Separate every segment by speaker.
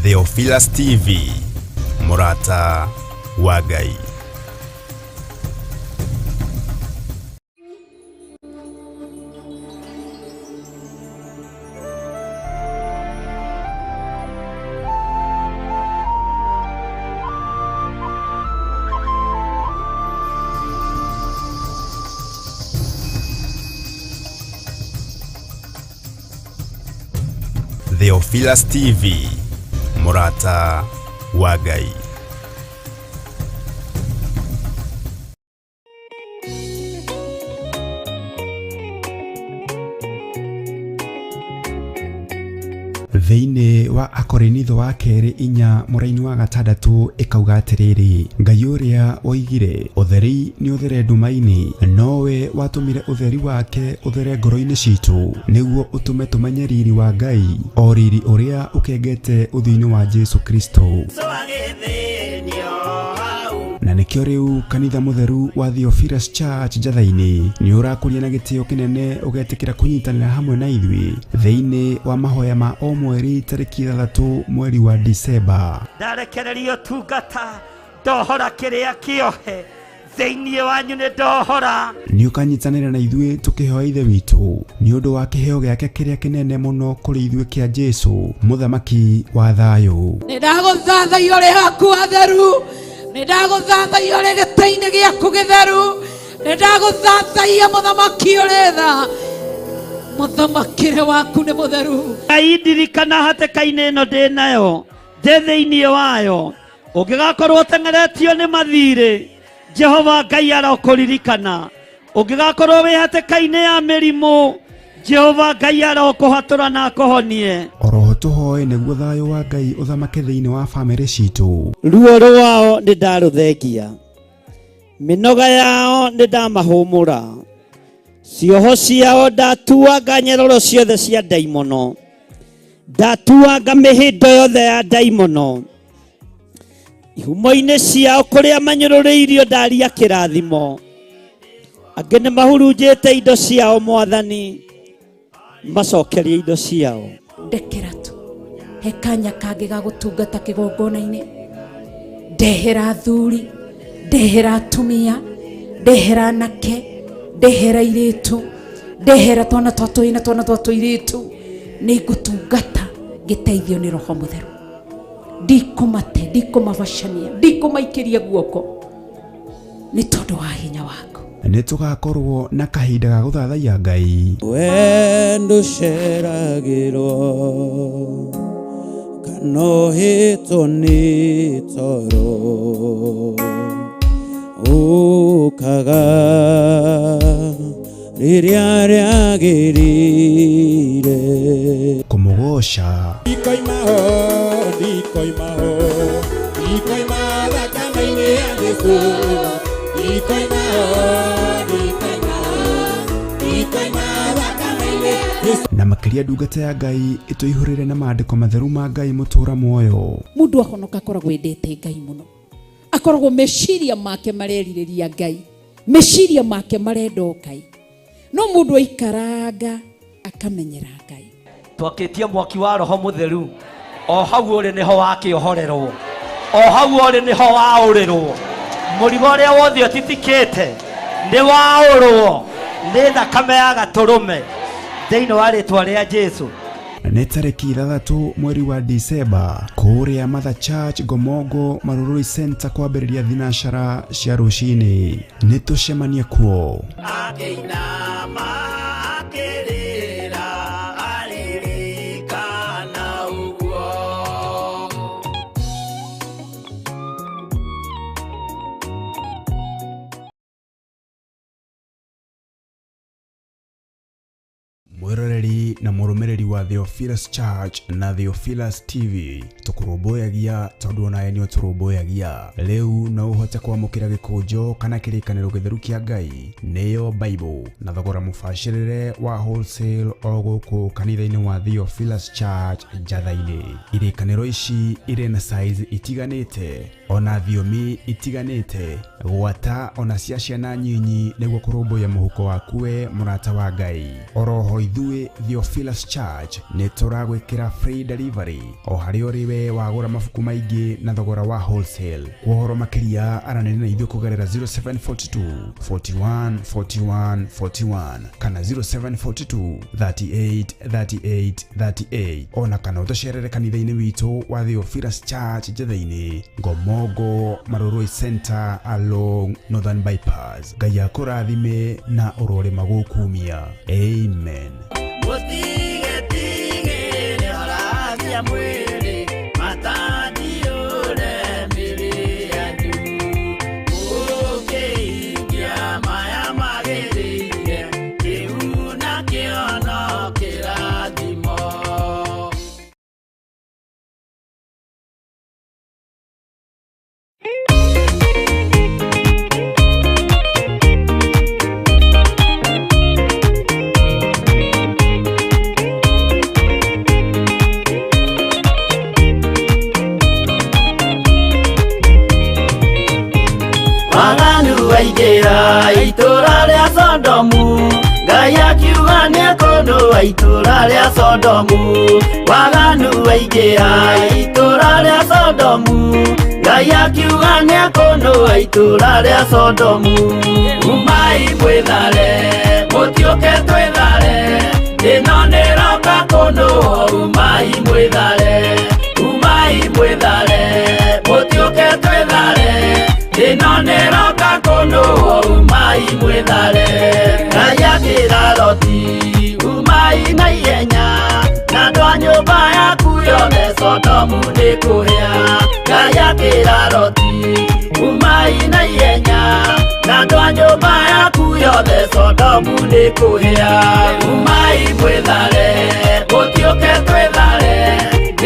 Speaker 1: Theophilus TV, mũrata wa Ngai. Theophilus TV, mũrata wa Ngai.
Speaker 2: Thĩinĩ wa Akorinitho wa kerĩ 4 mũraini wa 6 ĩkauga atĩrĩrĩ, Ngai ũrĩa woigire ũtheri nĩ ũthere nduma-inĩ, nowe watũmire ũtheri wake ũthere ngoro-inĩ citũ, nĩguo ũtũme tũmenye riri wa Ngai, o riri ũrĩa ũkengete ũthiũ-inĩ wa Jesu Kristo. Na nĩkĩo rĩu kanitha mũtheru wa Theophilus Church Njatha-inĩ nĩ ũrakũria na gĩtĩo kĩnene ũgetĩkĩra kũnyitanĩra hamwe na ithuĩ thĩinĩ wa mahoya ma o mweri tarĩki 6 mweri wa Disemba.
Speaker 3: Ndarekererio tungata ndohora kĩrĩa kĩohe thĩinĩ wanyu nĩ ndohora.
Speaker 2: Nĩ ũkanyitanĩra na ithuĩ tũkĩhoya Ithe witũ nĩ ũndũ wa kĩheo gĩake kĩrĩa kĩnene mũno kũrĩ ithuĩ kĩa Jesu, mũthamaki wa thayũ.
Speaker 4: Nĩ ndagũthathaiya ũrĩ haku hatheru, nĩ ndagũthathaiya ũrĩ gĩtĩ-inĩ gĩaku gĩtheru, nĩ ndagũthathaiya mũthamaki ũrĩ tha, mũthamakĩre waku nĩ mũtheru.
Speaker 3: Ngai ndirikana hatĩka-inĩ ĩno ndĩ nayo, ndĩ thĩinĩ wayo, ũngĩgakorwo ũteng'eretio nĩ mathirĩ, Jehova Ngai arokũririkana. Ũngĩgakorwo wĩ hatĩka-inĩ ya mĩrimũ, Jehova Ngai arokũhatũra na akũhonie.
Speaker 2: Oroho tũhoe nĩguo thayũ wa Ngai ũthamake thĩinĩ wa bamĩrĩ citũ.
Speaker 3: Ruo rwao nĩ ndarũthengia, mĩnoga yao nĩ ndamahũmũra, cioho ciao ndatuanga nyororo ciothe cia ndaimono, ndatuanga mĩhĩndo yothe ya ndaimono, ihumo-inĩ ciao kũrĩa manyũrũrĩirio ndaria kĩrathimo, angĩ nĩ mahurunjĩte indo ciao Mwathani, macokerie indo ciao.
Speaker 4: Ndekera tu he kanya kangĩ ga gũtungata kĩgongona-inĩ, ndehera athuri, ndehera atumia, ndehera anake, ndehera airĩtu, ndehera twana twa tũhĩĩ na twana twa tũirĩtu, nĩ ngũtungata ngĩteithio nĩ Roho Mũtheru. Ndikũmate, ndikũmabacania, ndikũmaikĩria guoko nĩ tondũ wa hinya waku.
Speaker 2: Nĩ tũgakorwo na kahinda ga gũthathaiya Ngai.
Speaker 5: Wendo ũceragĩrwo kana ũhĩtwo nĩ toro, ũkaga rĩrĩa rĩagĩrĩire.
Speaker 2: Kũmũgoca.
Speaker 6: Ndikoima ho, ndikoima ho, ndikoima thakame-inĩ ya Jesũ. Ndikoima ho, ndikoima ho, ndikoima thakame-inĩ ya Jesũ.
Speaker 2: Na makĩria ndungata ya Ngai ĩtũihũrĩre na maandĩko matheru ma Ngai mũtũra muoyo.
Speaker 4: Mũndũ ahonoka akoragwo endete Ngai mũno, akoragwo meciria make marerirĩria Ngai, meciria make marenda o Ngai. No mũndũ aikaranga akamenyera Ngai.
Speaker 3: Twakĩtie mwaki wa Roho Mũtheru, o hau ũrĩ nĩho wakĩohorerwo, o hau ũrĩ nĩho waũrĩrwo. Mũrigo ũrĩa wothe ũtitikĩte nĩ waũrwo nĩ thakame ya gatũrũme thĩinĩ wa rĩtwa rĩa Jesu.
Speaker 2: Nĩ tarĩki 6 mweri wa Disemba kũrĩa Mother Church Ngomongo Marurui Center kwambĩrĩria thinacara cia rũcinĩ. Nĩ tũcemanie kuo.
Speaker 3: Akĩinama akĩrĩra aririkana ũguo.
Speaker 2: Mwĩroreri na mũrũmĩrĩri wa Theophilus Church na Theophilus TV, tũkũrũmbũyagia tondũ onawe nĩ ũtũrũmbũyagia. Rĩu no ũhote kwamũkĩra gĩkũnjo kana kĩrĩkanĩro gĩtheru kĩa Ngai, nĩyo Bible, na thogora mũbacĩrĩre wa wholesale o gũkũ kanitha-inĩ wa Theophilus Church Njatha-inĩ. Irĩkanĩro ici irĩ na size itiganĩte, ona thiomi itiganĩte, gwata ona cia ciana nyinyi nĩguo kũrũmbũiya mũhuko waku we mũrata wa Ngai. Oroho ithuĩ Theophilus Theophilus Church nĩ tũragwĩkĩra free delivery o harĩa ũrĩ we wagũra mabuku maingĩ na thogora wa wholesale. Kwa ũhoro makĩria aranĩria na ithuĩ kũgerera 0742 41 41 41 kana 0742 38 38 38 ona kana ũtũcerere kanitha-inĩ witũ wa Theophilus Church Njetha-inĩ, Ngomongo, Marurui Center along Northern Bypass. Ngai akũrathime na ũrorĩma gũkumia. Amen.
Speaker 3: Mũtigetigĩre haragia mwĩrĩ matandiũre mĩrĩ yanyu mũkĩhingia maya magĩrĩire kĩu nakĩo no kĩrathimo. Waganu aingĩra itũra rĩa Sodomu, Ngai akiuga nĩekũnũa itũra rĩa Sodomu. Waganu aingĩra itũra rĩa Sodomu, Ngai akiuga nĩekũnũa itũra rĩa Sodomu. Umai mwĩthare, mũtiũke twĩthare, ĩno nĩroka kũnũo. Umai mwĩthare, umai mwĩthare, mũtiũke twĩthare, ĩno nĩroka kũnũo. Umai mwĩthare. Ngai akĩra Loti, umai na ihenya, na andũ a nyũmba yaku yothe Sodomu nĩkũhĩa. Ngai akĩra Loti, umai na ihenya, na andũ a nyũmba yaku yothe Sodomu nĩkũhĩa. Umai mwĩthare, mũtiũke twĩthare,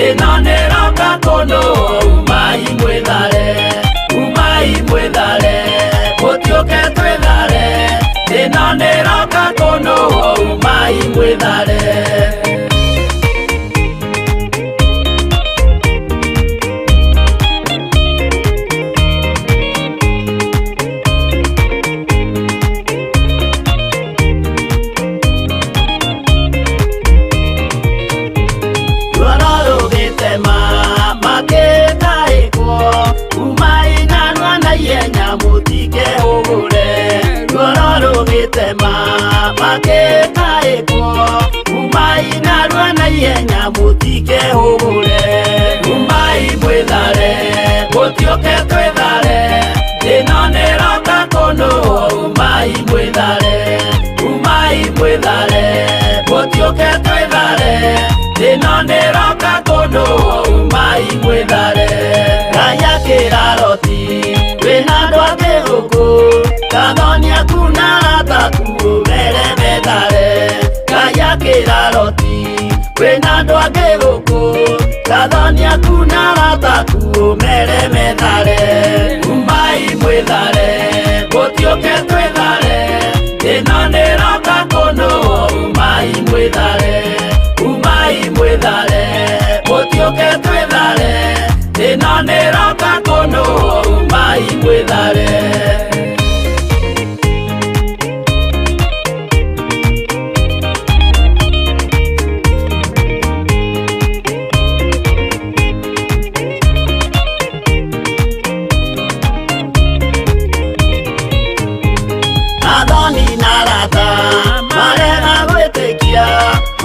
Speaker 3: ĩno nĩroka kũnũo. Umai mwĩthare, umai mwĩthare, mũtiũke twĩthare, ĩno nĩroka kũnũo. Umai mwĩthare. Ruoro rũgĩtema makĩtaĩkwo, umai narua na ihenya mũtikehũgũre. Ruoro rũgĩtema makĩtaĩkwo, umai narua na ihenya mũtikehũgũre. Umai mwĩthare, mũtiũke twĩthare, ĩno nĩroka kũnũo. Umai mwĩthare, umai mwĩthare, mũtiũke twĩthare, ĩno nĩroka kũnũo. Umai mwĩthare. Ngai akĩra Loti, wĩna andũ angĩ gũkũ, kathoni aku na arata aku ũmere methare. Ngai akĩra Loti, wĩna andũ angĩ gũkũ, kathoni aku na arata aku ũmere methare. Umai mwĩthare, mũtiũke twĩthare, ĩno nĩroka kũnũo. Umai mwĩthare, umai mwĩthare, mũtiũke twĩthare, ĩno nĩroka kũnũo. Umai mwĩthare. Athoni na arata marega gwĩtĩkia,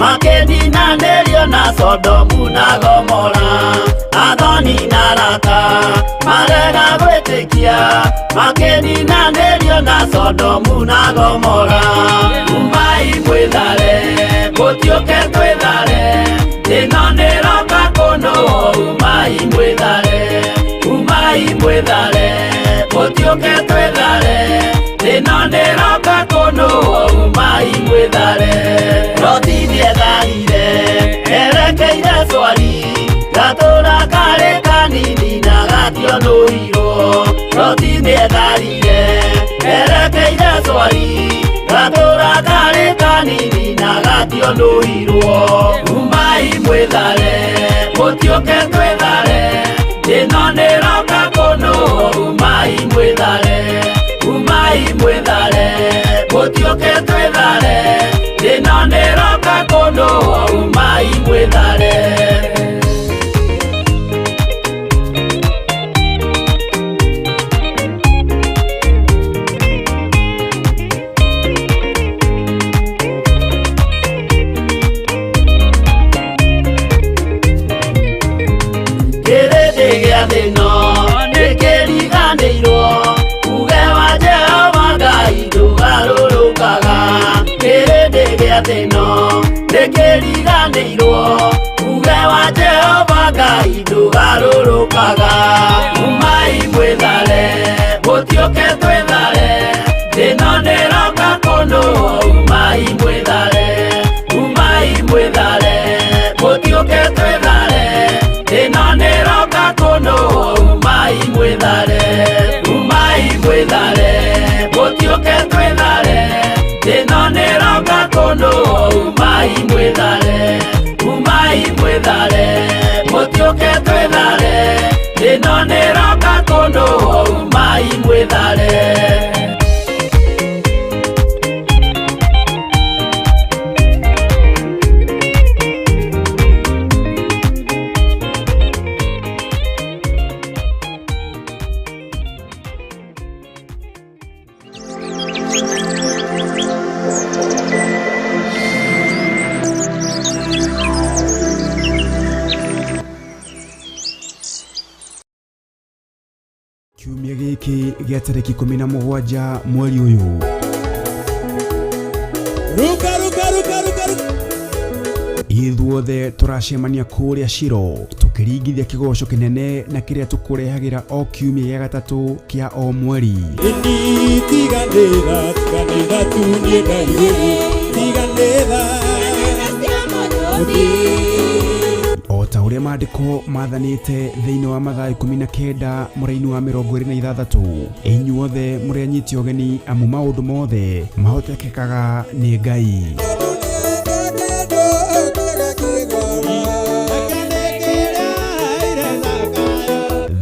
Speaker 3: makĩninanĩrio na Sodomu na Gomora. Athoni na arata marega gwĩtĩkia, makĩninanĩrio na Sodomu na Gomora. Umai mwĩthare, mũtiũke twĩthare, ĩno nĩroka kũnũo. Umai mwĩthare, umai mwĩthare, mũtiũke twĩthare, ĩno nĩroka kũnũo. Umai mwĩthare. Loti nĩetharire erekeire Swari, gatũra karĩ kanini na gationũirwo. Loti nĩetharire erekeire Swari, gatũra karĩ kanini na gationũirwo. Umai mwĩthare, mũtiũke twĩthare, ĩno nĩroka kũnũo. Umai mwĩthare, umai mwĩthare, mũtiũke twĩthare, ĩno nĩroka kũnũo. Ndĩriganĩirwo uge wa Jehova Ngai ndũgarũrũkaga. Umai mwĩthare, mũtiũke twĩthare, thĩno nĩroka kũnũhwo. Umai mwĩthare, umai mwĩthare, mũtiũke twĩthare, thĩno nĩroka kũnũhwo. Umai mwĩthare, umai mwĩthare, mũtiũke twĩthare, thĩno nĩroka kũnũhwo. Umai mwĩthare, umai mwĩthare, mũtiũke twĩthare, thĩno nĩroka kũnũhwo. Umai mwĩthare.
Speaker 2: Kiumia gĩkĩ gĩa tarĩki 17 mweri ũyũ.
Speaker 5: Ruka ruka ruka ruka ruka.
Speaker 2: Ithuothe tũracemania kũrĩa Shiro tũkĩringithia kĩgoco kĩnene na kĩrĩa tũkũrehagĩra o kiumia gĩa gatatũ kĩa o mweri.
Speaker 6: Ini tiganĩra tiganĩra tu niĩ ndaigĩrĩ tiganĩra.
Speaker 2: O ta ũrĩa maandĩko mathanĩte thĩinĩ wa Mathayo 19 mũraini wa 26, inyuothe mũrĩ anyiti ũgeni amu maũndũ mothe mahotekekaga nĩ Ngai.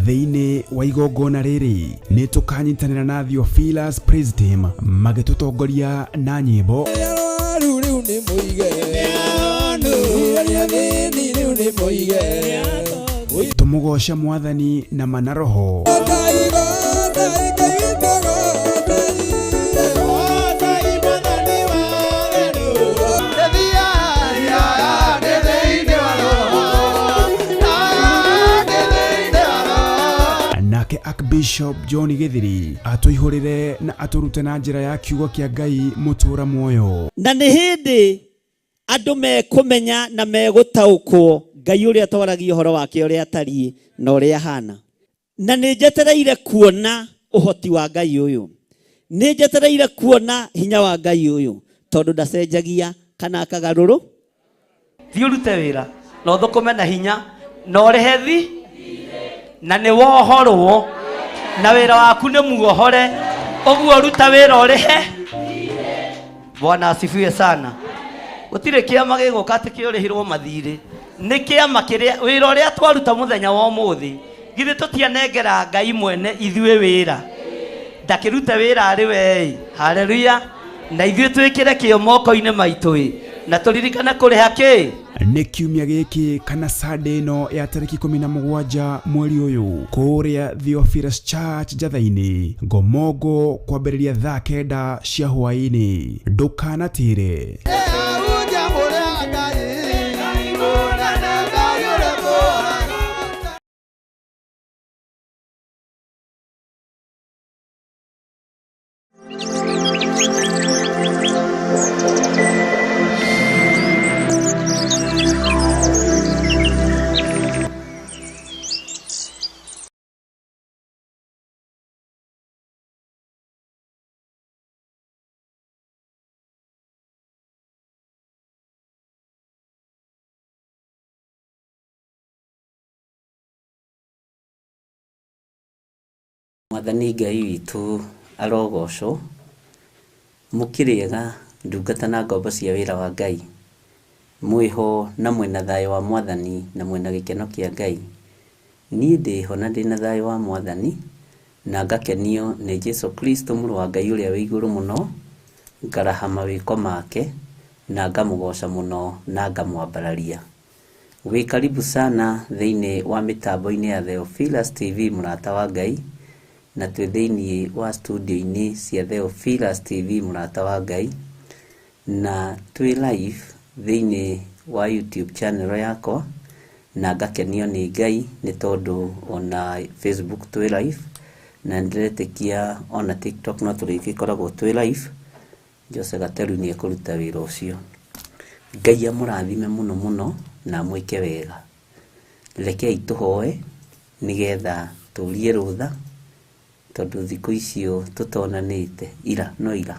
Speaker 2: Thĩinĩ wa igongona rĩrĩ nĩ tũkanyitanĩra na Theophilus Praise Team magĩtũtongoria na nyĩmbo.
Speaker 6: Rĩu nĩ mũige rĩu nĩ mũige
Speaker 2: Tũmũgoce Mwathani na mana roho. Nake Archbishop John Githiri atũihũrĩre na atũrute na njĩra ya kiugo kĩa Ngai mũtũra muoyo.
Speaker 3: Na nĩ hĩndĩ andũ mekũmenya na megũtaũkwo Ngai ũrĩa twaragia ũhoro wake ũrĩa atariĩ na ũrĩa ahana. Na nĩ njetereire kuona ũhoti wa Ngai ũyũ, nĩ njetereire kuona hinya wa Ngai ũyũ, tondũ ndacenjagia kana akagarũrũ. Thiĩ ũrute wĩra na ũthũkũme na hinya na ũrĩhe thi na nĩ wohorwo na wĩra waku nĩ muohore, ũguo ruta wĩra ũrĩhe. Bwana asifiwe sana. Gũtirĩ kĩama gĩgũka atĩ kĩũrĩhirwo mathirĩ, nĩ kĩama kĩrĩa wĩra ũrĩa twaruta mũthenya wa ũmũthĩ, githĩ tũtianengera Ngai mwene ithuĩ wĩra, ndakĩrute wĩra arĩ we. Haleluya. Na ithuĩ twĩkĩre kĩo moko-inĩ maitũ ĩ, na tũririkane kũrĩha kĩ.
Speaker 2: Nĩ kiumia gĩkĩ kana Sunday ĩno ya tarĩki 17 mweri ũyũ kũrĩa Theophilus Church Njatha-inĩ Ngomongo kwambĩrĩria thaa 9 cia hwaĩ-inĩ. Ndũkanatĩre.
Speaker 7: Mwathani Ngai witũ arogocwo, mũkĩrĩega ndungata na ngombo cia wĩra wa Ngai, mwĩho na mwĩna thayũ wa Mwathani na mwĩna gĩkeno kĩa Ngai. Niĩ ndĩho na ndĩna thayũ wa Mwathani na ngakenio nĩ Jesu Kristo mũrũ wa Ngai ũrĩa wĩ igũrũ mũno, ngaraha mawĩko make na ngamũgoca mũno na ngamwambararia. Wĩ karibu sana thĩinĩ wa mĩtambo-inĩ ya Theophilus TV mũrata wa Ngai, na twĩ thĩinĩ wa studio-inĩ cia Theophilus TV mũrata wa Ngai, na twĩ live thĩinĩ wa YouTube channel yakwa, na ngakenio nĩ Ngai nĩ tondũ ona Facebook twĩ live, na ndĩretĩkia ona TikTok no tũrĩgĩkoragwo twĩ live. Jose Gateru nĩ ekũruta wĩra ũcio. Ngai amũrathime mũno mũno na amwĩke wega. Rekei tũhoe nĩgetha tũrie rũtha tondũ thikũ icio tũtonanĩte ira no ira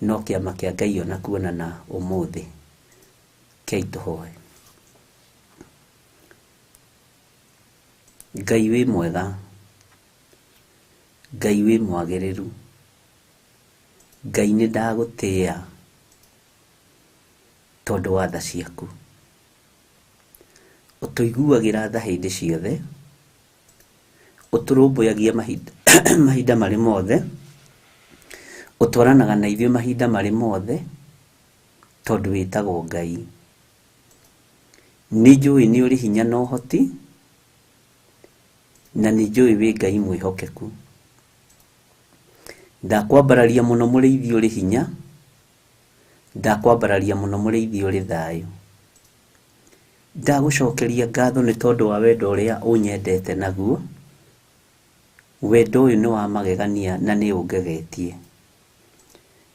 Speaker 7: no kĩama kĩa Ngai ona kuonana ũmũthĩ. Rekei tũhoe. Ngai wĩ mwega, Ngai wĩ mwagĩrĩru, Ngai nĩ ndagũtĩĩa tondũ wa tha ciaku. Ũtũiguagĩra tha hĩndĩ ciothe, ũtũrũmbũyagia mahinda, mahinda marĩ mothe, ũtwaranaga na ithuĩ mahinda marĩ mothe, tondũ wĩtagwo Ngai. Nĩ njũĩ nĩ ũrĩ hinya na ũhoti, na nĩ njũĩ wĩ Ngai mwĩhokeku. Ndakwambararia mũno mũrĩithi ũrĩ hinya, ndakwambararia mũno mũrĩithi ũrĩ thayũ. Ndagũcokeria ngatho nĩ tondũ wa wendo ũrĩa ũnyendete naguo. Wendo ũyũ nĩ wa magegania na nĩ ũngegetie.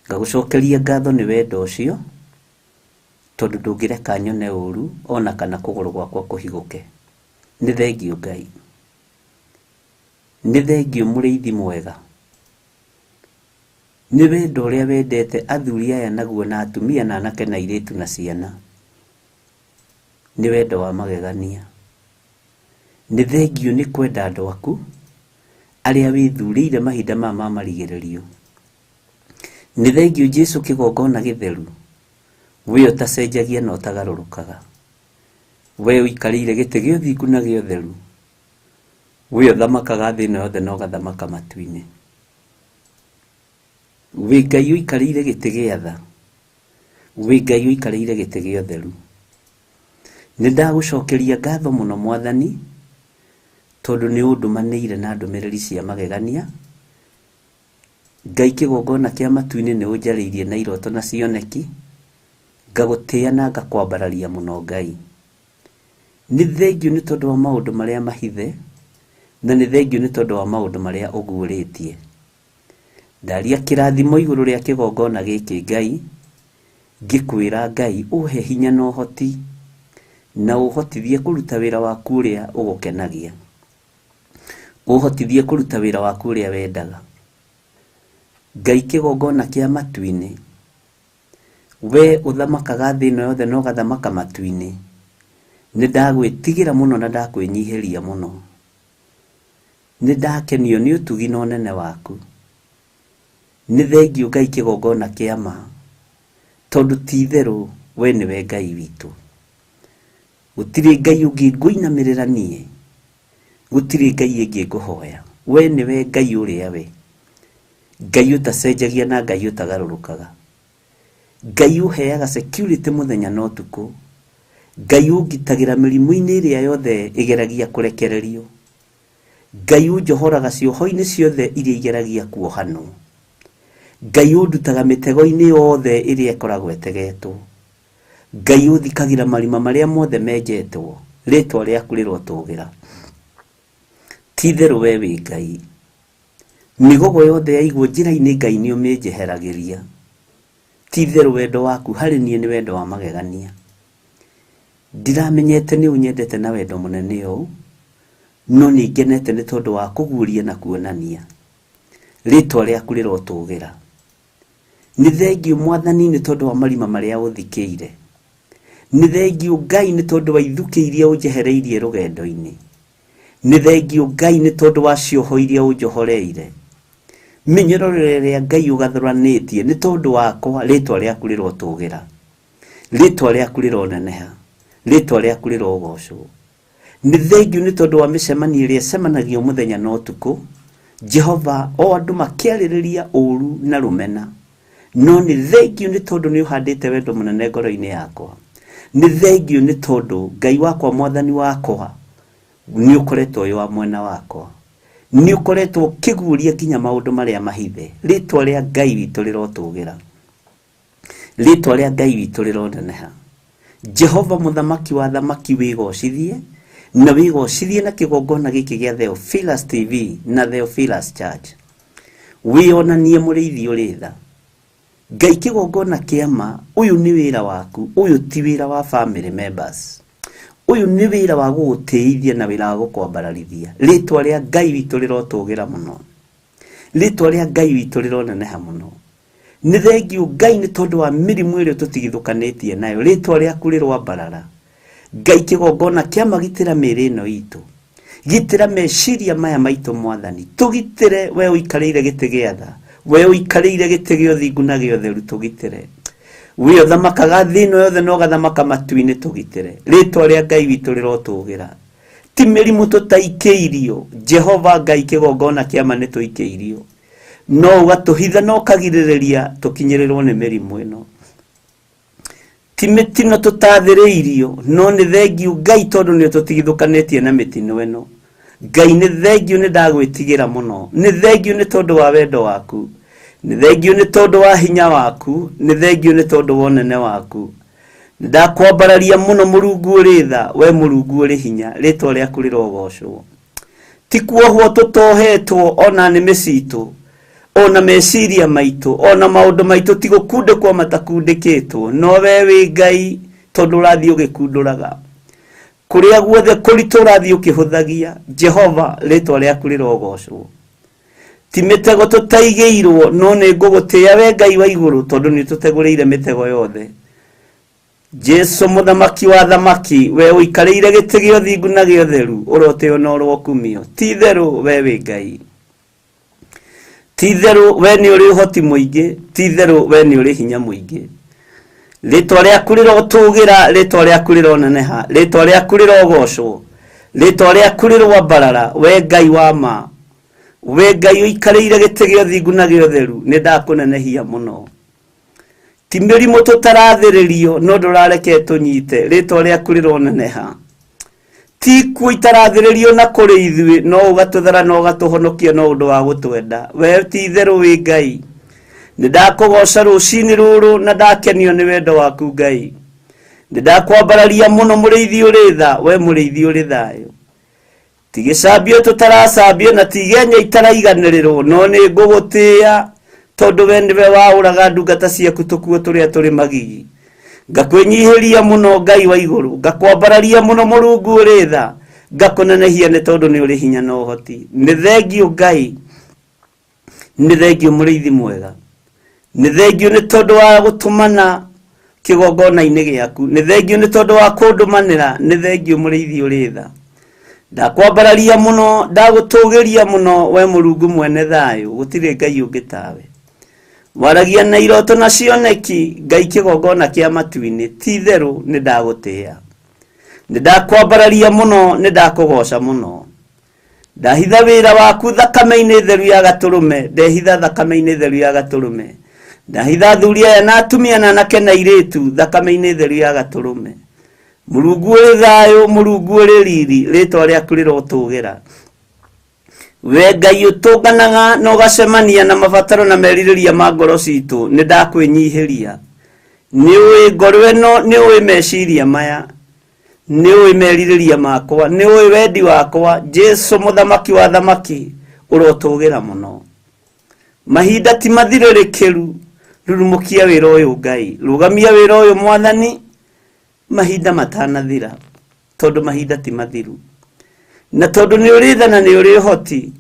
Speaker 7: Ngagũcokeria ngatho nĩ wendo ũcio, tondũ ndũngĩreka nyone ũru ona kana kũgũrũ gwakwa kũhigũke. Nĩ thengiũ Ngai. Nĩ thengiũ mũrĩithi mwega. Nĩ wendo ũrĩa wendete athuri aya naguo na atumia na anake na airĩtu na ciana. Nĩ wendo wa magegania. Nĩ thengiũ nĩ kwenda andũ aku arĩa wĩthurĩire mahinda maya ma marigĩrĩrio. Nĩ thengiũ Jesu kĩgongona gĩtheru, we ũtacenjagia na ũtagarũrũkaga. We ũikarĩire gĩtĩ gĩa ũthingu na gĩa ũtheru. We ũthamakaga thĩ ĩno yothe na ũgathamaka matu-inĩ. Wĩ Ngai ũikarĩire gĩtĩ gĩa tha. Wĩ Ngai ũikarĩire gĩtĩ gĩa ũtheru. Nĩ ndagũcokeria ngatho mũno Mwathani, tondũ nĩ ũndũmanĩire na ndũmĩrĩri cia magegania. Ngai kĩgongona kĩa matu-inĩ nĩ ũnjarĩirie na iroto na cioneki, ngagũtĩĩa na ngakwambararia mũno Ngai. Nĩ thengiũ nĩ tondũ wa maũndũ marĩa mahithe, na nĩ thengiũ nĩ tondũ wa maũndũ marĩa ũguũrĩtie. Ndaria kĩrathimo igũrũ rĩa kĩgongona gĩkĩ Ngai, ngĩkwĩra Ngai ũhe hinya na ũhoti, na ũhotithie kũruta wĩra waku ũrĩa ũgũkenagia. Ũhotithie kũruta wĩra waku ũrĩa wendaga. Ngai kĩgongona kĩa matu-inĩ, we ũthamakaga thĩ ĩno yothe na ũgathamaka matu-inĩ, nĩ ndagwĩtigĩra mũno na ndakwĩnyihĩria mũno. Nĩ ndakenio nĩ ũtugi na ũnene waku. Nĩ thengiũ Ngai kĩgongona kĩa ma, tondũ ti itherũ we nĩwe Ngai witũ. Gũtirĩ Ngai ũngĩ ngũinamĩrĩra niĩ, gũtirĩ Ngai ĩngĩ ngũhoya. We nĩwe Ngai ũrĩa we, Ngai ũtacenjagia na Ngai ũtagarũrũkaga. Ngai ũheaga security mũthenya na ũtukũ. Ngai ũngitagĩra mĩrimũ-inĩ ĩrĩa yothe ĩgeragia kũrekererio. Ngai ũnjohoraga cioho-inĩ ciothe iria igeragia kuohanwo. Ngai ũndutaga mĩtego-inĩ yothe ĩrĩa ĩkoragwo ĩtegetwo. Ngai ũthikagĩra marima marĩa mothe menjetwo. Rĩtwa rĩaku rĩrotũgĩra. Ti itherũ we wĩ Ngai. Mĩgogo yothe yaigwo njĩra-inĩ Ngai nĩ ũmĩnjeheragĩria. Ti itherũ wendo waku harĩ niĩ nĩ wendo wa magegania. Ndiramenyete nĩ ũnyendete na wendo mũnene ũũ, no nĩ ngenete nĩ tondũ wa kũguũria na kuonania. Rĩtwa rĩaku rĩrotũgĩra. Nĩ thengiũ Mwathani nĩ tondũ wa marima marĩa ũthikĩire. Nĩ thengiũ Ngai nĩ tondũ wa ithukĩ iria ũnjehereirie rũgendo-inĩ. Nĩ thengiũ Ngai nĩ tondũ wa cioho iria ũnjohoreire. Mĩnyororo ĩrĩa Ngai ũgathũranĩtie nĩ tondũ wakwa, rĩtwa rĩaku rĩrotũgĩra. Rĩtwa rĩaku rĩroneneha. Rĩtwa rĩaku rĩrogocwo. Nĩ thengiũ nĩ tondũ wa mĩcemanio ĩrĩa ĩcemanagio mũthenya na ũtukũ. Jehova, o andũ makĩarĩrĩria ũru na rũmena. No nĩ thengiũ nĩ tondũ nĩ ũhandĩte wendo mũnene ngoro-inĩ yakwa. Nĩ thengiũ nĩ tondũ Ngai wakwa, Mwathani wakwa, nĩ ũkoretwo wĩ wa mwena wakwa. Nĩ ũkoretwo ũkĩguũria nginya maũndũ marĩa mahithe. Rĩtwa rĩa Ngai witũ rĩrotũgĩra. Rĩtwa rĩa Ngai witũ rĩroneneha. Jehova mũthamaki wa athamaki wĩgocithie na wĩgocithie na kĩgongona gĩkĩ gĩa Theophilus TV na Theophilus Church. Wĩonanie mũrĩithi ũrĩ tha. Ngai kĩgongona kĩa ma, ũyũ nĩ wĩra waku, ũyũ ti wĩra wa family members. Ũyũ nĩ wĩra wa gũgũtĩithia na wĩra wa gũkwambararithia. Rĩtwa rĩa Ngai witũ rĩrotũgĩra mũno. Rĩtwa rĩa Ngai witũ rĩroneneha mũno. Nĩ thengiũ Ngai nĩ tondũ wa mĩrimũ ĩrĩa tũtigithũkanĩtie nayo. Rĩtwa rĩaku rĩroambarara. Ngai kĩgongona kĩa ma gitĩra mĩĩrĩ ĩno itũ. Gitĩra meciria maya maitũ Mwathani. Tũgitĩre we ũikarĩire gĩtĩ gĩa tha. We ũikarĩire gĩtĩ gĩa ũthingu na gĩa ũtheru tũgitĩre. We ũthamakaga thĩ ĩno yothe na ũgathamaka matu-inĩ tũgitĩre. Rĩtwa rĩa Ngai witũ rĩrotũgĩra. Ti mĩrimũ tũtaikĩirio. Jehova Ngai kĩgongona kĩa ma nĩ tũikĩirio. No ũgatũhitha na ũkagirĩrĩria tũkinyĩrĩrwo nĩ mĩrimũ ĩno. Ti mĩtino tũtathĩrĩirio, no nĩ thengiũ Ngai tondũ nĩ ũtũtigithũkanĩtie na mĩtino ĩno. Ngai nĩ thengiũ nĩ ndagwĩtigĩra mũno. Nĩ thengiũ nĩ tondũ wa wendo waku. Nĩ thengiũ nĩ tondũ wa hinya waku. Nĩ thengiũ nĩ tondũ wa ũnene waku. Nĩ ndakwambararia mũno Mũrungu ũrĩ tha, we Mũrungu ũrĩ hinya, rĩtwa rĩaku rĩrogocwo. Ti kuohwo tũtohetwo ona nĩmĩ citũ, ona meciria maitũ, ona maũndũ maitũ ti gũkundĩkwo matakundĩkĩtwo, no we wĩ Ngai tondũ ũrathiĩ ũgĩkundũraga. Kũrĩa guothe kũritũ ũrathiĩ ũkĩhũthagia, Jehova rĩtwa rĩaku rĩrogocwo. Ti mĩtego tũtaigĩirwo, no nĩ ngũgũtĩĩa we Ngai wa igũrũ tondũ nĩ ũtũtegũrĩire mĩtego yothe. Jesu mũthamaki wa thamaki, we ũikarĩire gĩtĩ gĩa ũthingu na gĩa ũtheru, ũrotĩo na ũrokumio. Ti itherũ we wĩ Ngai. Ti itherũ we nĩ ũrĩ ũhoti mũingĩ, ti itherũ we nĩ ũrĩ hinya mũingĩ. Rĩtwa rĩaku rĩrotũgĩra, rĩtwa rĩaku rĩroneneha, rĩtwa rĩaku rĩrogocwo, rĩtwa rĩaku rĩroambarara, we Ngai wa ma. We Ngai ũikarĩire gĩtĩ gĩa ũthingu na gĩa ũtheru, nĩ ndakũnenehia mũno. Ti mĩrimũ tũtarathĩrĩrio, no ndũrareke tũnyite, rĩtwa rĩaku rĩroneneha. Ti ikuũ itarathĩrĩrio na kũrĩ ithuĩ, no ũgatũthara na ũgatũhonokia no ũndũ wa gũtwenda. We ti itherũ wĩ Ngai. Nĩ ndakũgoca rũcinĩ rũrũ na ndakenio nĩ wendo waku Ngai. Nĩ ndakwambararia mũno mũrĩithi ũrĩ tha, we mũrĩithi ũrĩ thayũ. Ti gĩcambio tũtaracambio na ti igenya itaraiganĩrĩrwo, no nĩ ngũgũtĩĩa tondũ we nĩwe waũraga ndungata ciaku tũkuo tũrĩa tũrĩ magigi. Ngakwĩnyihĩria mũno Ngai wa igũrũ, ngakwambararia mũno Mũrungu ũrĩ tha, ngakũnenehia nĩ tondũ nĩ ũrĩ hinya na ũhoti. Nĩ thengiũ Ngai, nĩ thengiũ mũrĩithi mwega, nĩ thengiũ nĩ tondũ wa gũtũmana kĩgongona-inĩ gĩaku, nĩ thengiũ nĩ tondũ wa kũndũmanĩra, nĩ thengiũ mũrĩithi ũrĩ tha. Ndakwambararia mũno, ndagũtũgĩria mũno, we Mũrungu mwene thayũ, gũtirĩ Ngai ũngĩ tawe. Waragia na iroto na cioneki, Ngai kĩgongona kĩa matu-inĩ, ti itherũ nĩ ndagũtĩĩa. Nĩ ndakwambararia mũno, nĩ ndakũgoca mũno. Ndahitha wĩra waku thakame-inĩ theru ya gatũrũme, ndehitha thakame-inĩ theru ya gatũrũme. Ndahitha athuri aya na atumia na anake na airĩtu thakame-inĩ theru ya gatũrũme. Mũrungu ũrĩ thayũ, Mũrungu ũrĩ riri, rĩtwa rĩaku rĩrotũgĩra. We Ngai ũtũnganaga na ũgacemania na mabataro na merirĩria ma ngoro citũ, nĩ ndakwĩnyihĩria. Nĩ ũĩ ngoro ĩno, nĩ ũĩ meciria maya, nĩ ũĩ merirĩria makwa, nĩ ũĩ wendi wakwa. Jesu mũthamaki wa thamaki, ũrotũgĩra mũno. Mahinda ti mathirĩrĩkĩru, rurumũkia wĩra ũyũ Ngai, rũgamia wĩra ũyũ Mwathani, mahinda matanathira, tondũ mahinda ti mathiru. Na tondũ nĩ ũrĩ tha na nĩ ũrĩ ũhoti,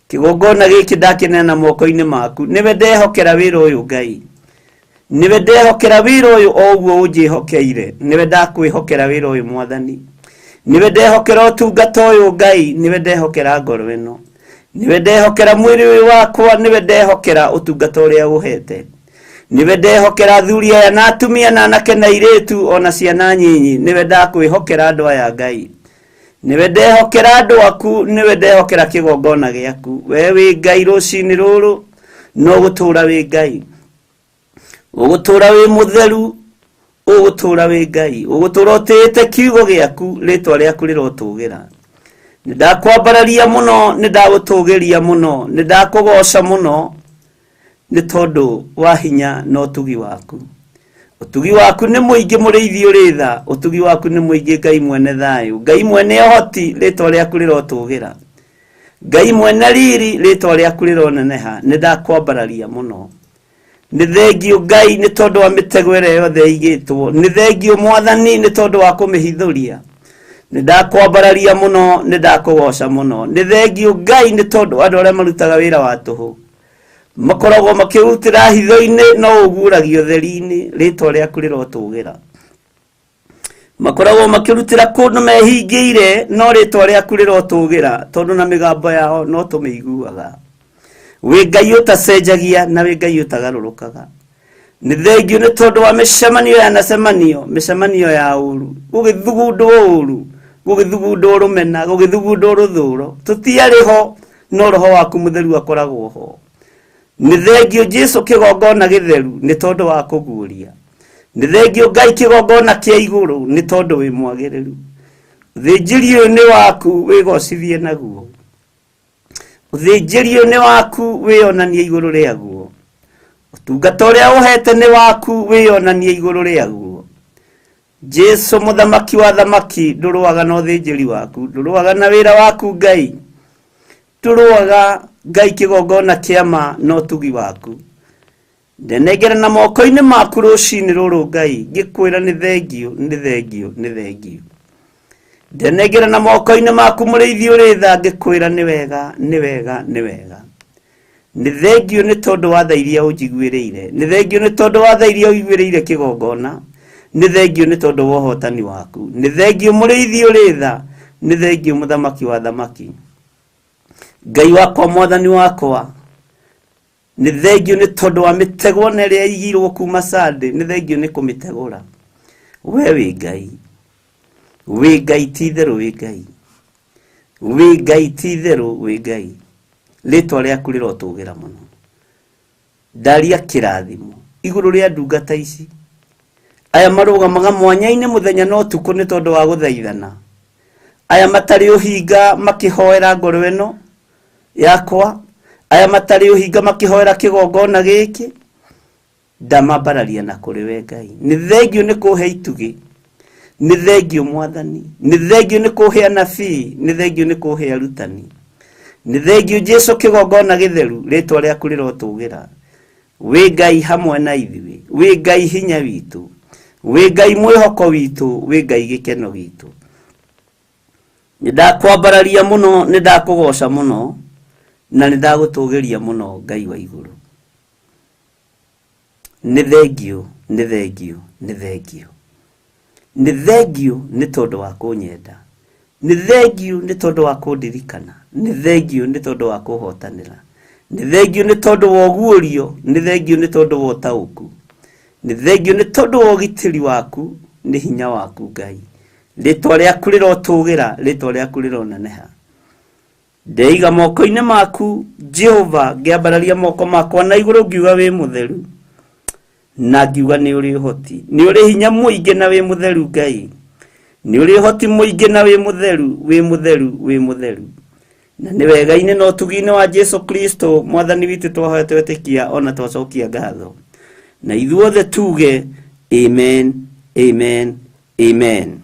Speaker 7: kĩgongona gĩkĩ ndakĩneana moko-inĩ maku, nĩwe ndehokera wĩra ũyũ Ngai. Nĩwe ndehokera wĩra ũyũ o ũguo ũnjĩhokeire, nĩwe ndakwĩhokera wĩra ũyũ Mwathani. Nĩwe ndehokera ũtungata ũyũ Ngai, nĩwe ndehokera ngoro ĩno. Nĩwe ndehokera mwĩrĩ ũyũ wakwa, nĩwe ndehokera ũtungata ũrĩa ũhete. Nĩwe ndehokera athuri aya na atumia na anake na airĩtu ona ciana nyinyi, nĩwe ndakwĩhokera andũ aya Ngai. Nĩwe ndehokera andũ aku, nĩwe ndehokera kĩgongona gĩaku. We wĩ Ngai rũcinĩ rũrũ, no gũtũra wĩ Ngai. Ũgũtũra wĩ mũtheru, ũgũtũra wĩ Ngai. Ũgũtũra ũtĩĩte kiugo gĩaku, rĩtwa rĩaku rĩrotũgĩra. Nĩ ndakwambararia mũno, nĩ ndagũtũgĩria mũno, nĩ ndakũgoca mũno, nĩ tondũ wa hinya na ũtugi waku. Ũtugi waku nĩ mũingĩ mũrĩithi ũrĩ tha, ũtugi waku nĩ mũingĩ Ngai mwene thayũ, Ngai mwene ũhoti, rĩtwa rĩaku rĩrotũgĩra. Ngai mwene riri, rĩtwa rĩaku rĩroneneha, nĩ ndakwambararia mũno. Nĩ thengio Ngai nĩ tondũ wa mĩtego ĩrĩa yothe ĩigĩtwo. Nĩ thengio Mwathani nĩ tondũ wa kũmĩhithũria. Nĩ ndakwambararia mũno, nĩ ndakũgoca mũno. Nĩ thengio Ngai nĩ tondũ andũ arĩa marutaga wĩra wa tũhũ makoragwo makĩrutĩra hitho-inĩ, no ũguũragio ũtheri-inĩ, rĩtwa rĩaku rĩrotũgĩra. Makoragwo makĩrutĩra kũndũ mehingĩire, no rĩtwa rĩaku rĩrotũgĩra, tondũ na mĩgambo yao no tũmĩiguaga. Wĩ Ngai ũtacenjagia na wĩ Ngai ũtagarũrũkaga. Nĩ thengio nĩ tondũ wa mĩcemanio yanacemanio, mĩcemanio ya ũru, gũgĩthugundwo ũru, gũgĩthugundwo rũmena, gũgĩthugundwo rũthũro. Tũtiarĩ ho, no roho waku mũtheru akoragwo ho. Nĩ thengio Jesu kĩgongona gĩtheru nĩ tondũ wa kũguũria. Nĩ thengio Ngai kĩgongona kĩa igũrũ nĩ tondũ wĩ mwagĩrĩru. Ũthĩnjĩri ũyũ nĩ waku, wĩgocithie naguo. Ũthĩnjĩri ũyũ nĩ waku, wĩonanie igũrũ rĩaguo. Ũtungata ũrĩa ũhete nĩ waku, wĩonanie igũrũ rĩaguo. Jesu mũthamaki wa thamaki, ndũrũaga na ũthĩnjĩri waku, ndũrũaga na wĩra waku Ngai, ndũrũaga Ngai kĩgongona kĩa ma na ũtugi waku. Ndenengera na moko-inĩ maku rũcinĩ rũrũ Ngai, ngĩkwĩra nĩ thengio, nĩ thengio, nĩ thengio. Ndenengera na moko-inĩ maku mũrĩithi ũrĩ tha, ngĩkwĩra nĩ wega, nĩ wega, nĩ wega. Nĩ thengio nĩ tondũ wa tha iria ũnjiguĩrĩire, nĩ thengio nĩ tondũ wa tha iria ũiguĩrĩire kĩgongona, nĩ thengio nĩ tondũ wa ũhotani waku, nĩ thengio mũrĩithi ũrĩ tha, nĩ thengio mũthamaki wa thamaki. Ngai wakwa, mwathani wakwa, nĩ thengio nĩ tondũ wa mĩtego na ĩrĩa ĩigirwo kuma Sunday, nĩ thengio nĩ kũmĩtegũra. We wĩ Ngai, wĩ Ngai ti itherũ, wĩ Ngai, wĩ Ngai ti itherũ, wĩ Ngai. Rĩtwa rĩaku rĩrotũgĩra mũno. Ndaria kĩrathimo igũrũ rĩa ndungata ici, aya marũgamaga mwanya-inĩ mũthenya na ũtukũ nĩ tondũ wa gũthaithana, aya matarĩ ũhinga makĩhoera ngoro ĩno yakwa, aya matarĩ ũhinga makĩhoera kĩgongona gĩkĩ, ndamambararia na kũrĩ we Ngai. Nĩ thengio nĩ kũhe itugĩ, nĩ thengio Mwathani, nĩ thengio nĩ kũhe anabii, nĩ thengio nĩ kũhe arutani, nĩ thengio Jesu kĩgongona gĩtheru, rĩtwa rĩaku rĩrotũgĩra. Wĩ Ngai hamwe na ithuĩ, wĩ Ngai hinya witũ, wĩ Ngai mwĩhoko witũ, wĩ Ngai gĩkeno gitũ. Nĩ ndakwambararia mũno, nĩ ndakũgoca mũno, na nĩ ndagũtũgĩria mũno Ngai wa igũrũ. Nĩ thengio, nĩ thengio, nĩ thengio. Nĩ thengio nĩ tondũ wa kũnyenda. Nĩ thengio nĩ tondũ wa kũndirikana. Nĩ thengio nĩ tondũ wa kũhotanĩra. Nĩ thengio nĩ tondũ wa ũguũrio. Nĩ thengio nĩ tondũ wa ũtaũku. Nĩ thengio nĩ tondũ wa ũgitĩri waku, nĩ hinya waku Ngai. Rĩtwa rĩaku rĩrotũgĩra, rĩtwa rĩaku rĩroneneha. Ndeiga moko-inĩ maku Jehova, ngĩambararia moko makwa na igũrũ ngiuga wĩ mũtheru, na ngiuga nĩ ũrĩ ũhoti, nĩ ũrĩ hinya mũingĩ na wĩ mũtheru Ngai, nĩ ũrĩ ũhoti mũingĩ na wĩ mũtheru, wĩ mũtheru, wĩ mũtheru. Na nĩ wega-inĩ na ũtugi-inĩ wa Jesu Kristo mwathani witũ twahoya twetĩkia ona twacokia ngatho, na ithuothe tuge amen, amen, amen.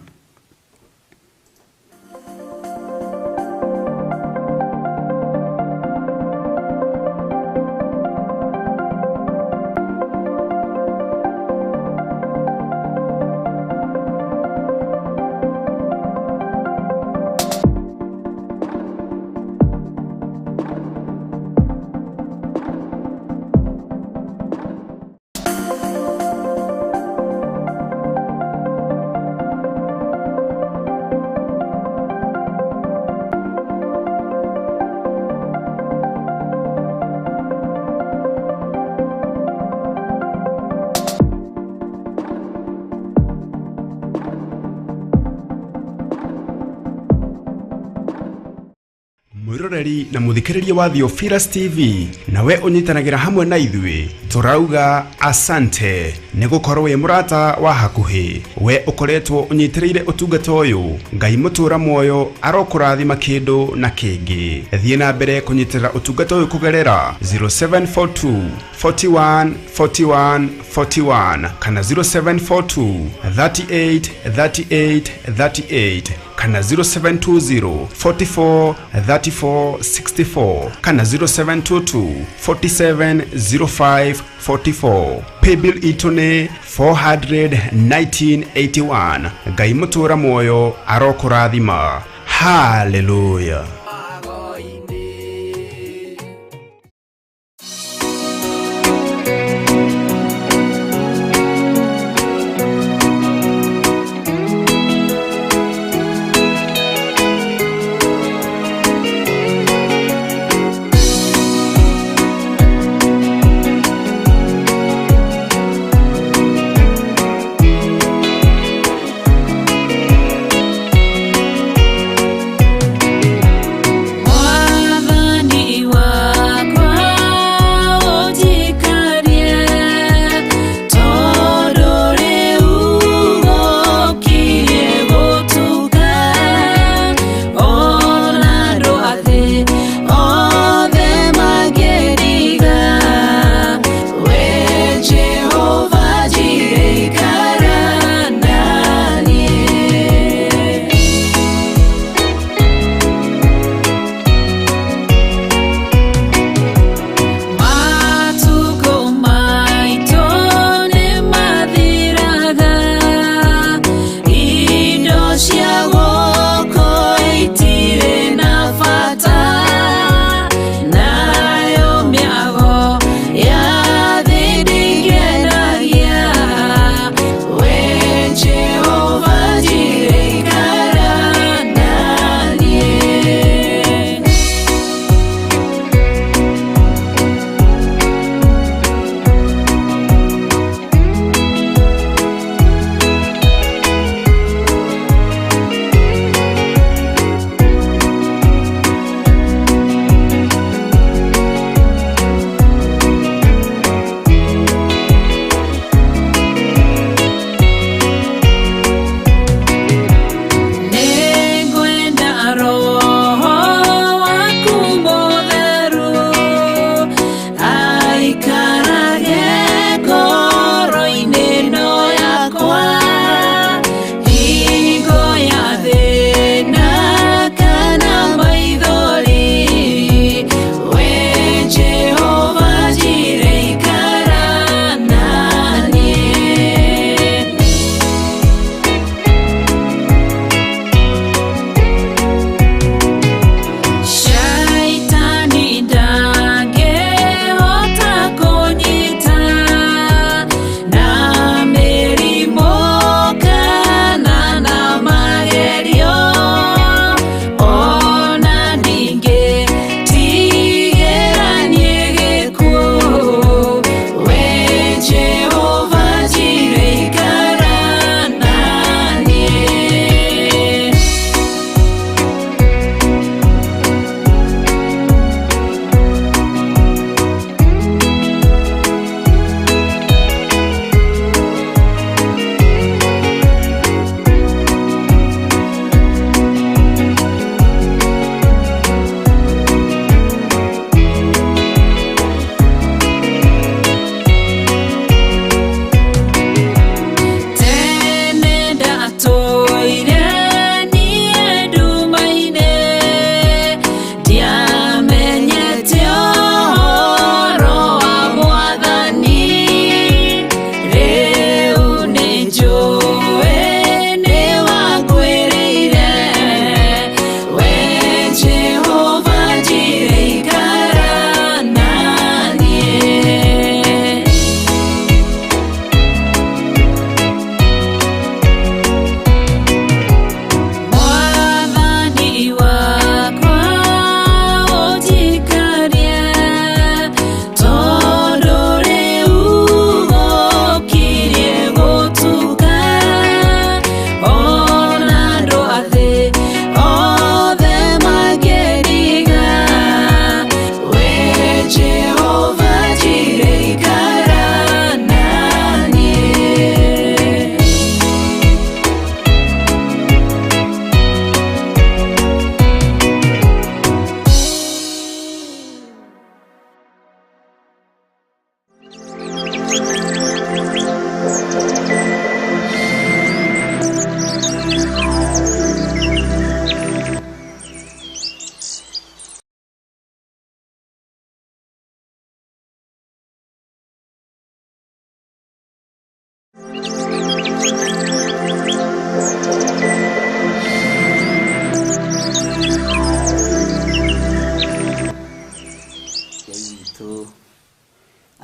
Speaker 2: Mwiroreri na muthikiriria wa Theophilus TV, nawe ũnyitanagĩra hamwe na ithuĩ, tũrauga asante nĩ gũkorwo wĩ mũrata wa hakuhĩ. We ũkoretwo ũnyitĩrĩire ũtungata ũyũ, Ngai mũtũra muoyo arokũrathima kĩndũ na kĩngĩ. Thiĩ na mbere kũnyitĩrĩra ũtungata ũyũ kũgerera 0742 41 41 41 kana 0742 38 38 38.
Speaker 1: Kana 0720 44 34 64 kana 0722 47 05 44. Paybill itũ nĩ 41981. Ngai mũtũra muoyo arokũrathima. Haleluya.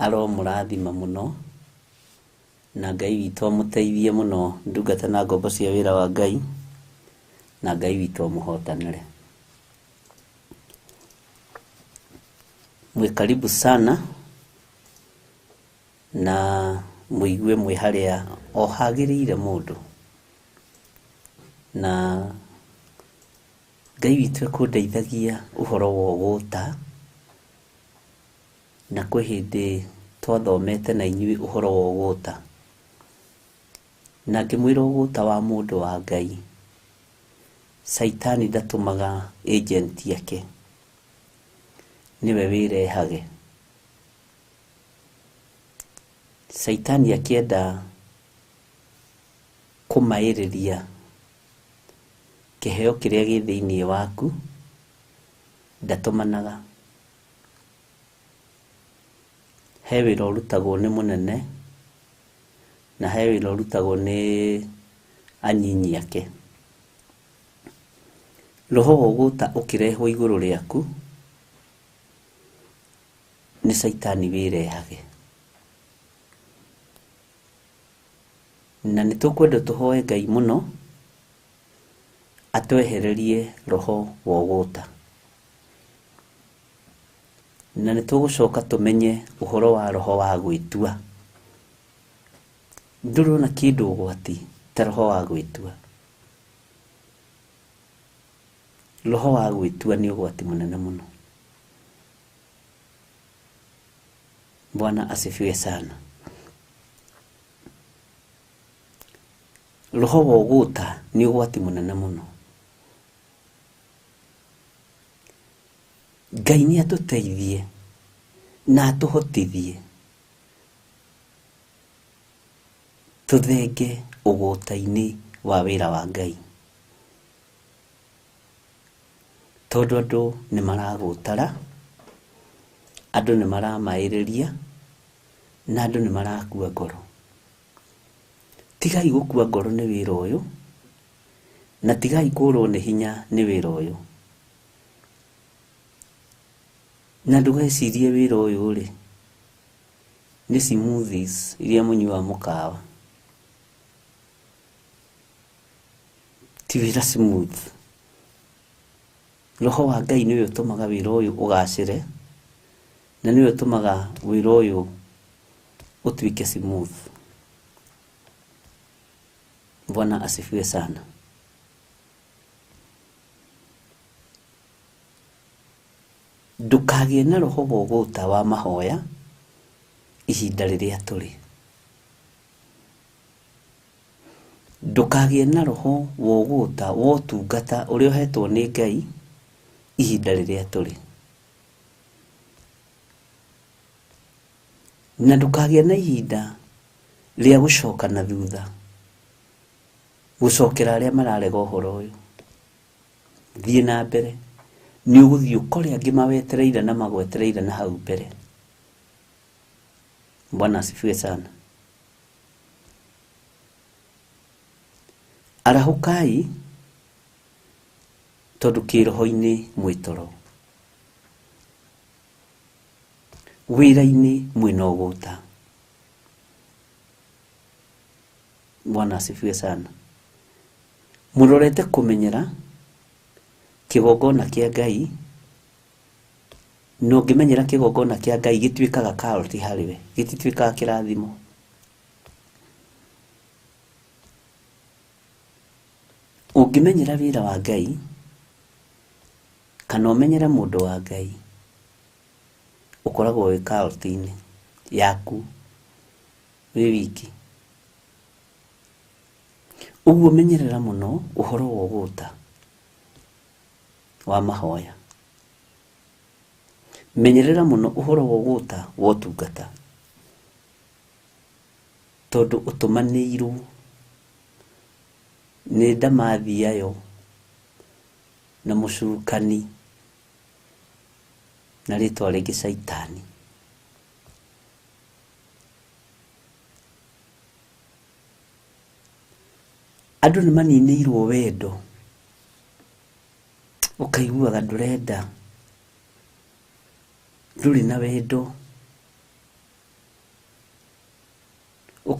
Speaker 7: Aromũrathima mũno na Ngai witũ amũteithie mũno ndungata na ngombo cia wĩra wa Ngai, na Ngai witũ amũhotanĩre. Mwĩ karibu sana na mũigue mwĩ harĩa o hagĩrĩire mũndũ, na Ngai witũ ekũndeithagia ũhoro wa ũgũta, na kwĩ hĩndĩ twathomete na inyuĩ ũhoro wa ũgũta, na ngĩmwĩra ũgũta wa mũndũ wa Ngai, Caitani ndatũmaga agent yake, nĩwe wĩrehage. Caitani akĩenda kũmaĩrĩria kĩheo kĩrĩa gĩ thĩinĩ waku, ndatũmanaga. He wĩra ũrutagwo nĩ mũnene na he wĩra ũrutagwo nĩ anyinyi ake. Roho wa ũgũta ũkĩrehwo igũrũ rĩaku nĩ Caitani wĩrehage. Na nĩ tũkwenda tũhoe Ngai mũno atwehererie roho wa ũgũta. Na nĩ tũgũcoka tũmenye ũhoro wa roho wa gwĩtua. Ndũrona kĩndũ ũgwati ta roho wa gwĩtua. Roho wa gwĩtua nĩ ũgwati mũnene mũno. Bwana asifiwe sana. Roho wa ũgũta nĩ ũgwati mũnene mũno. Ngai nĩ atũteithie na atũhotithie tũthenge ũgũta-inĩ wa wĩra wa Ngai, tondũ andũ nĩ maragũtara, andũ nĩ maramaĩrĩria, na andũ nĩ marakua ngoro. Tigai gũkua ngoro nĩ wĩra ũyũ, na tigai kũrwo nĩ hinya nĩ wĩra ũyũ. Na ndũgecirie wĩra ũyũ rĩ nĩ smoothies iria mũnyuaga mũkawa. Ti wĩra smooth. Roho wa Ngai nĩwe ũtũmaga wĩra ũyũ ũgacĩre, na nĩwe ũtũmaga wĩra ũyũ ũtuĩke smooth. Bwana asifiwe sana. Ndũkagĩe na roho wa ũgũta wa mahoya ihinda rĩrĩa tũrĩ. Ndũkagĩe na roho wa ũgũta wa ũtungata ũrĩa ũhetwo nĩ Ngai ihinda rĩrĩa tũrĩ. Na ndũkagĩe na ihinda rĩa gũcoka na thutha, gũcokera arĩa mararega ũhoro ũyũ. Thiĩ na mbere, nĩ ũgũthiĩ ũkore angĩ mawetereire na magwetereire na hau mbere. Bwana asifiwe sana. Arahũkai tondũ kĩroho-inĩ mwĩ toro, wĩra-inĩ mwĩna ũgũta. Bwana asifiwe sana. Mũrorete kũmenyera kĩgongona kĩa Ngai, na ũngĩmenyera kĩgongona kĩa Ngai gĩtuĩkaga karoti harĩwe, gĩtituĩkaga kĩrathimo. Ũngĩmenyera wĩra wa Ngai kana ũmenyere mũndũ wa Ngai, ũkoragwo wĩ karoti-inĩ yaku wĩ wiki. Ũguo menyerera mũno ũhoro wa ũgũta wa mahoya. Menyerera mũno ũhoro wa ũgũta wa ũtungata, tondũ ũtũmanĩirwo nĩ ndamathiayo na mũcukani na rĩtwa rĩngĩ Caitani. Andũ nĩ maninĩirwo wendo, ũkaiguaga ndũrenda, ndũrĩ na wendo.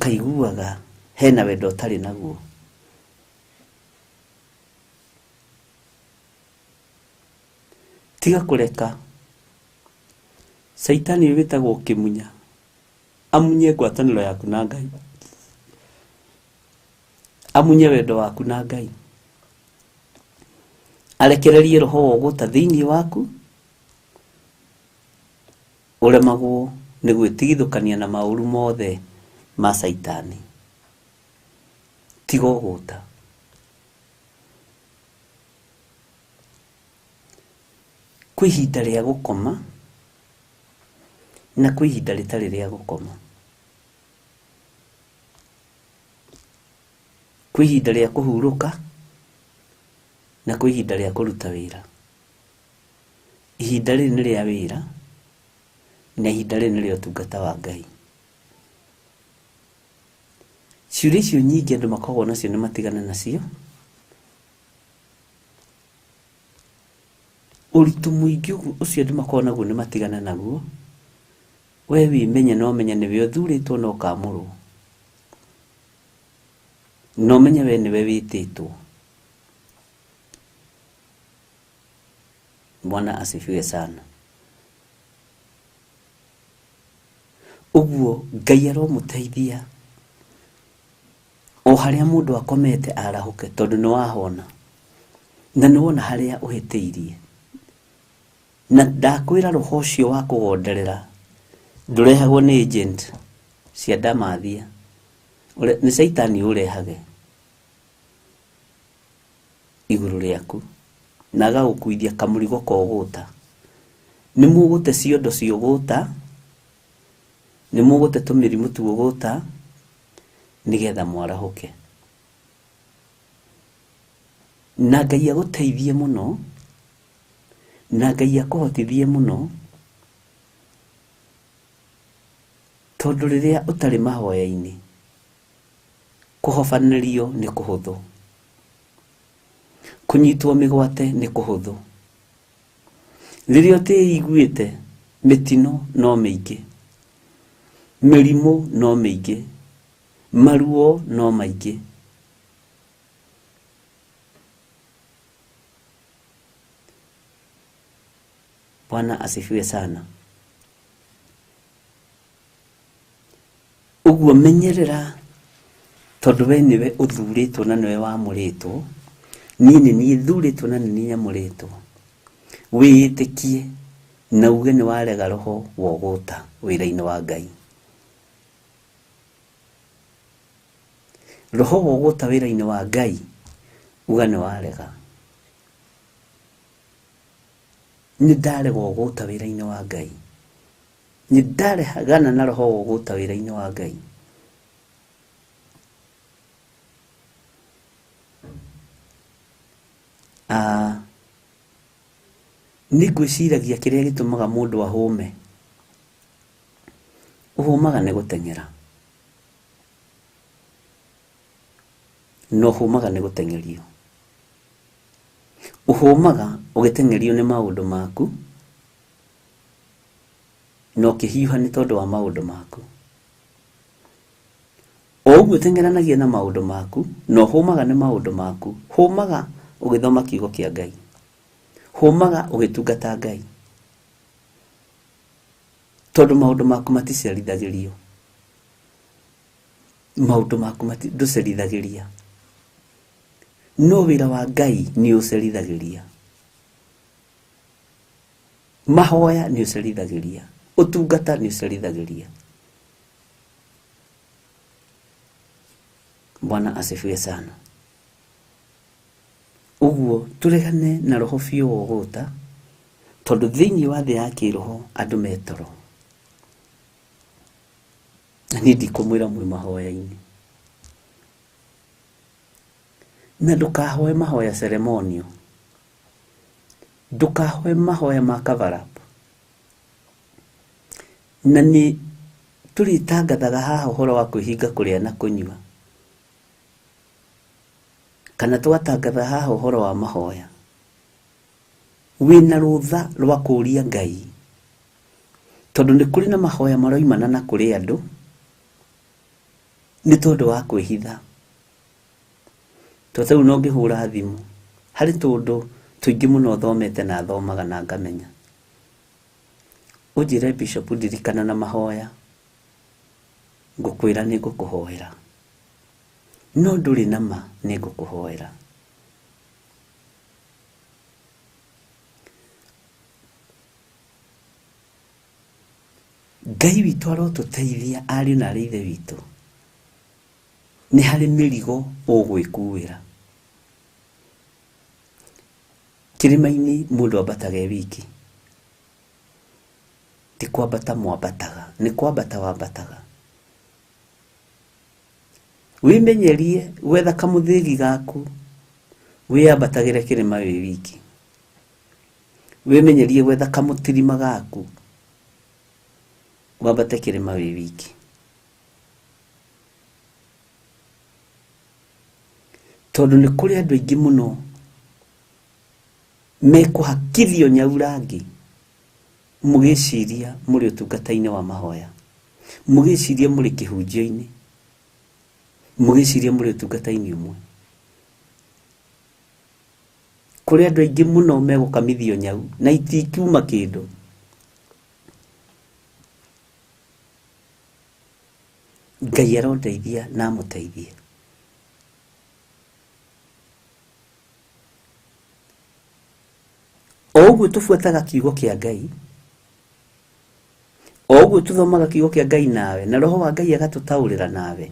Speaker 7: Ũkaiguaga hena wendo ũtarĩ naguo. Tiga kũreka Caitani ũyũ wĩtagwo kĩmunya amunye ngwatanĩro yaku na Ngai, amunye wendo waku na Ngai, arekererie roho wa ũgũta thĩinĩ waku, ũremagwo nĩ gwĩtigithũkania na maũru mothe ma Caitani. Tiga ũgũta. Kwĩ ihinda rĩa gũkoma na kwĩ ihinda rĩtarĩ rĩa gũkoma. Kwĩ ihinda rĩa kũhurũka na kwĩ ihinda rĩa kũruta wĩra. Ihinda rĩrĩ nĩ rĩa wĩra na ihinda rĩrĩ nĩ rĩa ũtungata wa Ngai. Ciũria icio nyingĩ andũ makoragwo nacio nĩ matigane nacio. Ũritũ mũingĩ ũguo ũcio andũ makoragwo naguo nĩ matigane naguo. We wĩmenye na ũmenye nĩwe ũthurĩtwo na ũkamũrwo. Na ũmenye we nĩwe wĩtĩtwo. Bwana asifiwe sana. Ũguo Ngai aromũteithia o harĩa mũndũ akomete arahũke, tondũ nĩ wahona na nĩ wona harĩa ũhĩtĩirie. Na ndakwĩra roho ũcio wa kũgonderera ndũrehagwo nĩ agent cia ndamathia, nĩ Caitani ũrehage igũrũ rĩaku na agagũkuithia kamũrigo ka ũgũta. Nĩ mũgũte ciondo cia ũgũta, nĩ mũgũte tũmĩrimũ twa ũgũta, nĩgetha mwarahũke. Na Ngai agũteithie mũno, na Ngai akũhotithie mũno, tondũ rĩrĩa ũtarĩ mahoya-inĩ, kũhobanĩrio nĩ kũhũthũ, kũnyitwo mĩgwate nĩ kũhũthũ. Rĩrĩa ũtĩiguĩte, mĩtino no mĩingĩ, mĩrimũ no mĩingĩ, maruo no maingĩ. Bwana asifiwe sana. Ũguo menyerera, tondũ we nĩwe ũthurĩtwo na nĩwe wamũrĩtwo. Niĩ nĩ niĩ thurĩtwo na nĩ niĩ nyamũrĩtwo. Wĩĩtĩkie na uge nĩ warega roho wa ũgũta wĩra-inĩ wa Ngai. Roho wa ũgũta wĩra-inĩ wa Ngai, uga nĩ warega. Nĩ ndarega ũgũta wĩra-inĩ wa Ngai. Nĩ ndaregana na roho wa ũgũta wĩra-inĩ wa Ngai. Nĩ ngwĩciragia kĩrĩa gĩtũmaga mũndũ ahũme. Ũhũmaga nĩ gũteng'era. Na ũhũmaga nĩ gũteng'erio. Ũhũmaga ũgĩteng'erio nĩ maũndũ maku, na ũkĩhiũha nĩ tondũ wa maũndũ maku. O ũguo ũteng'eranagia na maũndũ maku, na ũhũmaga nĩ maũndũ maku, hũmaga ũgĩthoma kiugo kĩa Ngai. Hũmaga ũgĩtungata Ngai. Tondũ maũndũ maku maticerithagĩrio. Maũndũ maku ndũcerithagĩria. No wĩra wa Ngai nĩ ũcerithagĩria. Mahoya nĩ ũcerithagĩria. Ũtungata nĩ ũcerithagĩria. Bwana asifiwe sana. Ũguo tũregane na roho biũ wa ũgũta, tondũ thĩinĩ wa thĩ ya kĩroho andũ me toro. Na niĩ ndikũmwĩra mwĩ mahoya-inĩ. Na ndũkahoe mahoya ceremonial. Ndũkahoe mahoya ma cover up. Na nĩ tũrĩtangathaga haha ũhoro wa kwĩhinga kũrĩa na kũnyua. Kana tũgatangatha haha ũhoro wa mahoya. Wĩna rũtha rwa kũũria Ngai. Tondũ nĩ kũrĩ na mahoya maroimana na kũrĩ andũ, Nĩ tondũ wa kwĩhitha. To rĩu no ngĩhũra thimũ harĩ tũndũ tũingĩ mũno thomete na thomaga na ngamenya. Ũnjĩre Bishop ndirikana na mahoya, ngũkwĩra nĩ ngũkũhoera. No ndũrĩ na ma nĩ ngũkũhoera. Ngai witũ arotũteithia ariũ na arĩ ithe witũ. Nĩ harĩ mĩrigo ũgwĩkuĩra. Kĩrĩma-inĩ mũndũ ambataga e wiki. Ti kwambata mwambataga, nĩ kwambata wambataga. Wĩmenyerie gwetha kamũthĩgi gaku, wĩambatagĩre kĩrĩma wĩ wiki. Wĩmenyerie gwetha kamũtirima gaku, wambate kĩrĩma wĩ wiki. Tondũ nĩ kũrĩ andũ aingĩ mũno mekũhakithio nyaurangi mũgĩciria mũrĩ ũtungata-inĩ wa mahoya, mũgĩciria mũrĩ kĩhunjio-inĩ, mũgĩciria mũrĩ ũtungata-inĩ ũmwe. Kũrĩ andũ aingĩ mũno megũkamithio nyau na itikiuma kĩndũ. Ngai arondeithia na amũteithie. O ũguo tũbuataga kiugo kĩa Ngai, o ũguo tũthomaga kiugo kĩa Ngai nawe, na roho wa Ngai agatũtaũrĩra nawe,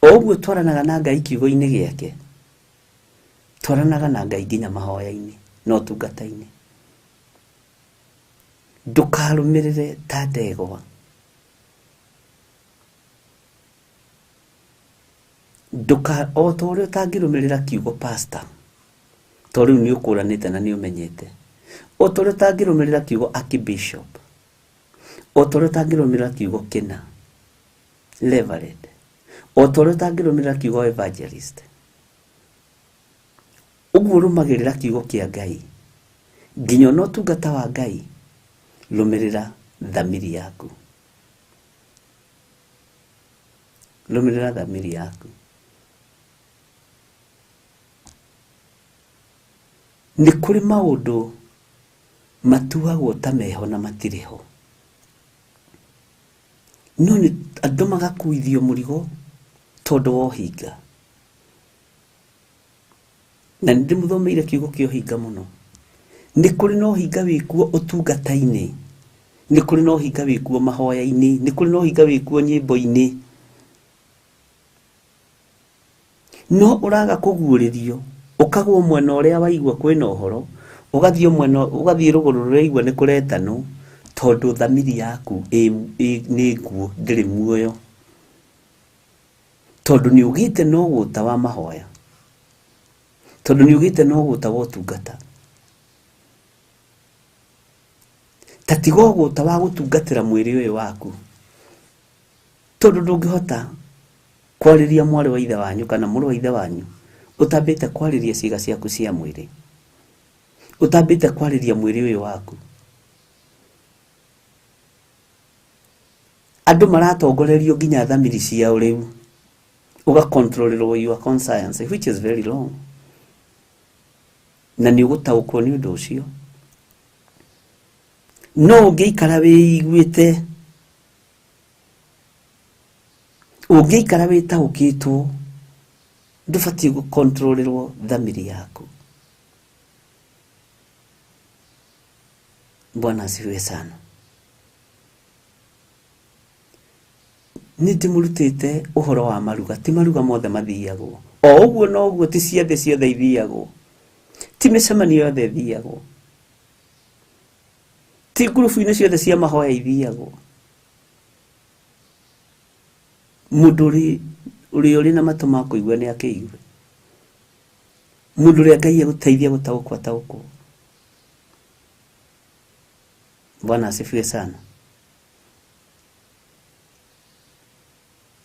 Speaker 7: o ũguo twaranaga na Ngai kiugo-inĩ gĩake, twaranaga na Ngai nginya mahoya-inĩ na ũtungata-inĩ. Ndũkarũmĩrĩre ta ndegwa. O ta ũrĩa ũtangĩrũmĩrĩra kiugo pastor, to rĩu nĩ ũkũranĩte na nĩ ũmenyete. O ta ũrĩa ũtangĩrũmĩrĩra kiugo archbishop, o ta ũrĩa ũtangĩrũmĩrĩra kiugo kĩna, reverend, o ta ũrĩa ũtangĩrũmĩrĩra kiugo evangelist, ũguo rũmagĩrĩra kiugo kĩa Ngai nginya ona ũtungata wa Ngai, rũmĩrĩra thamiri yaku. Rũmĩrĩra thamiri yaku. Nĩ kũrĩ maũndũ matuagwo ta meho na matirĩ ho. No nĩ andũ magakuithio mũrigo tondũ wa ũhinga. Na nĩ ndĩmũthomeire kiugo kĩa ũhinga mũno. Nĩ kũrĩ na ũhinga wĩkuo ũtungata-inĩ, nĩ kũrĩ na ũhinga wĩkuo mahoya-inĩ, nĩ kũrĩ na ũhinga wĩkuo nyĩmbo-inĩ. No ũraga kũguũrĩrio, ũkagwo mwena ũrĩa waigua kwĩna ũhoro, ũgathiĩ mwena, ũgathiĩ rũgũrũ rũrĩa waigua nĩ kũretanwo, tondũ thamiri yaku nĩ nguũ, ndĩrĩ muoyo. Tondũ nĩ ũgĩte na ũgũta wa mahoya, tondũ nĩ ũgĩte na ũgũta wa ũtungata. Ta tiga ũgũta wa gũtungatĩra mwĩrĩ ũyũ waku, tondũ ndũngĩhota kwarĩria mwarĩ wa ithe wanyu kana mũrũ wa ithe wanyu ũtambĩte kwarĩria ciĩga ciaku cia mwĩrĩ, ũtambĩte kwarĩria mwĩrĩ ũyũ waku. Andũ maratongorerio nginya thamiri ciao rĩu, ũgacontrollerwo your conscience, which is very wrong. Na nĩ ũgũtaũkwo nĩ ũndũ ũcio. No ũngĩikara wĩiguĩte, ũngĩikara wĩtaũkĩtwo, ndũbatiĩ gũcontrollerwo thamiri yaku. Bwana asifiwe sana. Nĩ ndĩmũrutĩte ũhoro wa maruga, ti maruga mothe mathiagwo. O ũguo noguo ti ciathĩ ciothe ithiagwo, ti mĩcemanio yothe ĩthiagwo, ti ngurubu-inĩ ciothe cia mahoya ithiagwo. Mũndũ ũrĩa ũrĩ na matũ ma kũigua nĩ akĩigue. Mũndũ ũrĩa Ngai egũteithia gũtaũkwo ataũkwo. Bwana asifiwe sana.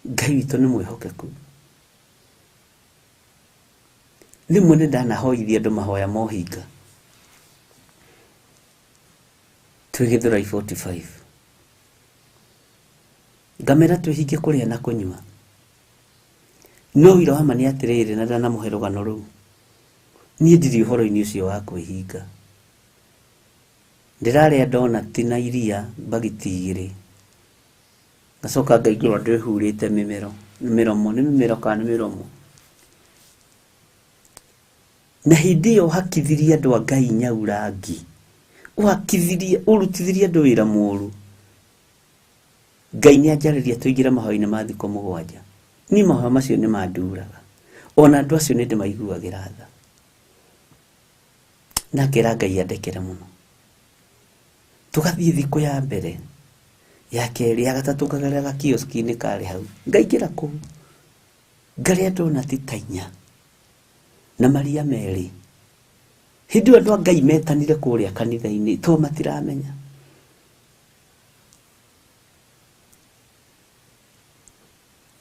Speaker 7: Ngai witũ nĩ mwĩhokeku. Rĩmwe nĩ ndanahoithia andũ mahoya ma ũhinga twĩ Gĩthũrai 45. Ngamera twĩhinge kũrĩa na kũnyua. No ũira wa ma nĩ atĩrĩrĩ, na ndanamũhe rũgano rũu, niĩ ndirĩ ũhoro-inĩ ũcio wa kwĩhinga. Ndĩrarĩa ndonati na iria mbagiti igĩrĩ, ngacoka ngaingĩrwo ndĩhurĩte mĩmero, mĩromo, nĩ mĩmero kana nĩ mĩromo. Na hĩndĩ ĩyo ũhakithirie andũ a Ngai nyau rangi, ũhakithirie, ũrutithirie andũ wĩra mũru. Ngai nĩ anjarĩria tũingĩre mahoya-inĩ ma thikũ 7. Niĩ mahoya macio nĩ manduraga. Ona andũ acio nĩ ndĩmaiguagĩra tha. Na ngera Ngai andekere mũno. Tũgathiĩ thikũ ya mbere, ya kerĩ, ya gatatũ, ngagerera gakioski-inĩ karĩ hau. Ngaingĩra kũu. Ngarĩa ndonati ta 4 na maria 2. Hĩndĩ ĩyo andũ a Ngai metanire kũrĩa kanitha-inĩ to matiramenya.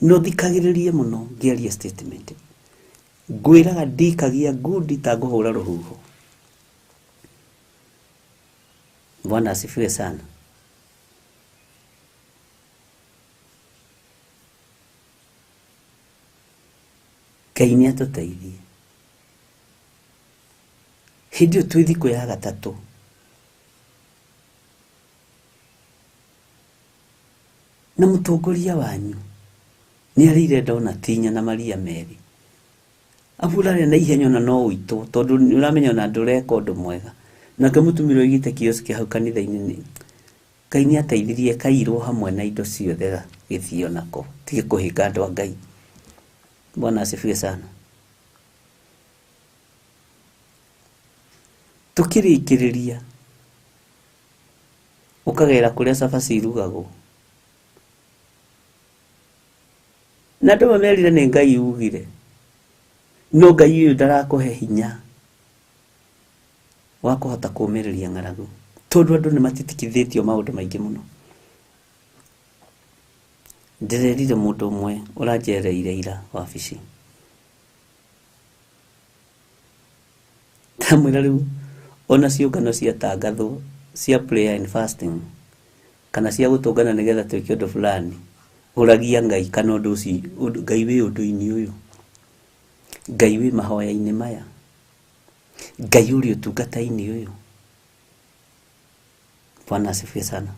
Speaker 7: No thikagĩrĩrie mũno ngĩaria statement. Ngwĩraga ndikagia ngundi ta ngũhũra rũhuho. Bwana asifiwe sana. Ngai nĩ atũteithie. Hĩndĩ ĩyo twĩ thikũ ya gatatũ, na mũtongoria wanyu nĩ arĩire ndonati 4 na maria 2. Abu ũrarĩa na ihenya ona no ũitwo, tondũ nĩ ũramenya ona ndũreka ũndũ mwega. Nake mũtumia ũrĩa ũigĩte kioski hau kanitha-inĩ nĩ Ngai nĩ ateithirie kairwo hamwe na indo ciothe gĩthiĩ onako, tige kũhĩnga andũ a Ngai. Bwana asifiwe sana. Tukĩrĩkĩrĩria ũkagera kũrĩa cabaci irugagwo. Na andũ mamerire nĩ Ngai ugire. No Ngai ũyũ ndarakũhe hinya wa kũhota kũũmĩrĩria ng'aragu, tondũ andũ nĩ matitikithĩtio maũndũ maingĩ mũno. Ndĩrerire mũndũ ũmwe ũranjereire ira wabici, ndamwĩra rĩu ona ciũngano ciatangathwo cia prayer and fasting kana cia gũtũngana nĩgetha twĩke ũndũ fulani, ũragia Ngai kana ũndũ ũcio, Ngai wĩ ũndũ-inĩ ũyũ, Ngai wĩ mahoya-inĩ maya, Ngai ũrĩ ũtungata-inĩ ũyũ. Bwana asifiwe sana.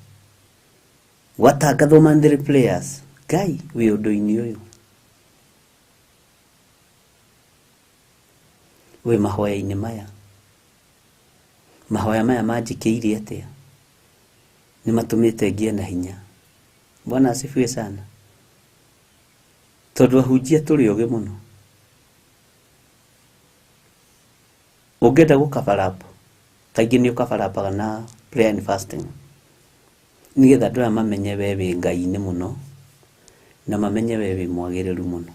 Speaker 7: Gwatangathwo monthly prayers, Ngai wĩ ũndũ-inĩ ũyũ, wĩ mahoya-inĩ maya. Mahoya maya manjĩkĩire atĩa? Nĩ matũmĩte ngĩe na hinya. Bwana asifiwe sana. Tondũ ahunjia tũrĩ ogĩ mũno. Ũngĩenda gũcover up, kaingĩ nĩ ũcover-upaga na prayer and fasting, nĩgetha andũ aya mamenye we wĩ Ngai-inĩ mũno, na mamenye we wĩ mwagĩrĩru mũno.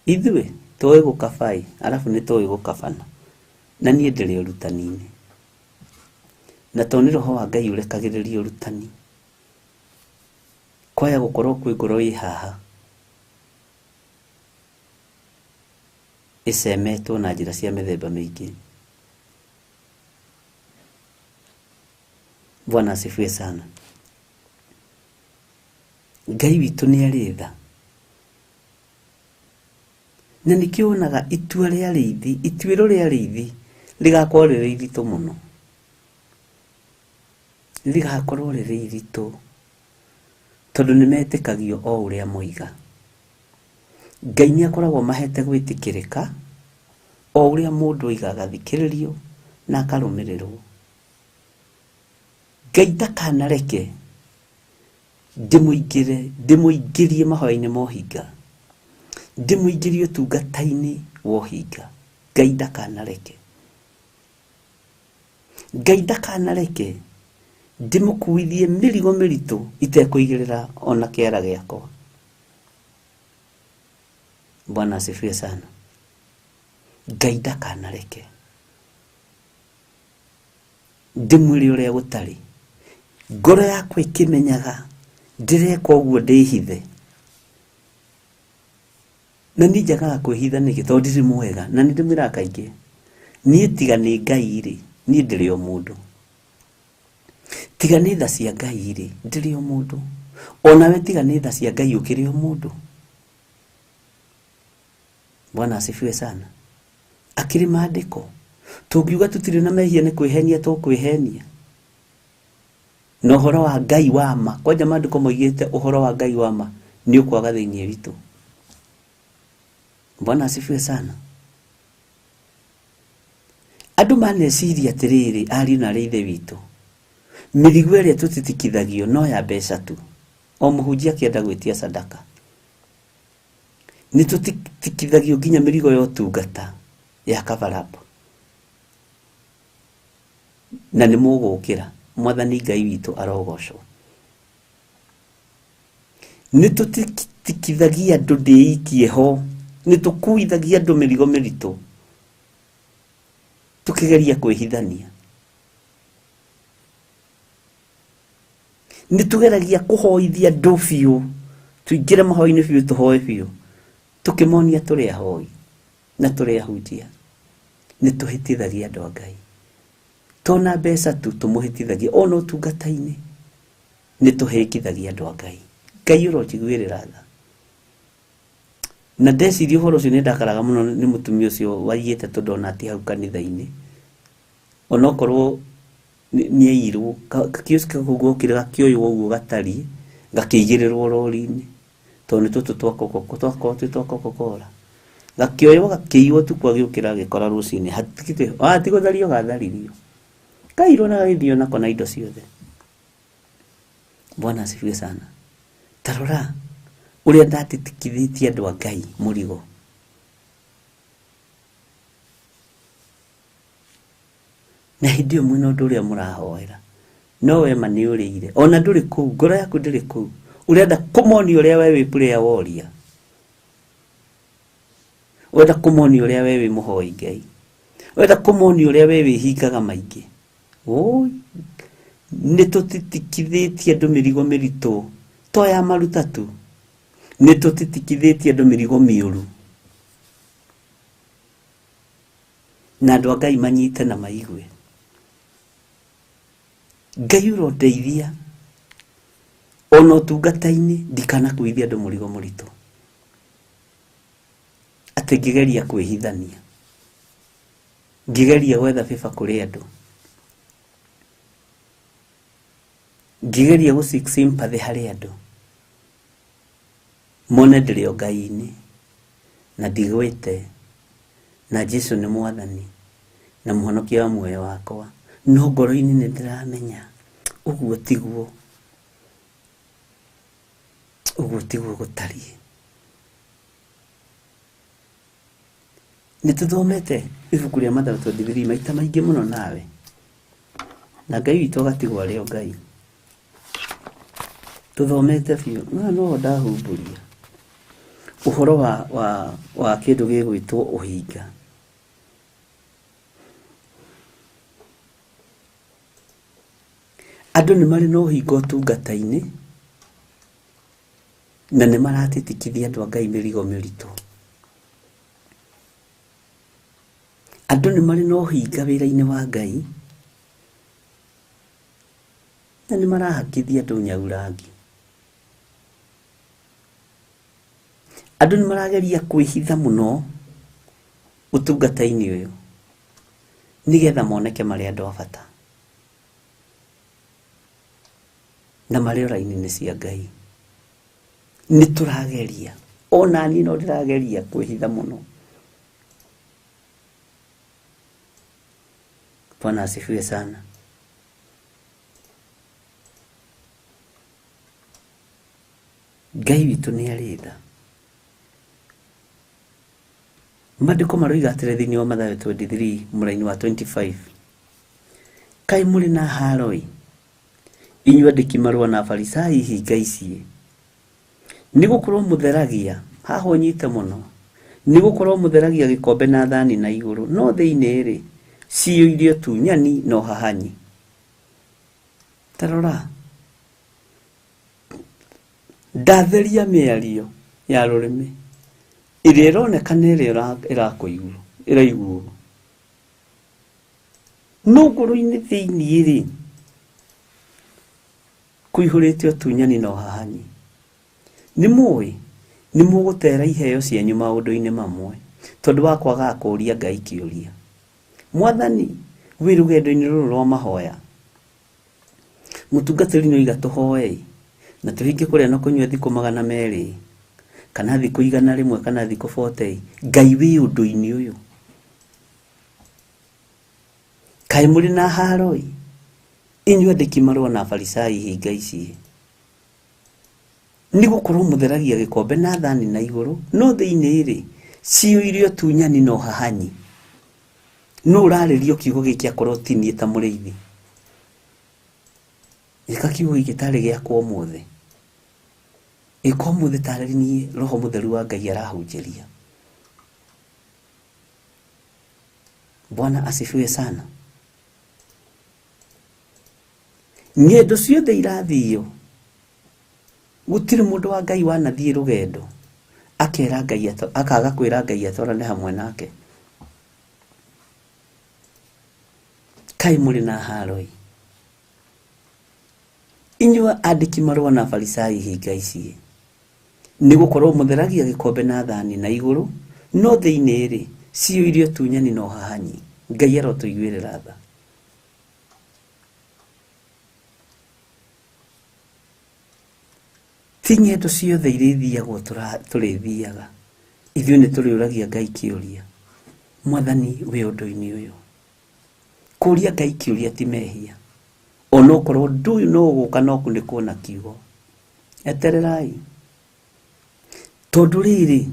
Speaker 7: Ithuĩ tũĩ gũkabai, arabu nĩ tũĩ gũkabana. Na niĩ ndĩrĩ ũrutani-inĩ. Na to nĩ roho wa Ngai ũrekagĩrĩria ũrutani. Kwaya gũkorwo kwĩ ngoro ĩ haha ĩcemetwo na njĩra cia mĩthemba mĩingĩ. Bwana asifiwe sana. Ngai witũ nĩ arĩ tha. Na nĩkĩo wonaga itua rĩa rĩithi, ituĩro rĩa rĩithi rĩgakorwo rĩrĩ iritũ mũno. Rĩgakorwo rĩrĩ iritũ tondũ nĩ metĩkagio o ũrĩa moiga. Ngai nĩ akoragwo mahete gwĩtĩkĩrĩka o ũrĩa mũndũ oiga agathikĩrĩrio na akarũmĩrĩrwo. Ngai ndakanareke ndĩmũingĩrie mahoya-inĩ ma ũhinga, ndĩmũingĩrie ũtungata-inĩ wa ũhinga. Ngai ndakanareke. Ngai ndakanareke ndĩmũkuithie mĩrigo mĩritũ itekũigĩrĩra ona kĩara gĩakwa. Bwana asifiwe sana. Ngai ndakanareke ndĩmwĩre ũrĩa gũtarĩ. Ngoro yakwa ĩkĩmenyaga ndĩreka ũguo ndĩhithe. Na niĩ njagaga kwĩhitha nĩkĩ? Tondũ ndirĩ mwega. Na nĩ ndĩmwĩraga kaingĩ, niĩ tiga nĩ Ngai rĩ, niĩ ndĩrĩ o mũndũ. Tiga nĩ tha cia Ngai rĩ, ndĩrĩ o mũndũ. Onawe tiga nĩ tha cia Ngai ũkĩrĩ o mũndũ. Bwana asifiwe sana. Akĩrĩ maandĩko tũngiuga tũtirĩ na mehia nĩ kwĩhenia tũkwĩhenia. Na ũhoro wa Ngai wa ma, kwanja maandĩko moigĩte ũhoro wa Ngai wa ma nĩ ũkwaga thĩinĩ witũ. Bwana asifiwe sana. Andũ maneciria atĩrĩrĩ, ariũ na arĩ ithe witũ, mĩrigo ĩrĩa tũtitikithagio no ya mbeca tu. O mũhunjia akĩenda gwĩtia sadaka, nĩ tũtitikithagio nginya mĩrigo ya ũtungata ya cover up, na nĩ mũgũkĩra. Mwathani Ngai witũ arogocwo. Nĩ tũtitikithagia andũ ndĩikie ho, nĩ tũkuithagia andũ mĩrigo mĩritũ tũkĩgeria kwĩhithania. Nĩ tũgeragia kũhoithia andũ biũ, tũingĩre mahoya-inĩ biũ, tũhoe biũ, tũkĩmonia tũrĩ ahoi na tũrĩ ahunjia. Nĩ tũhĩtithagia andũ a Ngai. Tona mbeca tu tũmũhĩtithagia, ona ũtungata-inĩ nĩ tũhĩngithagia andũ a Ngai. Ngai ũronjiguĩrĩra tha. Na ndeciria ũhoro ũcio nĩ ndakaraga mũno nĩ mũtumia ũcio waiyĩte tondũ ona ti hau kanitha-inĩ, onokorwo nĩ aiyirwo, gakiosk kau gokire gakĩoywo ũguo gatariĩ, gakĩigĩrĩrwo rori-inĩ, tondũ nĩ tũtũ twa Coca-Cola, twakorwo twĩ twa Coca-Cola. Gakĩoywo gakĩiywo ũtukũ agĩũkĩra agĩkora rũcinĩ, hatikĩrĩ, ti gũthario gatharirio. Kaiyirwo na gagĩthiĩ nako na indo ciothe. Bwana asifiwe sana. Ta rora ũrĩa ndatitikithĩtie andũ a Ngai mũrigo. Na hĩndĩ ĩyo mwĩna ũndũ ũrĩa mũrahoera, no we ma nĩ ũrĩire, ona ndũrĩ kũu, ngoro yaku ndĩrĩ kũu, ũrenda kũmonia ũrĩa we wĩ prayer warrior, ũrenda kũmonia ũrĩa we wĩ mũhoi Ngai, ũrenda kũmonia ũrĩa we wĩhingaga maingĩ. Oi, nĩ tũtitikithĩtie andũ mĩrigo mĩritũ, to ya maruta tu, nĩ tũtitikithĩtie andũ mĩrigo mĩũru, na andũ a Ngai manyite na maigue. Ngai ũrondeithia ona ũtungata-inĩ ndikanakuithia andũ mũrigo mũritũ, atĩ ngĩgeria kwĩhithania, ngĩgeria gwetha favor kũrĩ andũ, ngĩgeria gũ seek sympathy harĩ andũ, mone ndĩrĩ o Ngai-inĩ na ndigwĩte, na Jesu nĩ mwathani na mũhonokia wa muoyo wakwa, no ngoro-inĩ nĩ ndĩramenya ũguo tiguo, ũguo tiguo gũtariĩ. Nĩ tũthomete ibuku rĩa Mathayo 23 maita maingĩ mũno nawe, na Ngai witũ agatigwo arĩ o Ngai. Tũthomete biũ, no no ndahumbũria ũhoro wa kĩndũ gĩgwĩtwo ũhinga. Andũ nĩ marĩ na ũhinga ũtungata-inĩ na nĩ maratitikithia andũ a Ngai mĩrigo mĩritũ. Andũ nĩ marĩ na ũhinga wĩra-inĩ wa Ngai na nĩ marahakithia andũ nyaurangi. Andũ nĩ marageria kwĩhitha mũno ũtungata-inĩ ũyũ nĩgetha moneke marĩ andũ a bata na marĩ o raini-inĩ cia Ngai. Nĩ tũrageria, ona niĩ no ndĩrageria kwĩhitha mũno. Bwana asifiwe sana. Ngai witũ nĩ arĩ tha. Maandĩko maroiga atĩrĩ thĩinĩ wa Mathayo 23 mũraini wa 25, kaĩ mũrĩ na haro-ĩ, inyuĩ andĩki marũa na Afarisai hinga ici, nĩ gũkorwo mũtheragia, haha ũnyite mũno, nĩ gũkorwo mũtheragia gĩkombe na thani na igũrũ, no thĩinĩ-rĩ ciyũire ũtunyani na ũhahanyi. Ta rora, ndatheria mĩario ya rũrĩmĩ ĩrĩa ĩroneka nĩ ĩrĩa ĩrakũiguo, ĩraiguo, no ngoro-inĩ thĩinĩ-rĩ Kũihũrĩte ũtunyani na ũhahanyi. Nĩ mũĩ nĩ mũgũtera iheo cianyu maũndũ-inĩ mamwe tondũ wa kwagaga kũũria Ngai kĩũria. Mwathani, wĩ rũgendo-inĩ rũrũ rwa mahoya, mũtungatĩri nĩ oiga tũhoe na tũhinge kũrĩa na kũnyua thikũ 200 kana thikũ 100 kana thikũ 40. Ngai wĩ ũndũ-inĩ ũyũ. Kaĩ mũrĩ na haroi inyuĩ andĩki marũa na Afarisai hinga ici, nĩ gũkorwo mũtheragia gĩkombe na thani na igũrũ, no thĩinĩ rĩ ciyũire ũtunyani na ũhahanyi. No ũrarĩrio kiugo gĩkĩ akorwo ti niĩ ta mũrĩithi. Ĩka kiugo gĩkĩ tarĩ gĩakwa ũmũthĩ. Ĩka ũmũthĩ tarĩ niĩ Roho Mũtheru wa Ngai arahunjĩria. Bwana asifiwe sana. Ng'endo ciothe irathio, gũtirĩ mũndũ wa Ngai wanathiĩ rũgendo akera Ngai akaga kwĩra Ngai atwarane hamwe nake. Kaĩ mũrĩ na haroi inyuĩ andĩki marũa na Afarisai hinga ici, nĩ gũkorwo mũtheragia gĩkombe na thani na igũrũ, no thĩinĩ rĩ ciyũire ũtunyani na ũhahanyi. Ngai arotũiguĩrĩra tha. Ti ng'endo ciothe irĩthiagwo tũrĩthiaga, ithuĩ nĩ tũrĩũragia Ngai kĩũria. Mwathani wĩ ũndũ-inĩ ũyũ. Kũũria Ngai kĩũria ti mehia, onokorwo ũndũ ũyũ no ũgũka no kunĩkwo na kiugo. Etererai, tondũ rĩrĩ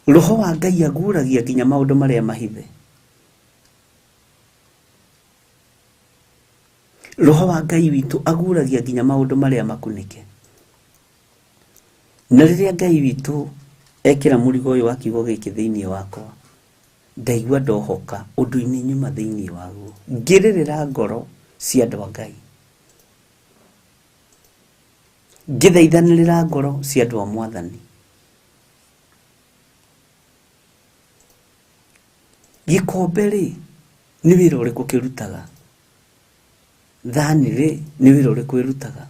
Speaker 7: Roho wa Ngai aguũragia nginya maũndũ marĩa mahithe. Roho wa Ngai witũ aguũragia nginya maũndũ marĩa makunĩke. Na rĩrĩa Ngai witũ ekĩra mũrigo ũyũ wa kiugo gĩkĩ thĩinĩ wakwa, ndaigua ndohoka ũndũ-inĩ nyuma thĩinĩ waguo, ngĩrĩrĩra ngoro cia andũ a Ngai, ngĩthaithanĩrĩra ngoro cia andũ a Mwathani. Gĩkombe rĩ nĩ wĩra ũrĩkũ kĩrutaga? Thani rĩ nĩ wĩra ũrĩkũ ĩrutaga?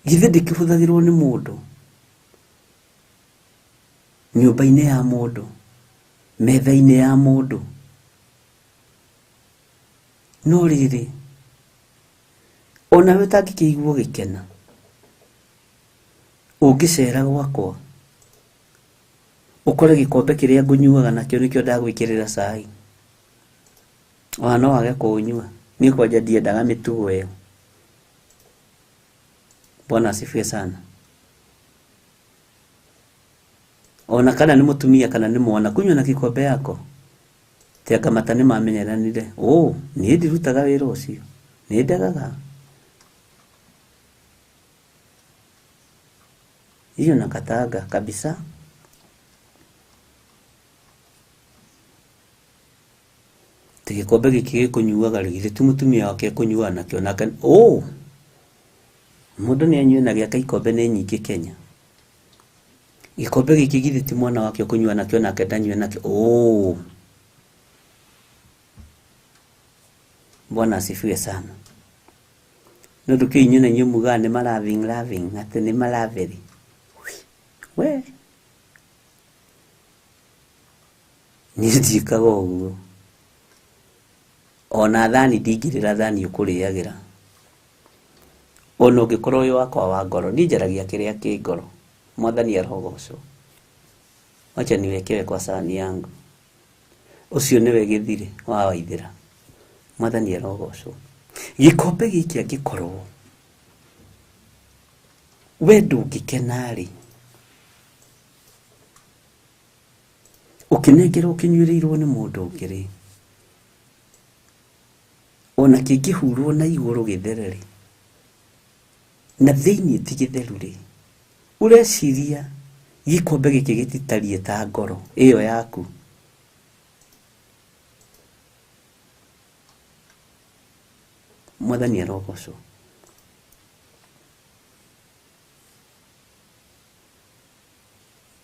Speaker 7: Githĩ ndĩkĩhũthagĩrwo nĩ mũndũ nyũmba-inĩ ya mũndũ, metha-inĩ ya mũndũ? No rĩrĩ onawe ũtangĩkĩigua ũgĩkena ũngĩcera gwakwa ũkore gĩkombe kĩrĩa ngũnyuaga nakĩo nĩkĩo ndagwĩkĩrĩra cai, ona no wage kũũnyua. Niĩ kwanja ndiendaga mĩtugo ĩyo. Bwana asifiwe sana. Ona kana nĩ mũtumia kana nĩ mwana, kunyua na kikombe yako ti anga mata nĩ mamenyeranire. Niĩ ndirutaga wĩra ũcio, nĩ ndegaga. Hiyo nakataga kabisa. Ti gĩkombe gĩkĩ gĩkũnyuaga rĩ, githĩ ti mũtumia wake ekũnyuaga nakĩo? Nake mũndũ nĩ anyue na gĩake ikombe nĩ nyingĩ Kenya. Gĩkombe gĩkĩ githĩ ti mwana wake ũkũnyua nakĩo nake ndanyue nakĩo? Bwana asifiwe sana. No ũndũ kĩ inyuĩ na inyuĩ mugaga nĩ ma loving loving, atĩ nĩ ma lovely. We niĩ ndiĩkaga ũguo. Ona thani ndingĩrĩra thani ũkũrĩagĩra. Ona ũngĩkorwo wĩ wakwa wa ngoro, niĩ njaragia kĩrĩa kĩ ngoro. Mwathani arogocwo. Wacha niwekewe kwa sahani yangu. Ũcio nĩwe gĩthirĩ wa Waithĩra. Mwathani arogocwo. Gĩkombe gĩkĩ angĩkorwo we ndũngĩkena rĩ, ũkĩnengerwo ũkĩnyuĩrĩirwo nĩ mũndũ ũngĩ rĩ, ona kĩngĩhurwo na igũrũ gĩthere rĩ, na thĩinĩ ti gĩtheru rĩ, ũreciria gĩkombe gĩkĩ gĩtitariĩ ta ngoro ĩyo yaku? Mwathani arogocwo.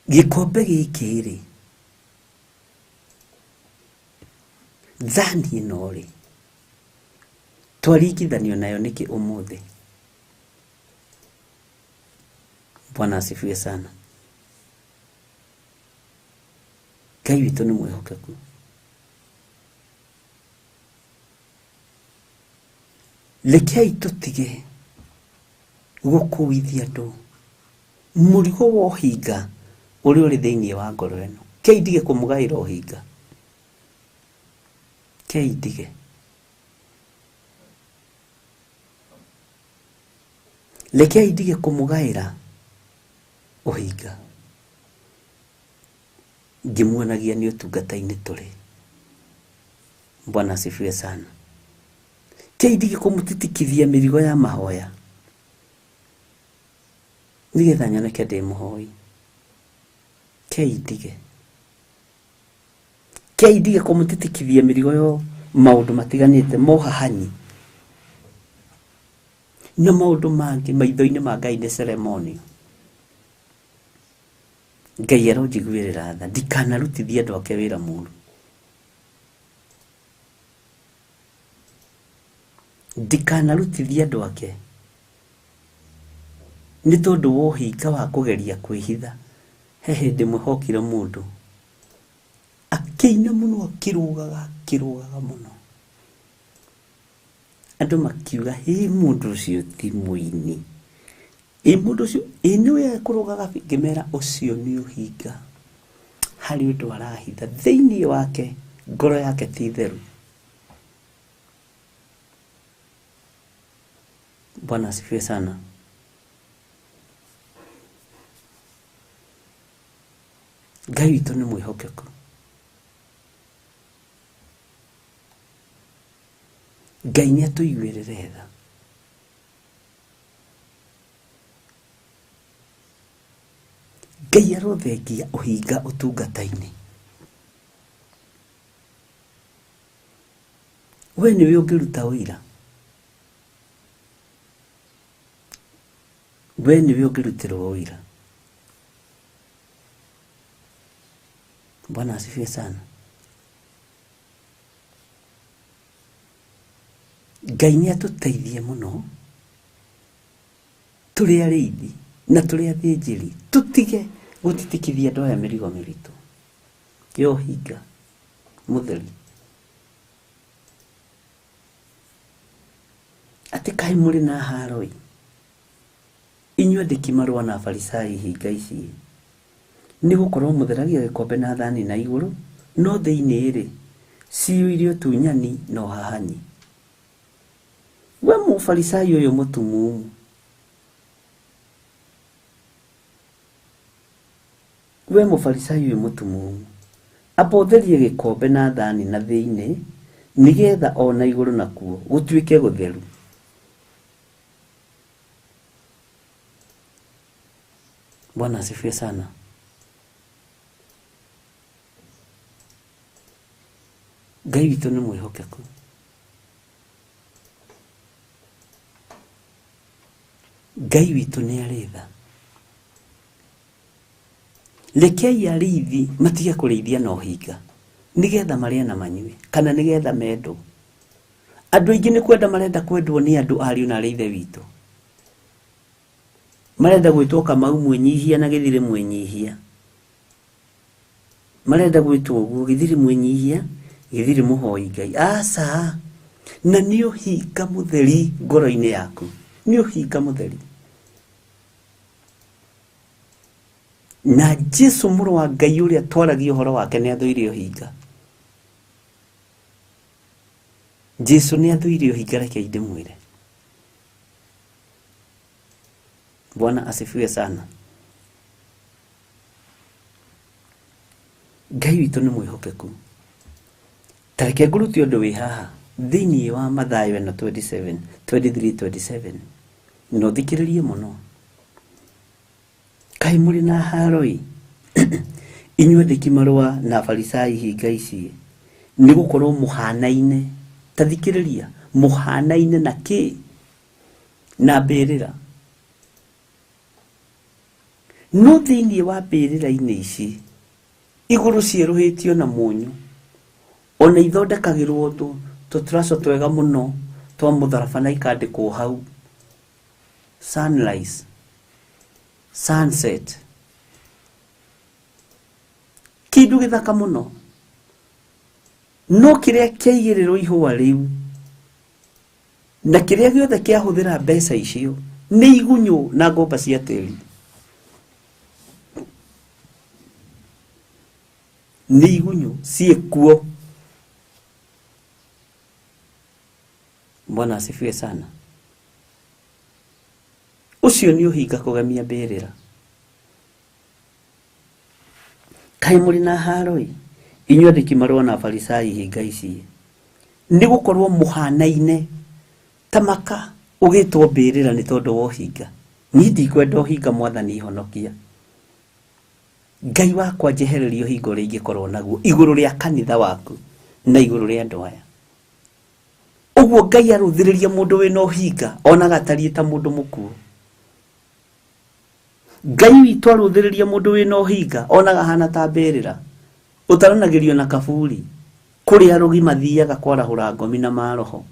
Speaker 7: Gĩkombe gĩkĩ rĩ, thani ĩno rĩ, Twaringithanio nayo nĩkĩ ũmũthĩ? Bwana asifiwe sana. Ngai witũ nĩ mwĩhokeku. Rekei tũtige gũkuithia andũ mũrigo wa ũhinga ũrĩa ũrĩ thĩinĩ wa ngoro ĩno. Kei ndige kũmũgaĩra ũhinga, kei ndige. Rekei ndige kũmũgaĩra ũhinga ngĩmuonagia nĩ ũtungata-inĩ tũrĩ. Bwana asifiwe sana. Kei ndige kũmũtitikithia mĩrigo ya mahoya nĩgetha nyoneke ndĩ mũhoi. Kei ndige, kei ndige kũmũtitikithia mĩrigo yo maũndũ matiganĩte mohahanyi na maũndũ mangĩ maitho-inĩ ma Ngai nĩ ceremonial. Ngai aronjiguĩrĩra tha ndikanarutithie andũ ake wĩra mũru, ndikanarutithie andũ ake nĩ tondũ wa ũhinga wa kũgeria kwĩhitha. He hĩndĩ ĩmwe hokire mũndũ akĩina mũno, akĩrũgaga akĩrũgaga mũno, andũ makiuga hĩ mũndũ ũcio ti mũini, ĩ mũndũ ũcio ĩ nĩwe ekũrũgaga biũ. Ngĩmera ũcio nĩ ũhinga, harĩ ũndũ arahitha thĩinĩ wake, ngoro yake ti theru. Bwana asifiwe sana. Ngai witũ nĩ mwĩhokeku. Ngai nĩ atũiguĩrĩre tha. Ngai arothengia ũhinga ũtungata-inĩ. We nĩwe ũngĩruta ũira, we nĩwe ũngĩrutĩrwo ũira. Bwana asifiwe sana. Ngai nĩ atũteithie mũno tũrĩ arĩithi na tũrĩ athĩnjĩri, tũtige gũtitikithia andũ aya mĩrigo mĩritũ ya ũhinga mũtheri. Atĩ kaĩ mũrĩ na haro-ĩ, inyuĩ andĩki marũa na Afarisai hinga ici, nĩ gũkorwo mũtheragia gĩkombe na thani na igũrũ, no thĩinĩ-rĩ ciyũire ũtunyani na ũhahanyi. We mũfarisai ũyũ mũtumumu, we mũfarisai ũyũ mũtumumu, amba ũtherie gĩkombe na thani na thĩinĩ, nĩgetha ona igũrũ nakuo gũtuĩke gũtheru. Bwana asifiwe sana. Ngai witũ nĩ mwĩhokeku. Ngai witũ nĩ arĩ tha. Rekei arĩithi matige kũrĩithia na ũhinga nĩgetha marĩe na manyue, kana nĩgetha mendwo. Andũ aingĩ nĩ kwenda marenda kwendwo nĩ andũ ariũ na arĩ ithe witũ, marenda gwĩtwo Kamau mwĩnyihia na Gĩthirĩ mwĩnyihia, marenda gwĩtwo ũguo Gĩthirĩ mwĩnyihia, Gĩthirĩ mũhoi Ngai. Aca, na nĩ ũhinga mũtheri ngoro-inĩ yaku, nĩ ũhinga mũtheri. Na Jesu mũrũ wa Ngai ũrĩa twaragia ũhoro wake nĩ athũire ũhinga. Jesu nĩ athũire ũhinga, rekei ndĩmwĩre. Bwana asifiwe sana. Ngai witũ nĩ mwĩhokeku. Ta reke ngũrute ũndũ wĩ haha thĩinĩ wa Mathayo ĩno 27, 23, 27, na ũthikĩrĩrie mũno. Kaĩ mũrĩ na haro-ĩ, inyuĩ andĩki marũa na Afarisai hinga ici, nĩ gũkorwo mũhanaine, ta thikĩrĩria, mũhanaine na kĩ? Na mbĩrĩra. No thĩinĩ wa mbĩrĩra-inĩ ici, igũrũ cierũhĩtio na mũnyũ, ona ithondekagĩrwo tũturaco twega mũno twa mũtharaba na ikandĩkwo hau sunrise, sunset, kĩndũ gĩthaka mũno. No kĩrĩa kĩaigĩrĩrwo ihũa rĩu na kĩrĩa gĩothe kĩahũthĩra mbeca icio nĩ igunyũ na ngomba cia tĩri, nĩ igunyũ ciĩkuo. Bwana asifiwe sana. Ũcio nĩ ũhinga kũgemia mbĩrĩra. Kaĩ mũrĩ na haro-ĩ, inyuĩ andĩki marũa na Afarisai hinga ici, nĩ gũkorwo mũhanaine ta maka ũgĩtwo mbĩrĩra nĩ tondũ wa ũhinga. Niĩ ndikwenda ũhinga, Mwathani honokia. Ngai wakwa njehereria ũhinga ũrĩa ingĩkorwo naguo igũrũ rĩa kanitha waku na igũrũ rĩa andũ aya. Ũguo Ngai arũthĩrĩria mũndũ wĩna ũhinga onaga atariĩ ta mũndũ mũkuũ. Ngai witũ arũthĩrĩria mũndũ wĩna ũhinga onaga ahana ta mbĩrĩra ũtaranagĩrio na kaburi kũrĩa arũgi mathiaga kwarahũra ngomi na maroho,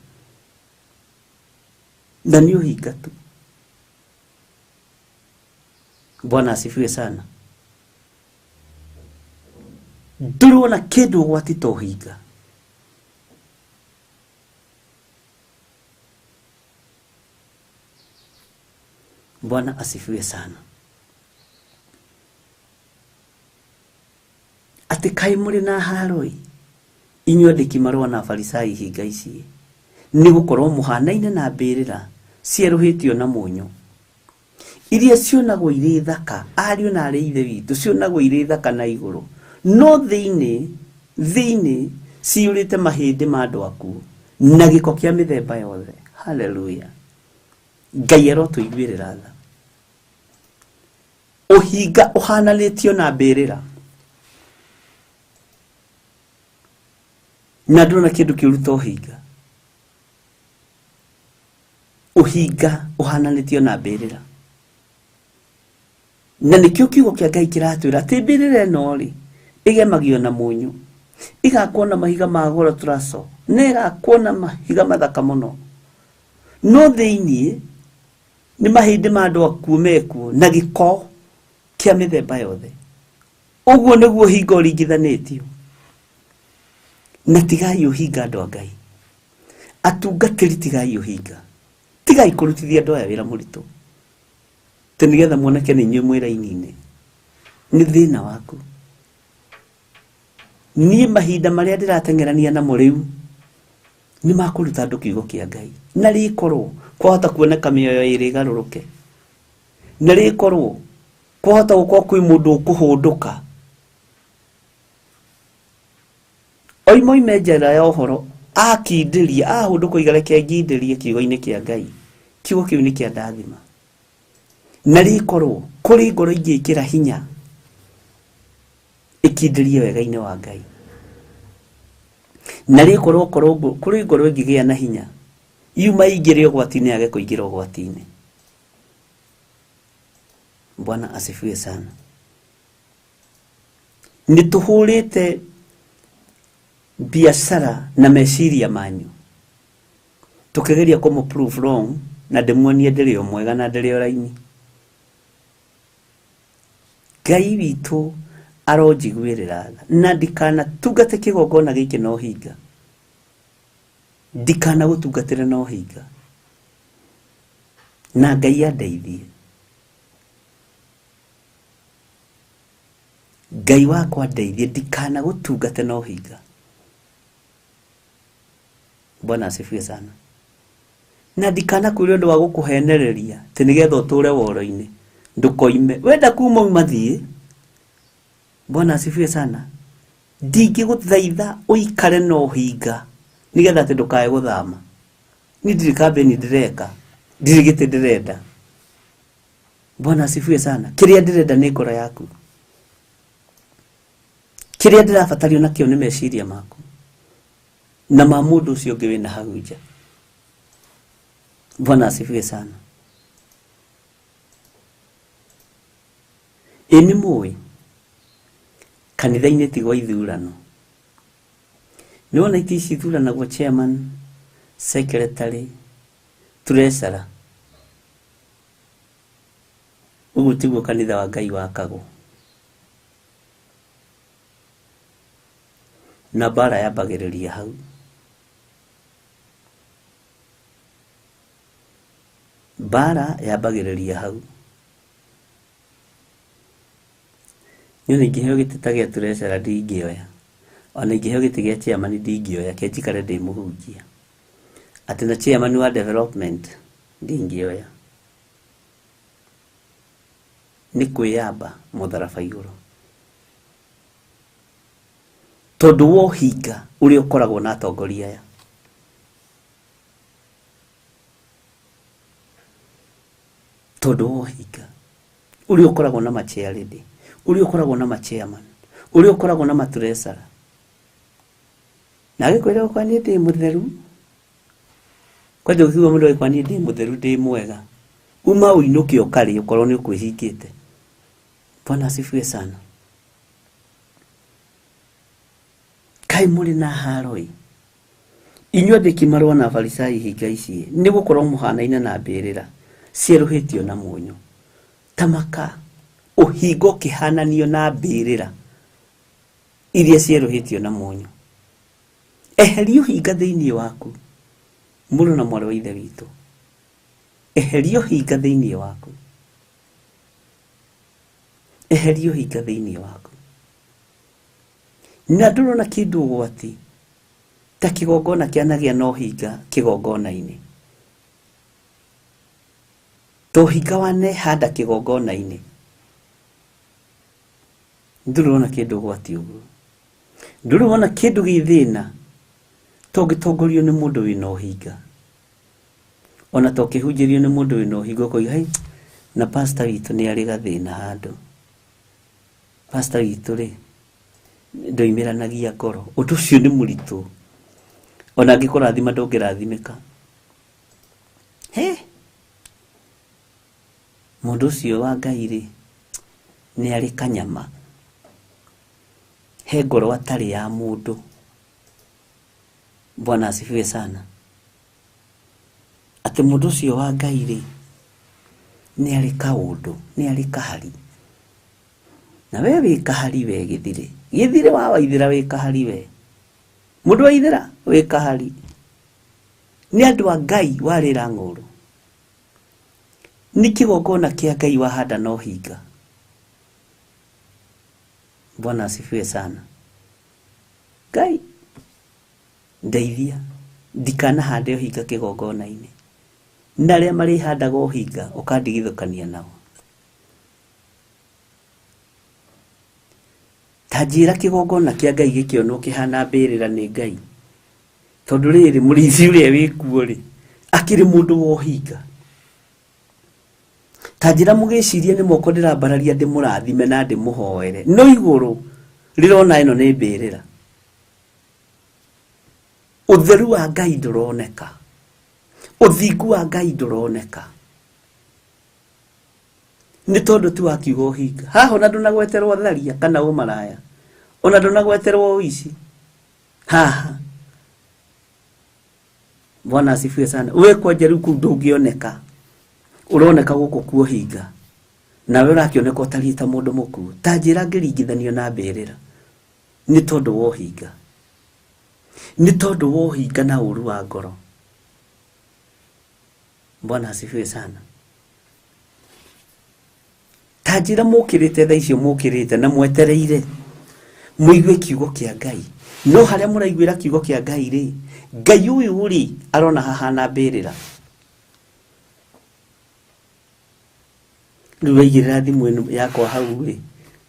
Speaker 7: na nĩ ũhinga tu. Bwana asifiwe sana. Ndũrĩ wona kĩndũ ũgwati ta ũhinga. Bwana asifiwe sana. Atĩ kaĩ mũrĩ na haro-ĩ, inyuĩ andĩki marũa na Afarisai hinga ici, nĩ gũkorwo mũhanaine na mbĩrĩra cierũhĩtio na mũnyũ, iria cionagwo irĩ thaka, ariũ na arĩ ithe witũ, cionagwo irĩ thaka na igũrũ, no thĩinĩ ciyũrĩte mahĩndĩ ma andũ akuũ na gĩko kĩa mĩthemba yothe. Haleluya. Ngai arotũiguĩrĩra tha. Ũhinga ũhananĩtio na mbĩrĩra, na ndũrona kĩndũ kĩũru ta ũhinga. Ũhinga ũhananĩtio na mbĩrĩra, na nĩkĩo kiugo kĩa Ngai kĩratwĩra atĩ mbĩrĩra ĩno rĩ ĩgemagio na mũnyũ, ĩgakwo na mahiga ma goro turaco, na ĩgakwo na mahiga mathaka mũno, no thĩinĩ nĩ mahĩndĩ ma andũ akuũ mekuo na gĩko kĩa mĩthemba yothe. Ũguo nĩguo ũhinga ũringithanĩtio. Na tigai ũhinga andũ a Ngai, atungatĩri, tigai ũhinga, tigai kũrutithia andũ aya wĩra mũritũ tĩ nĩgetha muoneke nĩ inyuĩ mwĩ raini-inĩ. Nĩ thĩna waku. Niĩ mahinda marĩa ndĩrateng'erania namo rĩu nĩ makũruta andũ kiugo kĩa Ngai, na rĩkorwo kwahota kuoneka mĩoyo ĩrĩ ĩgarũrũke, na rĩkorwo kwahota gũkorwo kwĩ mũndũ ũkũhũndũka oima oime njĩra ya ũhoro, akindĩria ahũndũka oiga reke ngindĩrie kiugo-inĩ kĩa Ngai, kiugo kĩu nĩ kĩa ndathima. Na rĩkorwo kũrĩ ngoro ingĩkĩra hinya ĩkindĩrie wega-inĩ wa Ngai, na rĩkorwo kũrĩ ngoro ĩngĩgĩa na hinya yuma ĩingĩre ũgwati-inĩ yage kũingĩra ũgwati-inĩ. Bwana asifiwe sana. Nĩ tũhũrĩte biacara na meciria manyu tũkĩgeria kũmũ prove wrong, na ndĩmuonie ndĩrĩ o mwega na ndĩrĩ o raini. Ngai witũ aronjiguĩrĩra tha na ndikanatungate kĩgongona gĩkĩ na ũhinga, ndikanagũtungatĩre na ũhinga, na Ngai andeithie. Ngai wakwa ndeithie ndikanagũtungate na ũhinga. Bwana asifiwe sana. Na ndikanakwĩre ũndũ wa gũkũhenereria atĩ nĩgetha ũtũre woro-inĩ, ndũkoime. Wenda kuma uma thiĩ. Bwana asifiwe sana. Ndingĩgũthaitha ũikare na ũhinga nĩgetha atĩ ndũkae gũthama. Niĩ ndirĩ kambĩni ndĩreka, ndirĩ gĩtĩ ndĩrenda. Bwana asifiwe sana. Kĩrĩa ndĩrenda nĩ ngoro yaku, kĩrĩa ndĩrabatario nakĩo nĩ meciria maku na ma mũndũ ũcio ũngĩ wĩna hau nja. Bwana asifiwe sana. Ĩ nĩ mũĩ kanitha-inĩ ti gwa ithurano. Nĩ wona itĩ ici ithuranagwo chairman, Secretary, treasurer. Ũguo tiguo kanitha wa Ngai wakagwo. Na mbara yambagĩrĩria hau. Mbara yambagĩrĩria hau. Niĩ ona ingĩheo gĩtĩ ta gĩa treasurer ndingĩoya. Ona ingĩheo gĩtĩ gĩa chairman ndingĩoya, ke njikare ndĩ mũhunjia. Atĩ na chairman wa development ndingĩoya. Nĩ kwĩyamba mũtharaba igũrũ. Tondũ wa ũhinga ũrĩa ũkoragwo na atongoria aya. Tondũ wa ũhinga ũrĩa ũkoragwo na machairlady, ũrĩa ũkoragwo na machairman, ũrĩa ũkoragwo na matreasurer. Na agĩkwĩra ũkwa niĩ ndĩ mũtheru. Kwanja ũkiuga mũndũ agĩkwa niĩ ndĩ mũtheru ndĩ mwega. Uma ũinũke ũkarĩe ũkorwo nĩ ũkwĩhingĩte. Bwana asifiwe sana. Kaĩ mũrĩ na haro ĩ? Inyuĩ andĩki marũa na Afarisai hinga ici nĩ gũkorwo mũhanaine na mbĩrĩra cierũhĩtio na mũnyũ. Ta maka ũhinga ũkĩhananio na mbĩrĩra iria cierũhĩtio na mũnyũ. Eheria ũhinga thĩinĩ waku, mũrũ na mwarĩ wa Ithe witũ. Eheria ũhinga thĩinĩ waku. Eheria ũhinga thĩinĩ waku. Na ndũrona kĩndũ ũgwati ta kĩgongona kĩanagĩa na ũhinga kĩgongona-inĩ. Ta ũhinga wanehanda kĩgongona-inĩ. Ndũrona kĩndũ ũgwati ũguo. Ndũrona kĩndũ gĩ thĩna ta ũngĩtongorio nĩ mũndũ wĩna ũhinga. Ona ta ũkĩhunjĩrio nĩ mũndũ wĩna ũhinga ũkoiga, hei, na pastor witũ nĩ arĩ gathĩna handũ. Pastor witũ rĩ, ndoimĩranagia ngoro. Ũndũ ũcio nĩ mũritũ. Ona angĩkũrathima ndũngĩrathimĩka. He! Mũndũ ũcio wa Ngai rĩ, nĩ arĩ kanyama. He ngoro atarĩ ya mũndũ. Bwana asifiwe sana. Atĩ mũndũ ũcio wa Ngai rĩ, nĩ arĩ kaũndũ, nĩ arĩ kahari. Na we wĩ kahari we gĩthirĩ. Gĩthirĩ wa waithĩra wĩ kahari we. Mũndũ waithĩra wĩ kahari. Nĩ andũ a Ngai warĩra ng'ũrũ. Nĩ kĩgongona kĩa Ngai wahanda na ũhinga. Bwana asifiwe sana. Ngai ndeithia ndikanahande ũhinga kĩgongona-inĩ. Na arĩa marĩhandaga ũhinga ũkandigithũkania nao. Ta njĩra kĩgongona kĩa Ngai gĩkĩonwo kĩhana mbĩrĩra nĩ Ngai. Tondũ rĩrĩ mũrĩithi ũrĩa wĩkuo rĩ, akĩrĩ mũndũ wa ũhinga. Ta njĩra mũgĩcirie nĩ moko ndĩrambararia ndĩmũrathime na ndĩmũhoere. No igũrũ rĩrona ĩno nĩ mbĩrĩra. Ũtheru wa Ngai ndũroneka. Ũthingu wa Ngai ndũroneka. Nĩ tondũ tu wakiuga ũhinga. Haha ona ndũnagweterwo tharia kana ũmaraya. Ona ndũnagweterwo ũici. Haha. Bwana asifiwe sana. We kwanja rĩu kũu ndũngĩoneka. Ũroneka gũkũ kuo hinga. Nawe ũrakĩoneka ũtariĩ ta mũndũ mũkuũ. Ta njĩra ngĩringithanio na mbĩrĩra. Nĩ tondũ wa ũhinga. Nĩ tondũ wa ũhinga na ũru wa ngoro. Bwana asifiwe sana. Ta njĩra mũkĩrĩte thaa icio mũkĩrĩte na mwetereire mũigue kiugo kĩa Ngai. No harĩa mũraiguĩra kiugo kĩa Ngai rĩ, Ngai ũyũ rĩ arona hahana mbĩrĩra. Rĩu waigĩrĩra thimũ ĩno yakwa hau rĩ,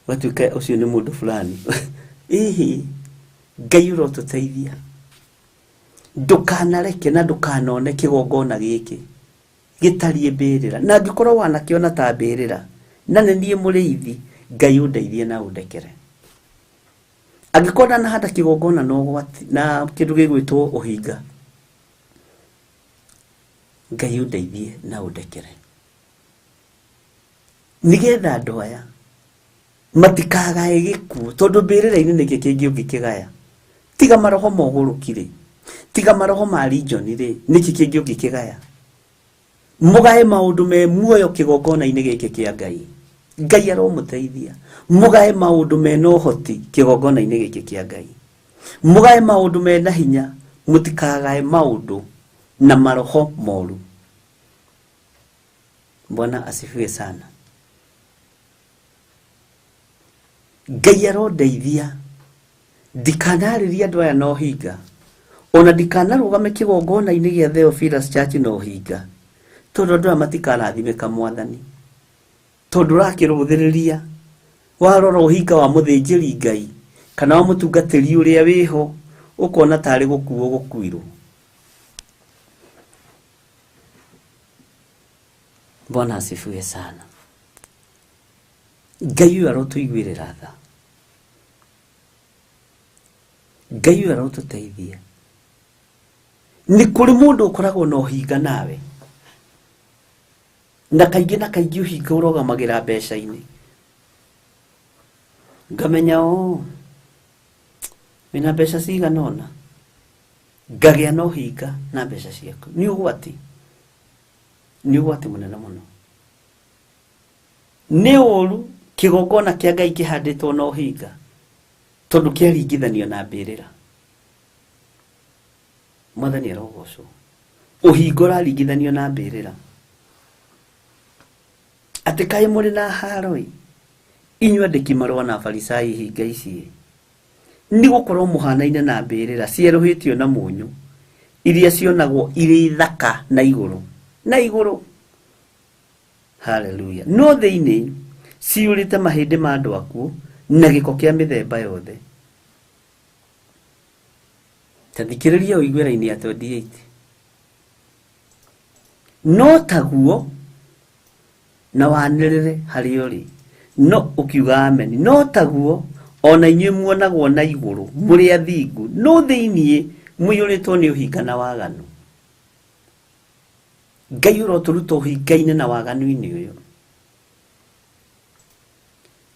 Speaker 7: ũgatuĩka ũcio nĩ mũndũ fulani. Ĩhĩ, Ngai ũrotũteithia. Ndũkanareke na ndũkanone kĩgongona gĩkĩ gĩtariĩ mbĩrĩra. Na angĩkorwo wanakĩona ta mbĩrĩra, na nĩ niĩ mũrĩithi, Ngai ũndeithie na ũndekere. Angĩkorwo ndanahanda kĩgongona na ũgwati, na kĩndũ gĩgwĩtwo ũhinga, Ngai ũndeithie na ũndekere. Nĩgetha andũ aya matikagae gĩkuũ, tondũ mbĩrĩra-inĩ nĩkĩ kĩngĩ ũngĩkĩgaya? Tiga maroho ma ũgũrũki rĩ, Tiga maroho ma region rĩ, nĩkĩ kĩngĩ ũngĩkĩgaya? Mũgae maũndũ me muoyo kĩgongona-inĩ gĩkĩ kĩa Ngai. Ngai aromũteithia. Mũgae maũndũ mena ũhoti kĩgongona-inĩ gĩkĩ kĩa Ngai. Mũgae maũndũ mena hinya, mũtikagae maũndũ na maroho moru. Bwana asifiwe sana. Ngai arondeithia ndikanarĩria andũ aya na ũhinga, ona ndikanarũgame kĩgongona-inĩ gĩa Theophilus Church na ũhinga, tondũ andũ aya matikarathimĩka Mwathani. Tondũ ũrakĩrũthĩrĩria warora ũhinga wa mũthĩnjĩri Ngai kana wa mũtungatĩri ũrĩa wĩho, ũkona tarĩ gũkuo gũkuirwo. Bwana asifiwe sana. Ngai ũyũ arotũiguĩrĩra tha. Ngai ũyũ arotũteithia. Nĩ kũrĩ mũndũ ũkoragwo na ũhinga nawe, na kaingĩ ũhinga ũrogamagĩra mbeca-inĩ. Ngamenya ũũ wĩna mbeca cigana ũna, ngagĩa na ũhinga na mbeca ciaku. Nĩ ũgwati, nĩ ũgwati mũnene mũno. Nĩ ũru kĩgongona kĩa Ngai kĩhandĩtwo na ũhinga, tondũ kĩaringithanio na mbĩrĩra. Mwathani arogocwo. Ũhinga ũraringithanio na mbĩrĩra. Atĩ kaĩ mũrĩ na haro-ĩ, inyuĩ andĩki marũa na Afarisai hinga ici-ĩ, nĩ gũkorwo mũhanaine na mbĩrĩra cierũhĩtio na mũnyũ, iria cionagwo irĩ thaka na igũrũ, na igũrũ. Haleluya. No thĩinĩ ciyũrĩte mahĩndĩ ma andũ akuũ na gĩko kĩa mĩthemba yothe. Ta thikĩrĩria ũigue raini ya 28. No taguo na wanĩrĩre harĩa ũrĩ, no ũkiuga ameni. No taguo ona inyuĩ muonagwo na igũrũ mũrĩ athingu, no thĩinĩ mũiyũrĩtwo nĩ ũhinga na waganu. Ngai ũrotũruta ũhinga-inĩ na waganu-inĩ ũyũ.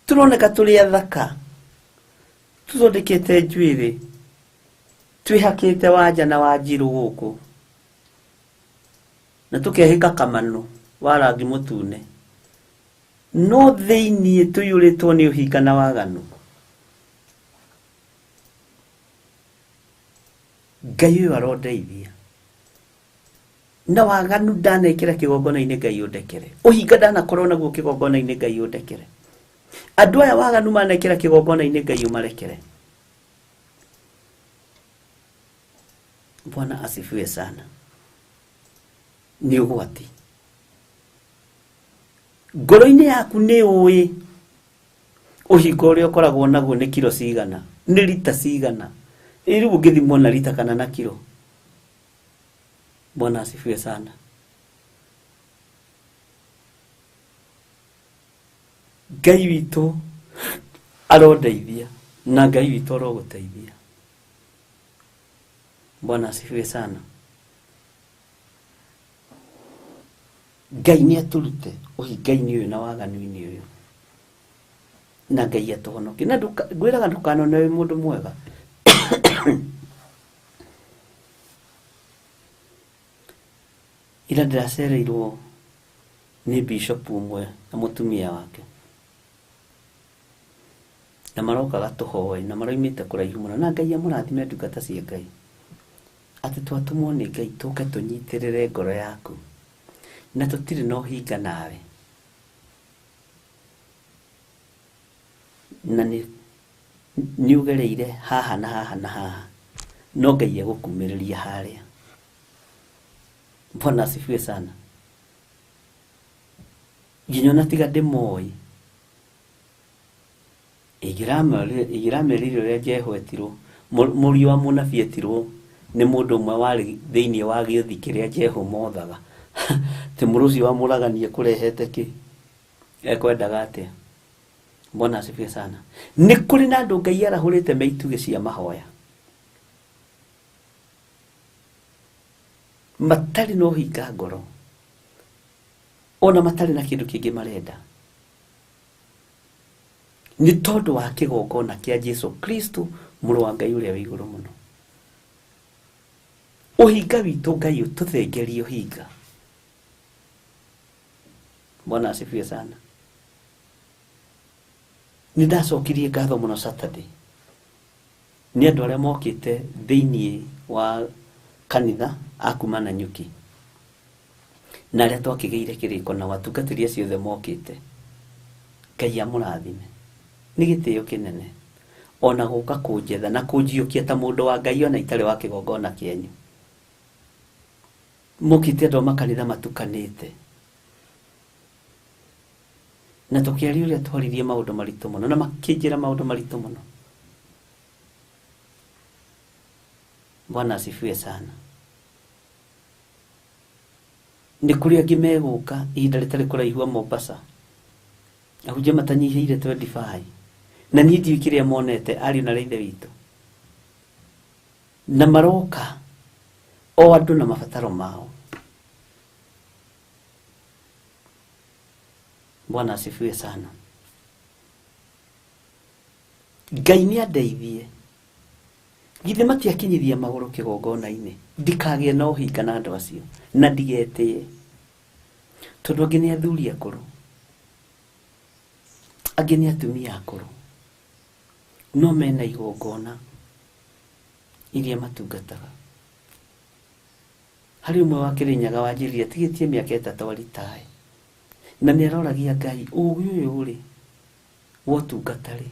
Speaker 7: Tũroneka tũrĩ athaka, tũthondekete njuĩrĩ, twĩhakĩte wanja na wanjirũ gũkũ, na tũkehĩka kamano wa rangi mũtune, no thĩinĩ tũiyũrĩtwo nĩ ũhinga na waganu. Ngai ũyũ arondeithia. Na waganu ndanekĩra kĩgongona-inĩ, Ngai ũndekere. Ũhinga ndanakorwo naguo kĩgongona-inĩ, Ngai ũndekere. Andũ aya waganu manekĩra kĩgongona-inĩ, Ngai ũmarekere. Bwana asifiwe sana. Nĩ ũgwati. Ngoro-inĩ yaku nĩ ũĩ ũhinga ũrĩa ũkoragwo naguo nĩ kiro cigana, nĩ rita cigana. Ĩ rĩu ũngĩthimwo na rita kana na kiro. Bwana asifiwe sana. Ngai witũ arondeithia na Ngai witũ arogũteithia. Bwana asifiwe sana. Ngai nĩ atũrute ũhinga-inĩ ũyũ na waganu-inĩ ũyũ, na Ngai atũhonokie. Na ngwĩraga ndũkanone wĩ mũndũ mwega. Ira ndĩracereirwo nĩ bishop ũmwe na mũtumia wake, na marokaga tũhoe, na maroimĩte kũraihu mũno, na Ngai amũrathime ndungata cia Ngai, atĩ twatũmwo nĩ Ngai tũke tũnyitĩrĩre ngoro yaku, na tũtirĩ na ũhinga nawe, na nĩ ũgereire haha na haha na haha, no Ngai egũkumĩrĩria harĩa. Bwana asifiwe sana. Nginya ona tiga ndĩmoĩ, ingĩramerire ũrĩa Jehu etirwo, mũriũ wa mũnabii etirwo nĩ mũndũ ũmwe warĩ thĩinĩ wa gĩũthi kĩrĩa Jehu mothaga. Atĩ mũrũ ũcio wa mũragani ekũrehete kĩ? Ekwendaga atĩa? Bwana asifiwe sana. Nĩ kũrĩ na andũ Ngai arahũrĩte me itugĩ cia mahoya, matarĩ na ũhinga ngoro, ona matarĩ na kĩndũ kĩngĩ marenda, nĩ tondũ wa kĩgongona kĩa Jesu Kristo mũrũ wa Ngai ũrĩa wĩ igũrũ mũno. Ũhinga witũ Ngai ũtũthengerie ũhinga. Bwana asifiwe sana. Nĩ ndacokirie ngatho mũno Saturday nĩ andũ arĩa mokĩte thĩinĩ wa kanitha a kuma Nanyuki na arĩa twakĩgĩire kĩrĩko na watungatĩri acio othe mokĩte. Ngai amũrathime. Nĩ gĩtĩo kĩnene ona gũka kũnjetha na kũnjiũkia ta mũndũ wa Ngai ona itarĩ wa kĩgongona kĩanyu. Mokĩte andũ a makanitha matukanĩte na tũkĩaria ũrĩa twaririe maũndũ maritũ mũno na makĩnjĩra maũndũ maritũ mũno. Bwana asifiwe sana. Nĩ kũrĩ angĩ megũka ihinda rĩtarĩ kũraihu a Mombasa ahunjia matanyihĩire 25 na niĩ ndiũĩ kĩrĩa monete ariũ na ithe witũ na maroka o andũ na mabataro mao. Bwana asifiwe sana. Ngai nĩ andeithie githĩ matiakinyithia magũrũ kĩgongona-inĩ ndikagĩe na ũhinga na andũ acio na ndigetĩe tondũ angĩ nĩ athuri akũrũ angĩ nĩ atumia akũrũ no mena igongona iria matungataga. Harĩ ũmwe wa Kĩrĩnyaga wanjĩrire atigĩtie mĩaka 3 aritae na nĩ aroragia Ngai ũgĩ ũyũ rĩ wa ũtungata rĩ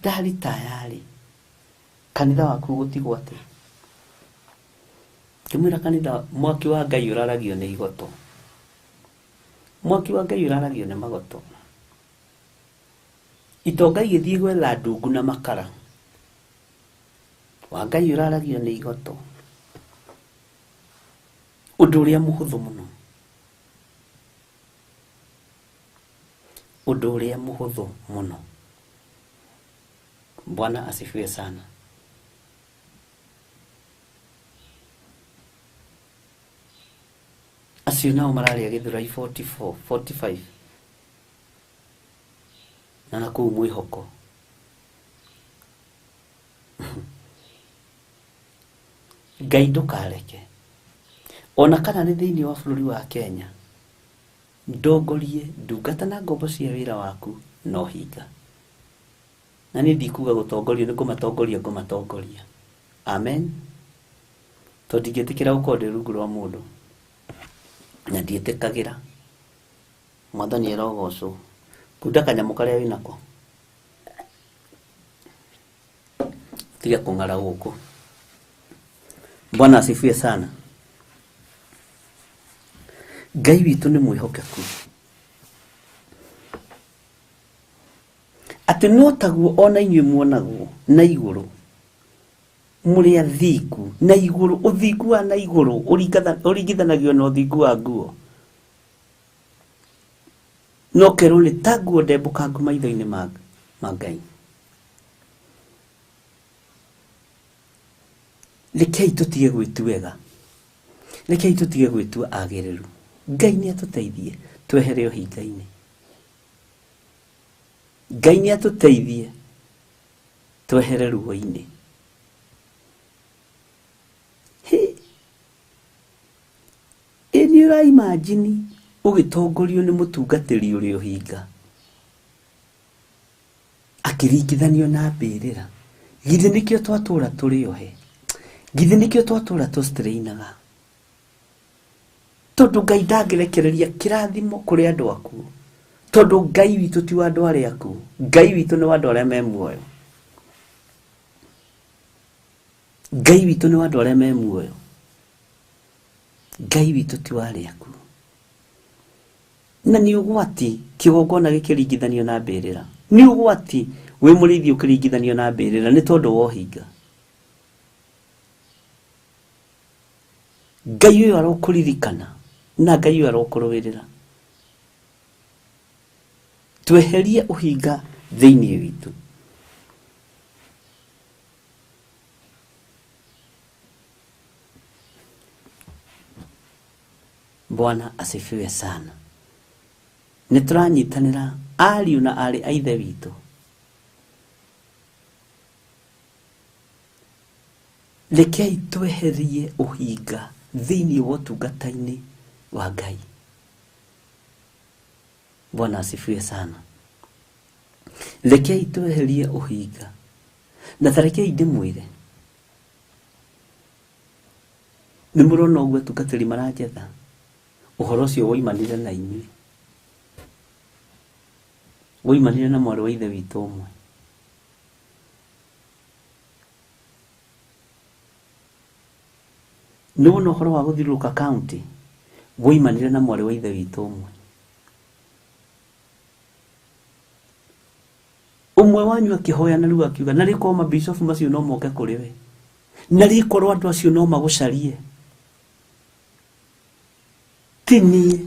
Speaker 7: ndaritaya rĩ kanitha waku ũgũtigwo atĩa? Ngĩmwĩra kanitha mwaki wa Ngai ũraragio nĩ igoto, mwaki wa Ngai ũraragio nĩ magoto. Itonga igĩthiĩ gwetha ndungu na makara, wa Ngai ũraragio nĩ igoto. Ũndũ ũrĩa mũhũthũ mũno, ũndũ ũrĩa mũhũthũ mũno. Bwana asifiwe sana. Acio nao mararĩa Gĩthũrai 44, 45 na nakũu mwĩhoko. Ngai ndũkareke ona kana nĩ thĩinĩ wa bũrũri wa Kenya ndongorie ndungata na ngombo cia wĩra waku na ũhinga. Na niĩ ndikuga gũtongorio nĩ kũmatongoria ngũmatongoria. Amen. Tondũ ndingĩtĩkĩra gũkorwo ndĩ rungu rwa mũndũ na ndiĩtĩkagĩra. Mwathani arogocwo. Kunda kanyamũ karĩa wĩnako tiga kũng'ara gũkũ. Bwana asifiwe sana. Ngai witũ nĩ mwĩhokeku atĩ no taguo ona inyuĩ muonagwo na igũrũ mũrĩ athingu na igũrũ. Ũthingu wa na igũrũ ũringithanagio na ũthingu wa nguo no kerwo nĩ ta nguo ndembũkangu maitho-inĩ ma Ngai. Rekei tũtige gwĩtuega, rekei tũtige gwĩtua agĩrĩru. Ngai nĩ atũteithie twehere ũhinga-inĩ. Ngai nĩ atũteithie twehere ruo-inĩ. Ĩ nĩ ũraimajini ũgĩtongorio nĩ mũtungatĩri ũrĩ ũhinga akĩringithanio na mbĩrĩra. Githĩ nĩkĩo twatũra tũrĩ ohe? Githĩ nĩkĩo twatũra tũstrainaga? Tondũ Ngai ndangĩrekereria kĩrathimo kũrĩ andũ akuũ. Tondũ Ngai witũ ti wa andũ arĩa akuũ, Ngai witũ nĩ wa andũ arĩa me muoyo. Ngai witũ nĩ wa andũ arĩa me muoyo. Ngai witũ ti wa arĩa akuũ. Na nĩ ũgwati kĩgongona gĩkĩringithanio na mbĩrĩra. Nĩ ũgwati wĩ mũrĩithi ũkĩringithanio na mbĩrĩra nĩ tondũ wa ũhinga. Ngai ũyũ arokũririkana na Ngai ũyũ arokũrũĩrĩra. Tweherie ũhinga thĩinĩ witũ. Bwana asifiwe sana. Nĩ tũranyitanĩra ariũ na aarĩ a ithe witũ. Rekei tweherie ũhinga thĩinĩ wa ũtungata-inĩ wa Ngai. Bwana asifiwe sana. Rekei tweherie ũhinga. Na ta rekei ndĩmwĩre, nĩ mũrona ũguo atungatĩri maranjetha, ũhoro ũcio woimanire na inyuĩ, woimanire na mwarĩ wa ithe witũ ũmwe. Nĩ wona ũhoro wa gũthiũrũrũka county woimanire na mwarĩ wa ithe witũ ũmwe. Ũmwe wanyu akĩhoya na rĩu akiuga, na rĩkorwo mabishofu macio no moke kũrĩ we, na rĩkorwo andũ acio no magũcarie. Ti niĩ,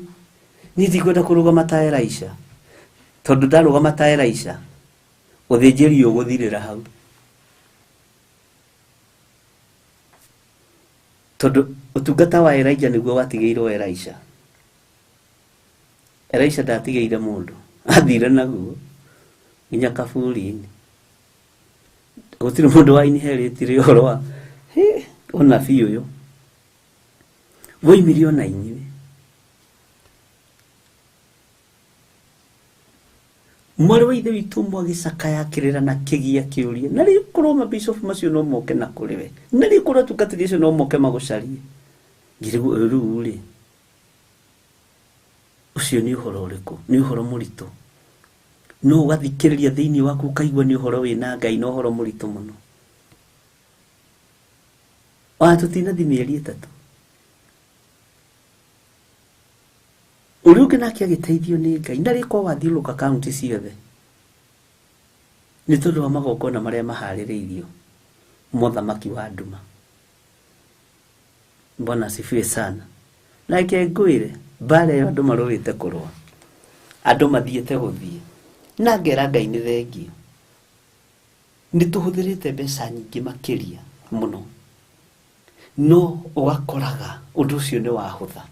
Speaker 7: niĩ ndikwenda kũrũgama ta Elisha, tondũ ndarũgama ta Elisha ũthĩnjĩri ũgũthirĩra hau, tondũ ũtungata wa Elijah nĩguo watigĩirwo Elisha. Elisha ndatigĩire mũndũ, athire naguo nginya kaburi-inĩ. Gũtirĩ mũndũ wa inheritire ũhoro wa ũnabii ũyũ, woimire ona inyuĩ. Mwarĩ wa ithe witũ ũmwe agĩcakaya akĩrĩra na kĩgia kĩũria, na rĩu korwo mabishofu macio no moke na kũrĩ we, na rĩu korwo atungatĩri acio no moke magũcarie. Ngĩrigwo rĩu rĩ, ũcio nĩ ũhoro ũrĩkũ? Nĩ ũhoro mũritũ. No ũgathikĩrĩria thĩinĩ waku ũkaigua nĩ ũhoro wĩna Ngai, na ũhoro mũritũ mũno. Ona tũtinathi mĩeri 3. Ũrĩa ũngĩ nake agĩteithio nĩ Ngai, na rĩkorwo wathiũrũrũka kaunti ciothe nĩ tondũ wa magongona marĩa maharĩrĩirio mothamaki wa nduma. Bwana asifiwe sana. Na reke ngwĩre, mbara ĩyo andũ marũĩte kũrũa, andũ mathiĩte gũthiĩ, na ngera Ngai nĩ thengio. Nĩ tũhũthĩrĩte mbeca nyingĩ makĩria mũno, no ũgakoraga ũndũ ũcio nĩ wahũtha.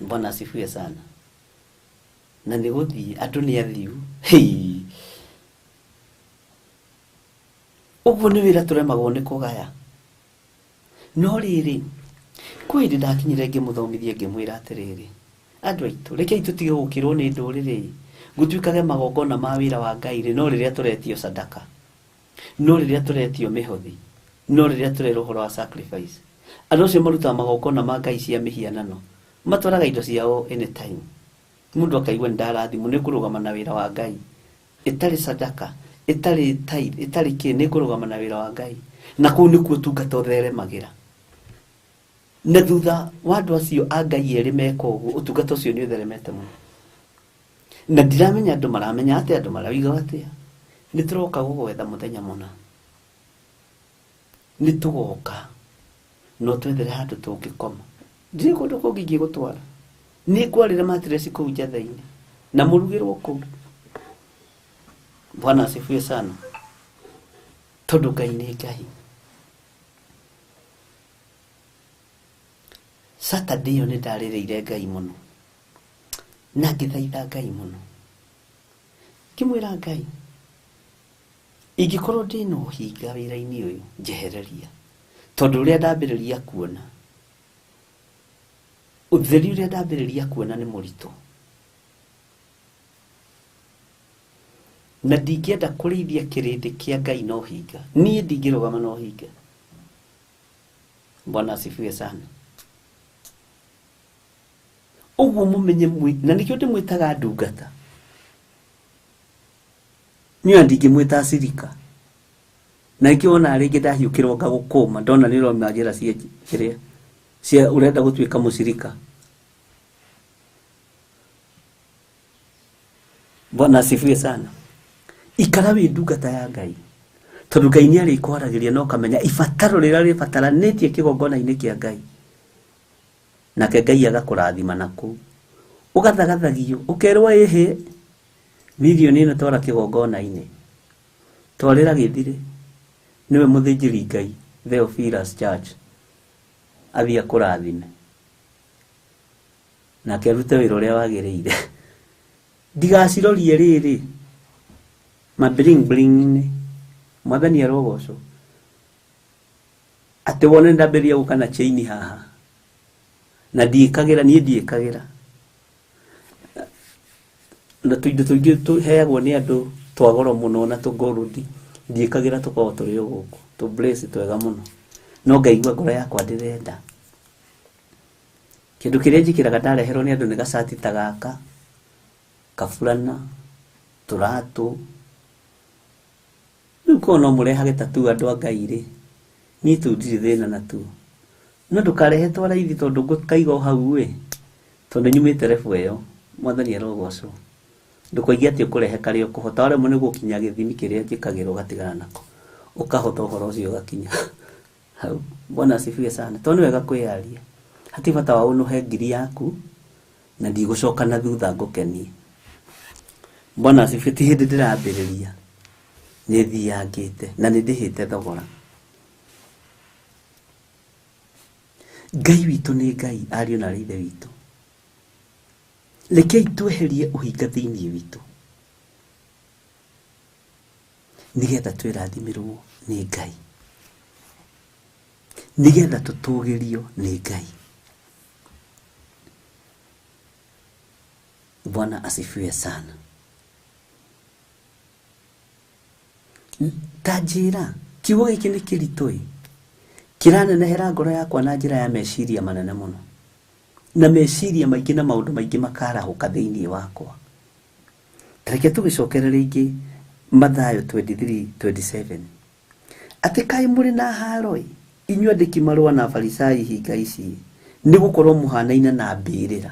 Speaker 7: Bwana asifiwe sana. Na nĩ gũthiĩ andũ nĩ athiu. Hei, ũguo nĩ wĩra tũremagwo nĩ kũgaya. No rĩrĩ, kwĩ hĩndĩ ndakinyire ngĩmũthomithia ngĩmwĩra atĩrĩrĩ, andũ aitũ, rekei tũtige gũkĩrwo nĩ ndũrĩrĩ, gũtuĩkage magongona ma wĩra wa Ngai rĩ, no rĩrĩa tũretio sadaka, no rĩrĩa tũretio mĩhothi, no rĩrĩa tũrerwo ũhoro wa sacrifice. Andũ acio marutaga magongona ma Ngai cia mĩhianano, matwaraga indo ciao anytime. Mũndũ akaigua nĩ ndarathimwo nĩ kũrũgama na wĩra wa Ngai, ĩtarĩ sadaka, ĩtarĩ tithe, ĩtarĩ kĩ, nĩ kũrũgama na wĩra wa Ngai. Na kũu nĩkuo ũtungata ũtheremagĩra. Na thutha wa andũ acio a Ngai erĩ meka ũguo, ũtungata ũcio nĩ ũtheremete mũno. Na ndiramenya andũ maramenya atĩa, andũ marauga atĩa. Nĩ tũroka gũgwetha mũthenya mũna, nĩ tũgoka no twethere handũ tũngĩkoma. Ndirĩ kũndũ kũngĩ ingĩgũtwara, nĩ ngwarĩra matireci kũu njatha-inĩ na mũrugĩrwo kũu. Bwana asifiwe sana. Tondũ Ngai nĩ Ngai. Saturday ĩyo nĩ ndarĩrĩire Ngai mũno, na ngĩthaitha Ngai mũno, ngĩmwĩra Ngai, ingĩkorwo ndĩna ũhinga wĩra-inĩ ũyũ njehereria, tondũ ũrĩa ndambĩrĩria kuona, ũtheri ũrĩa ndambĩrĩria kuona nĩ mũritũ, na ndingĩenda kũrĩithia kĩrĩndĩ kĩa Ngai na ũhinga. Niĩ ndingĩrũgama na ũhinga. Bwana asifiwe sana. Ũguo mũmenye na nĩkĩo ndĩmwĩtaga ndungata. Niĩ ndingĩmwĩta acirika. Na nĩkĩo wona rĩngĩ ndahiũkĩrwo ngagũkũma, ndona nĩ ũrauma njĩra cia kĩrĩa cia ũrenda gũtuĩka mũcirika. Bwana asifiwe sana. Ikara wĩ ndungata ya Ngai, tondũ Ngai nĩ arĩkwaragĩria na ũkamenya ibataro rĩrĩa rĩbataranĩtie kĩgongona-inĩ kĩa Ngai, nake Ngai agakũrathima na kũu. Ũgathagathagio ũkerwo, ĩhĩ, mirioni ĩno twara kĩgongona-inĩ, twarĩra gĩthire, nĩwe mũthĩnjĩri Ngai Theophilus Church, athiĩ akũrathime nake arute wĩra ũrĩa wagĩrĩire. Ndigacirorie rĩrĩ ma bling bling-inĩ. Mwathani arogocwo. Atĩ wone ndambĩrĩria gũka na chain haha. Na ndiĩkagĩra, niĩ ndiĩkagĩra. Na tũindo tũingĩ tũheagwo nĩ andũ twa goro mũno na tũ gold, ndiĩkagĩra, tũkoragwo tũrĩ o gũkũ, tũ brace twega mũno. No ngaigua ngoro yakwa ndĩrenda. Kĩndũ kĩrĩa njĩkĩraga ndareherwo nĩ andũ nĩ gacati ta gaka, kaburana, tũratũ. Rĩu korwo no mũrehage tatu andũ a Ngai rĩ, niĩ tũu ndirĩ thĩna natuo. No ndũkarehe twa raithi tondũ ngũkaiga o hau ĩ, tondũ nyumĩte level ĩyo. Mwathani arogocwo. Ndũkoige atĩ ũkũrehe karĩa ũkũhota, waremwo nĩ gũkinya gĩthimi kĩrĩa njĩkagĩra ũgatigana nako. Ũkahota ũhoro ũcio ũgakinya hau. Bwana asifiwe sana. Tondũ nĩ wega kwĩyaria. Hatirĩ bata wa ũnũhe ngiri yaku na ndigũcoka na thutha ngũkenie. Bwana asifiwe. Ti hĩndĩ ndĩrambĩrĩria, nĩ thiangĩte na nĩ ndĩhĩte thogora. Ngai witũ nĩ Ngai, ariũ na ithe witũ. Rekei tweherie ũhinga thĩinĩ witũ nĩgetha twĩrathimĩrwo nĩ Ngai, nĩgetha tũtũgĩrio nĩ Ngai. Bwana asifiwe sana. Ta njĩra, kiugo gĩkĩ nĩ kĩritũ ĩ, kĩranenehera ngoro yakwa na njĩra ya meciria manene mũno, na meciria maingĩ na maũndũ maingĩ makarahũka thĩinĩ wakwa. Reke tũgĩcokere rĩngĩ Mathayo 23:27. Atĩ kaĩ mũrĩ na haro ĩ, inyuĩ andĩki marũa na Afarisai hinga ici, nĩ gũkorwo mũhanaine na mbĩrĩra.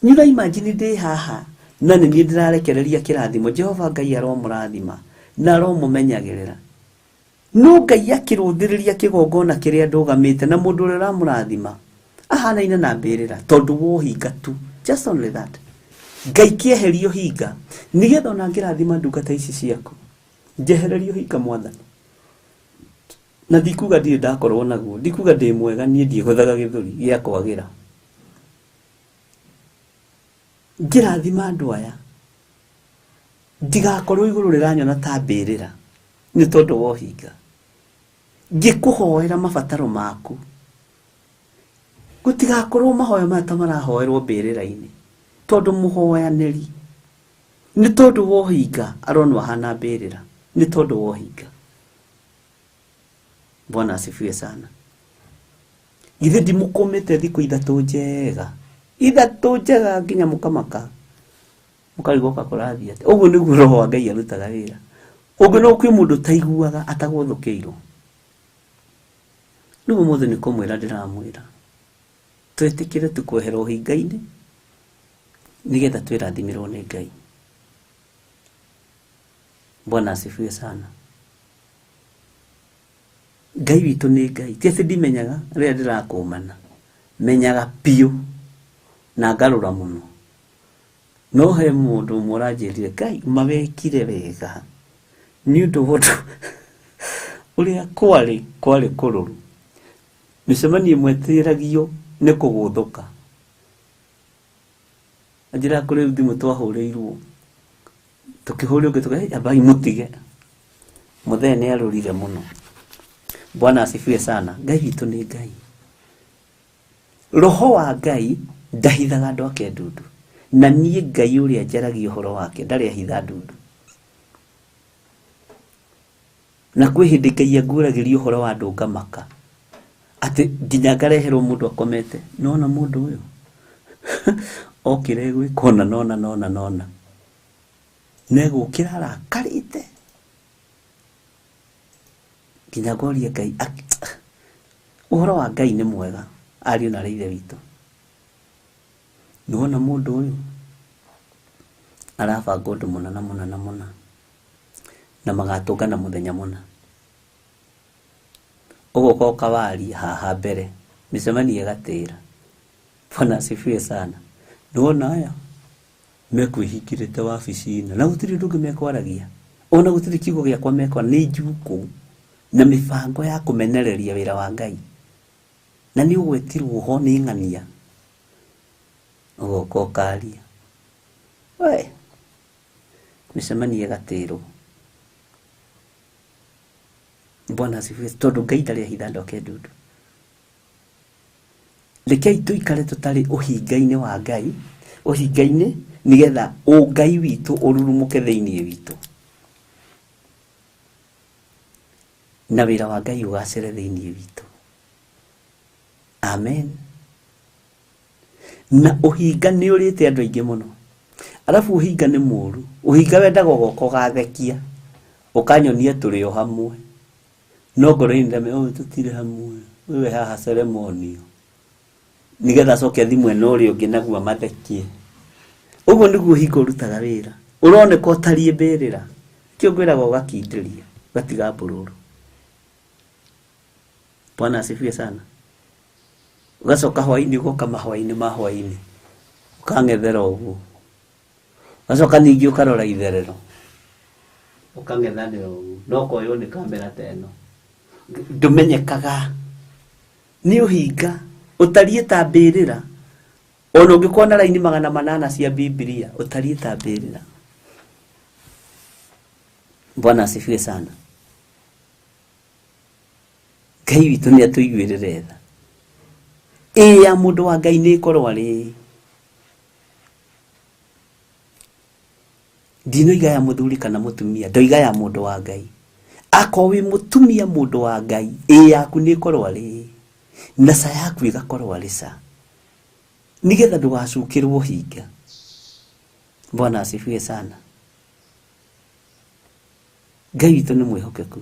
Speaker 7: Nĩ imagine ndĩ haha na nĩ niĩ ndĩrarekereria kĩrathimo. Jehova Ngai aromũrathima na aromũmenyagĩrĩra. No Ngai akĩrũthĩrĩria kĩgongona kĩrĩa ndũgamĩte na mũndũ ũrĩa ũramũrathima ahanaine na mbĩrĩra tondũ wa ũhinga tu. Just only that. Ngai kĩeherie ũhinga nĩgetha ona ngĩrathima ndungata ici ciaku, njehererie ũhinga Mwathani. Na ndikuga ndirĩ ndakorwo naguo, ndikuga ndĩ mwega, niĩ ndiĩhũthaga gĩthũri gĩa kwagĩra. Ngĩrathima andũ aya ndigakorwo igũrũ rĩranyona ta mbĩrĩra nĩ tondũ wa ũhinga. Ngĩkũhoera mabataro maku, gũtigakorwo mahoya maya ta marahoerwo mbĩrĩra-inĩ, tondũ mũhoyanĩri nĩ tondũ wa ũhinga aronwo ahana mbĩrĩra, nĩ tondũ wa ũhinga. Bwana asifiwe sana. Githĩ ndimũkũmĩte thikũ ithatũ njega, ithatũ njega nginya mũkamaka, mũkarigwo kũrathiĩ atĩa. Ũguo nĩguo roho wa Ngai arutaga wĩra. Ũngĩ no kwĩ mũndũ ũtaiguaga atagũthũkĩirwo. Rĩu ũmũthĩ nĩ kũmwĩra ndĩramwĩra twĩtĩkĩre tu kwehera ũhinga-inĩ nĩgetha twĩrathimĩrwo nĩ Ngai. Bwana asifiwe sana. Ngai witũ nĩ Ngai. Ti atĩ ndimenyaga rĩrĩa ndĩrakũmana, menyaga biũ na ngarũra mũno. No he mũndũ ũmwe ũranjĩrire, Ngai mawekire wega nĩ ũndũ wa ũndũ ũrĩa kwarĩ kwarĩ kũrũrũ. Mĩcemanio ĩmwe ĩtĩragio nĩ kũgũthũka. Anjĩra kũrĩ thimũ twahũrĩirwo, tũkĩhũrĩrwo ũngĩ tũka, ambai mũtige. Mũthee nĩ arũrire mũno. Bwana asifiwe sana. Ngai witũ nĩ Ngai. Roho wa Ngai ndahithaga andũ ake ndundu. Na niĩ Ngai ũrĩa njaragia ũhoro wake ndarĩ ahitha ndundu. Na kwĩ hĩndĩ Ngai anguũragĩria ũhoro wa andũ ngamaka, atĩ nginya ngareherwo mũndũ akomete. Nona mũndũ ũyũ okĩra egwĩka ũna nona nona nona, negũkĩra arakarĩte nginya ngoria Ngai. Ũhoro wa Ngai nĩ mwega, ariũ na ithe witũ. Nĩwona mũndũ ũyũ arabanga ũndũ mũna na mũna na mũna, na magatũngana mũthenya mũna. Ũgoka ũkawaria haha mbere, mĩcemanio ĩgatĩra. Bwana asifiwe sana. Nĩwona aya mekwĩhingĩrĩte wabici-inĩ na gũtirĩ ũndũ ũngĩ mekwaragia, ona gũtirĩ kiugo gĩakwa mekwa, nĩ njukũ na mĩbango ya kũmenereria wĩra wa Ngai. Na nĩ ũgwetirwo ho nĩ ng'ania, ũgoka ũkaria, we mĩcemanio ĩgatĩrwo. Bwana asifiwe tondu Ngai ndarĩ ahitha ndoke ndundu. Rekei tuikare tutari uhinga-inĩ wa Ngai, uhinga-inĩ nigetha ũngai witũ ũrurumuke thĩinĩ witũ na wĩra wa Ngai ũgacĩre thĩinĩ witũ. Amen. Na ũhinga nĩ ũrĩte andũ aingĩ mũno. Arabu ũhinga nĩ mũru. Ũhinga wendaga ũgoka ũgathekia, ũkanyonia tũrĩ o hamwe, no ngoro-inĩ ndame ũyũ tũtirĩ hamwe, wewe haha ceremonio, nigetha acoke athi mwena ũrĩa ũngĩ naguo amathekie. Ũguo nĩguo ũhinga ũrutaga wĩra. Ũroneka ũtariĩ mbĩrĩra, kĩo ngwĩraga ũgakindĩria, ũgatiga mbũrũrũ. Bwana asifiwe sana. Ũgacoka hwaĩ-inĩ ũgoka mahwaĩ-inĩ ma hwaĩ-inĩ, ũkang'ethera ũguo. Ũgacoka ningĩ ũkarora itherero, ũkang'ethanĩra ũguo, no ũkoywo nĩ kamera ta ĩno. Ndũmenyekaga. Nĩ ũhinga ũtariĩ ta mbĩrĩra. Ona ũngĩkorwo na raini 800 cia Biblia, ũtariĩ ta mbĩrĩra. Bwana asifiwe sana. Ngai witũ nĩ atũiguĩrĩre tha. Ĩ ya mũndũ wa Ngai nĩ ĩkorwo arĩ ndinoiga ya mũthuri kana mũtumia, ndoiga ya mũndũ wa Ngai. Akorwo wĩ mũtumia mũndũ wa Ngai, ĩ yaku nĩ ĩkorwo arĩ na ca yaku ĩgakorwo arĩ ca, nigetha ndũgacukĩrwo ũhinga. Bwana asifiwe sana. Ngai witũ nĩ mwĩhokeku.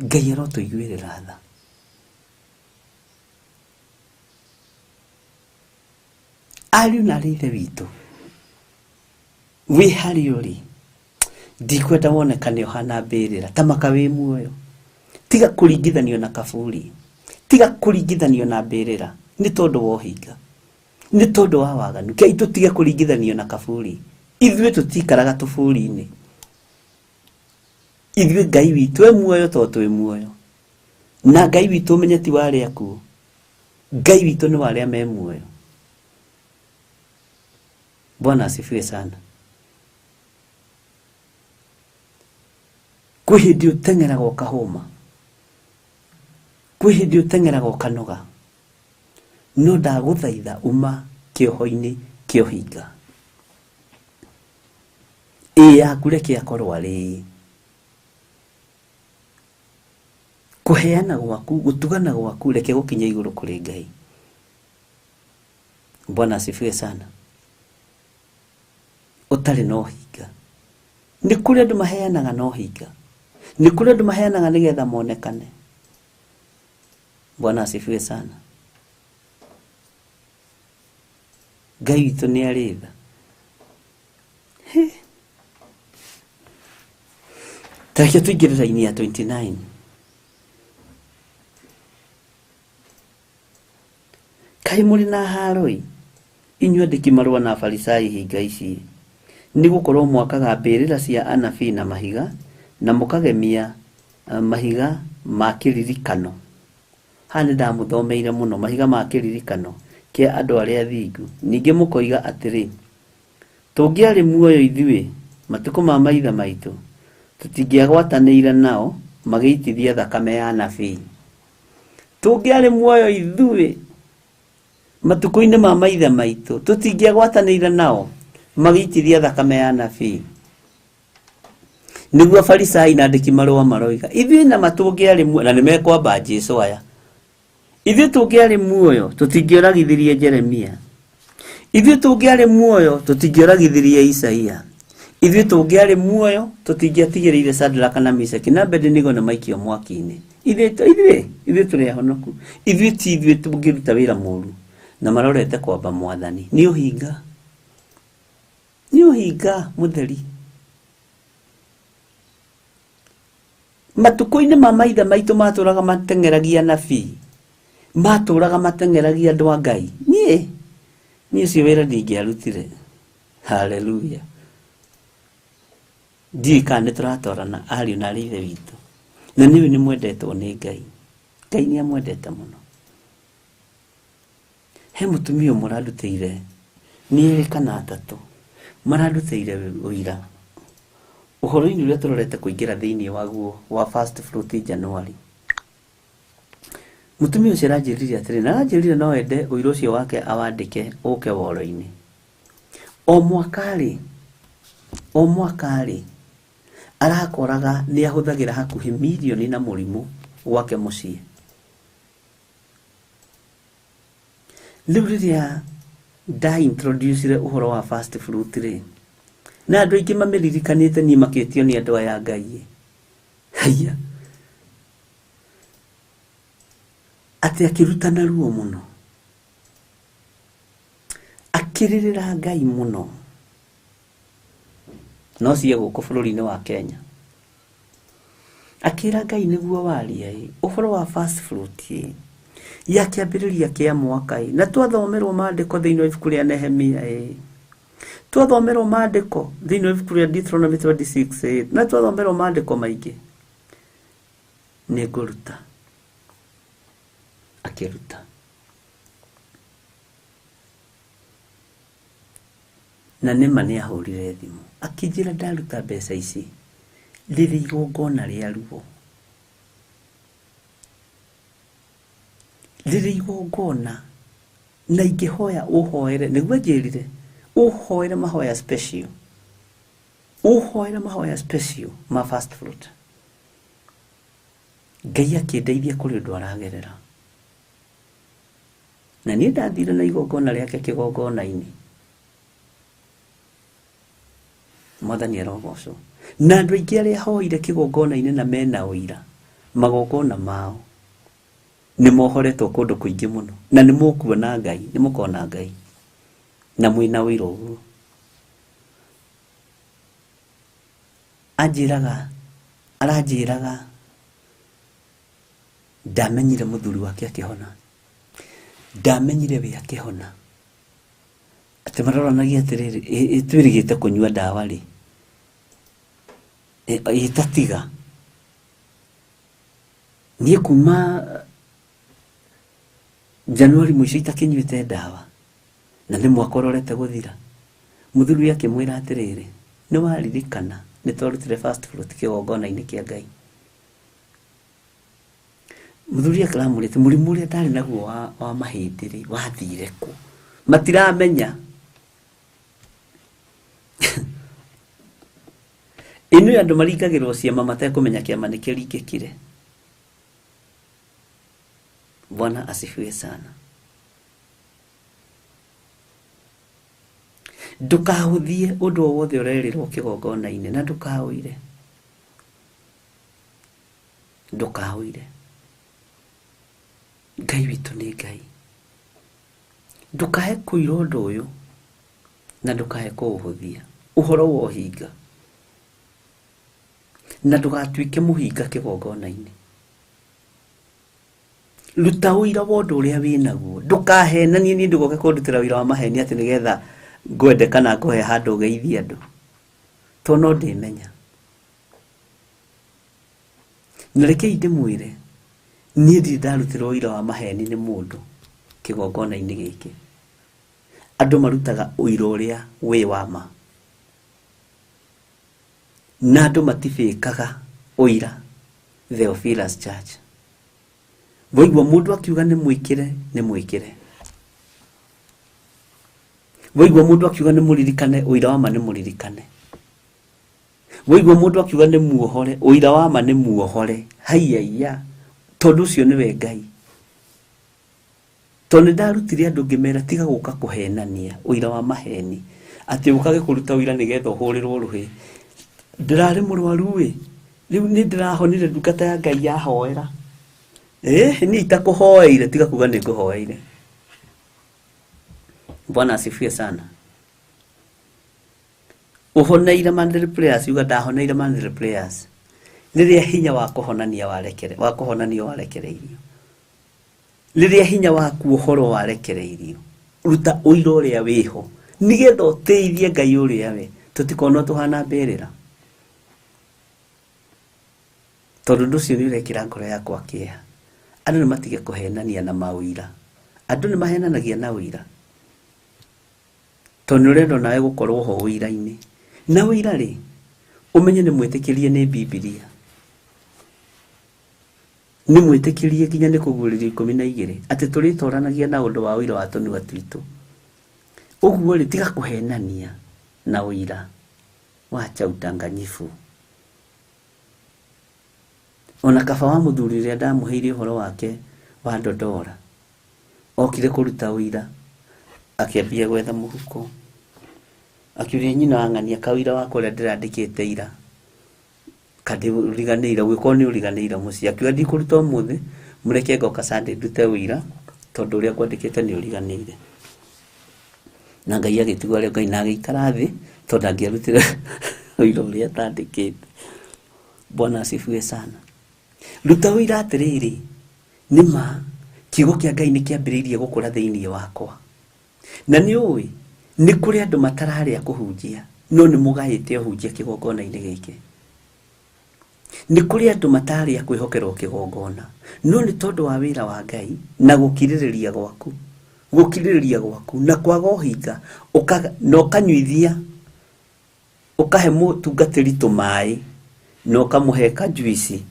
Speaker 7: Ngai arotũiguĩrĩra tha. Ariũ na arĩ ithe witũ, wĩ harĩa ũrĩ, ndikwenda wonekane ũhana mbĩrĩra, ta maka wĩ muoyo. Tiga kũringithanio na kaburi, tiga kũringithanio na mbĩrĩra, nĩ tondũ wa ũhinga, nĩ tondũ wa waganu. Kei tũtige kũringithanio na kaburi. Ithuĩ tũtikaraga tũburi-inĩ. Ithuĩ Ngai witũ e muoyo tondũ twĩ muoyo. Na Ngai witũ ũmenye ti wa arĩa akuũ. Ngai witũ nĩ wa arĩa me muoyo. Bwana asifiwe sana. Kwĩ hĩndĩ ũteng'eraga ũkahũma, kwĩ hĩndĩ ũteng'eraga ũkanoga, no ndagũthaitha uma kĩoho-inĩ kĩa ũhinga. Ĩ yaku reke akorwo arĩ kũheana gwaku, gũtugana gwaku, reke gũkinye igũrũ kũrĩ Ngai. Bwana asifiwe sana. Ũtarĩ na ũhinga. Nĩ kũrĩ andũ maheanaga na ũhinga, nĩ kũrĩ andũ maheanaga nĩgetha monekane. Bwana asifiwe sana. Ngai witũ nĩ arĩ tha. Tareke tũingĩre raini ya 29. Kaĩ mũrĩ na haroi, inyuĩ andĩki marũa na Afarisai hinga ici, nĩ gũkorwo mwakaga mbĩrĩra cia anabii na mahiga, na mũkagemia mahiga ma kĩririkano. Haha nĩ ndamũthomeire mũno, mahiga ma kĩririkano kĩa andũ arĩa athingu. Ningĩ mũkoiga atĩrĩ, tũngĩarĩ muoyo ithuĩ matukũ ma maithe maitũ, tũtingĩagwatanĩire nao magĩitithia thakame ya anabii. Tũngĩarĩ muoyo ithuĩ matukũ-inĩ ma maithe maitũ, tũtingĩagwatanĩire nao magĩitithia thakame ya anabii. Nĩguo Afarisai na andĩki marũa maroiga, ithuĩ nama tũngĩarĩ muoyo, na nĩ mekwamba Jesũ aya, ithuĩ tũngĩarĩ muoyo tũtingĩoragithirie Jeremia, ithuĩ tũngĩarĩ muoyo tũtingĩoragithirie Isaia, ithuĩ tũngĩarĩ muoyo tũtingĩatigĩrĩire Shadraka na Meshaki na Abednego na maikio mwaki-inĩ. Ithuĩ tũrĩ ahonoku, ithuĩ ti ithuĩ tũngĩruta wĩra mũru, na marorete kwamba Mwathani. Nĩ ũhinga, nĩ ũhinga mũtheri. Matukũ-inĩ ma maithe maitũ matũraga mateng'eragia anabii, matũraga mateng'eragia andũ a Ngai. Niĩ ũcio wĩra ndingĩarutire. Haleluya. Ndiũĩ kana nĩ tũratwarana ariũ na arĩ ithe witũ. Na nĩũĩ nĩ mwendetwo nĩ Ngai. Ngai nĩ amwendete mũno. He mũtumia ũmwe ũrandutĩire, nĩ erĩ kana atatũ, marandutĩire ũira. Ũhoro-inĩ ũrĩa tũrorete kũingĩra thĩinĩ waguo wa first fruit January. Mũtumia ũcio aranjĩrire atĩrĩ, na aranjĩrire no ende ũira ũcio wake awandĩke ũke woro-inĩ. O mwaka-rĩ, arakoraga nĩ ahũthagĩra hakuhĩ mirioni na mũrimũ gwake mũciĩ. Rĩu rĩrĩa nda introducire ũhoro wa first fruit rĩ, na andũ aingĩ mamĩririkanĩte niĩ makĩtio nĩ andũ aya Ngai. Haiya. Atĩ akĩrutana ruo mũno. Akĩrĩrĩra Ngai mũno. No cie gũkũ bũrũri-inĩ wa Kenya. Akĩra Ngai nĩguo waria ĩ, ũhoro wa first fruit ĩ, ya kĩambĩrĩria kĩa mwaka ĩ, na twathomerwo maandĩko thĩinĩ wa ibuku rĩa Nehemia ĩ, twathomerwo maandĩko thĩinĩ wa ibuku rĩa Deuteronomy 26 ĩ, na twathomerwo maandĩko maingĩ, nĩngũruta. Akĩruta. Na nĩma nĩahũrire thimũ akĩnjĩra ndaruta mbeca ici rĩrĩ igongona rĩa ruo, rĩrĩ igongona, na ingĩhoya ũhoere, nĩguo anjĩrire ũhoere mahoya special, ũhoere mahoya special ma first fruit. Ngai akĩndeithia kũrĩ ũndũ aragerera, na niĩ ndathire na igongona rĩake kĩgongona-inĩ. Mwathani arogocwo. Na andũ aingĩ arĩa hoire kĩgongona-inĩ na mena ũira, magongona mao nĩ mohoretwo kũndũ kũingĩ mũno, na nĩ mũkuona Ngai, nĩ mũkona Ngai na mwĩna ũira ũguo. Anjĩraga, aranjĩraga ndamenyire mũthuri wake akĩhona, ndamenyire we akĩhona, atĩ maroranagia atĩrĩrĩ, twĩrĩgĩte kũnyua ndawa rĩ, ĩtatiga niĩ kuma Januari mũico itakĩnyuĩte ndawa, na nĩ mwaka ũrorete gũthira. Mũthuri akĩmwĩra atĩrĩrĩ, nĩ waririkana nĩ twarutire first fruit kĩgongona-inĩ kĩa Ngai. Mũthuri akĩramũrĩte mũrimũ ũrĩa ndarĩ naguo wa mahĩndĩ rĩ, wathire kũ? Matiramenya. Ĩno andũ maringagĩrwo ciama matekũmenya kĩama nĩ kĩringĩkire. Bwana asifiwe sana. Ndũkahũthie ũndũ o wothe ũrerĩrwo kĩgongona-inĩ, na ndũkaũire. Ndũkaũire. Ngai witũ nĩ Ngai. Ndũkae kũira ũndũ ũyũ na ndũkae kũũhũthia. Ũhoro wa ũhinga. Na ndũgatuĩke mũhinga kĩgongona-inĩ. Ruta ũira wa ũndũ ũrĩa wĩnaguo. Ndũkahenanie niĩ ndũgoke kũndutĩra ũira wa maheni atĩ nĩgetha ngwende kana ngũhe handũ ũgeithie andũ. Tondũ no ndĩmenya. Na rekei ndĩmwĩre, niĩ ndirĩ ndarutĩrwo ũira wa maheni nĩ mũndũ kĩgongona-inĩ gĩkĩ. Andũ marutaga ũira ũrĩa wĩ wa ma. Na andũ matibĩkaga ũira Theophilus Church. Waigua mũndũ akiuga nĩ mwĩkĩre, nĩ mwĩkĩre. Waigua mũndũ akiuga nĩ mũririkane, ũira wa ma nĩ mũririkane. Waigua mũndũ akiuga nĩ muohore, ũira wa ma nĩ muohore. Haiya, tondũ ũcio nĩwe Ngai. Tondũ nĩ ndarutire andũ ngĩmera tiga gũka kũhenania ũira wa maheni, atĩ ũkage kũruta ũira nĩgetha ũhũrĩrwo rũhĩ. Ndĩrarĩ mũrwaru ĩ, rĩu nĩ ndĩrahonire ndungata ya Ngai yahoera. Niĩ itakũhoeire, tiga kuga nĩ ngũhoeire. Bwana asifiwe sana. Ũhoneire monthly prayers, uga ndahoneire monthly prayers. Rĩrĩa hinya wa kũhonania warekere, wa kũhonanio warekereirio. Rĩrĩa hinya wa kuohorwo warekereirio. Ruta ũira ũrĩa wĩho, nĩgetha ũteithie Ngai ũrĩa we, tũtikonwo tũhana mbĩrĩra. Tondũ ũndũ ũcio nĩ ũrekĩra ngoro yakwa kĩeha. Andũ nĩ matige kũhenania na maũira. Andũ nĩ mahenanagia na ũira. Tondũ nĩ ũrenda onawe gũkorwo ho ũira-inĩ. Na ũira rĩ, Ũmenye nĩ mwĩtĩkĩrie nĩ Bibilia. Nĩ mwĩtĩkĩrie nginya nĩ kũguũrĩrio 12 atĩ tũrĩtoranagia na ũndũ wa ũira wa tũnua twitũ. Ũguo rĩ, tiga kũhenania na ũira, wacha udanganyifu. Ona kaba wa mũthuri ũrĩa ndamũheire ũhoro wake wa Dodora, okire kũruta ũira, akĩambia gwetha mũhuko, akiuria nyina wa ng'ania kawira wakwa ũrĩa ndĩrandĩkĩte ira kandĩriganĩire, ũgĩkorwo nĩ ũriganĩire mũciĩ. Akiuga ndikũruta ũmũthĩ, mũreke ngoka Sunday ndute ũira tondũ ũrĩa ngwandĩkĩte nĩ ũriganĩire. Na Ngai agĩtigwo arĩa Ngai na agĩikara thĩ tondũ angĩarutire ũira ũrĩa atandĩkĩte. Bwana asifiwe sana. Ruta ũira atĩrĩrĩ, nĩ ma kiugo kĩa Ngai nĩ kĩambĩrĩirie gũkũra thĩinĩ wakwa. Na nĩ ũĩ nĩ kũrĩ andũ matararĩa kũhunjia no nĩ mũgaĩte ũhunjia kĩgongona-inĩ gĩkĩ. Nĩ kũrĩ andũ matarĩa kwĩhokerwo kĩgongona no nĩ tondũ wa wĩra wa Ngai na gũkirĩrĩria gwaku, gũkirĩrĩria gwaku na kwaga ũhinga, na ũkanyuithia, ũkahe mũtungatĩri tũmaĩ na ũkamũhe kajuici.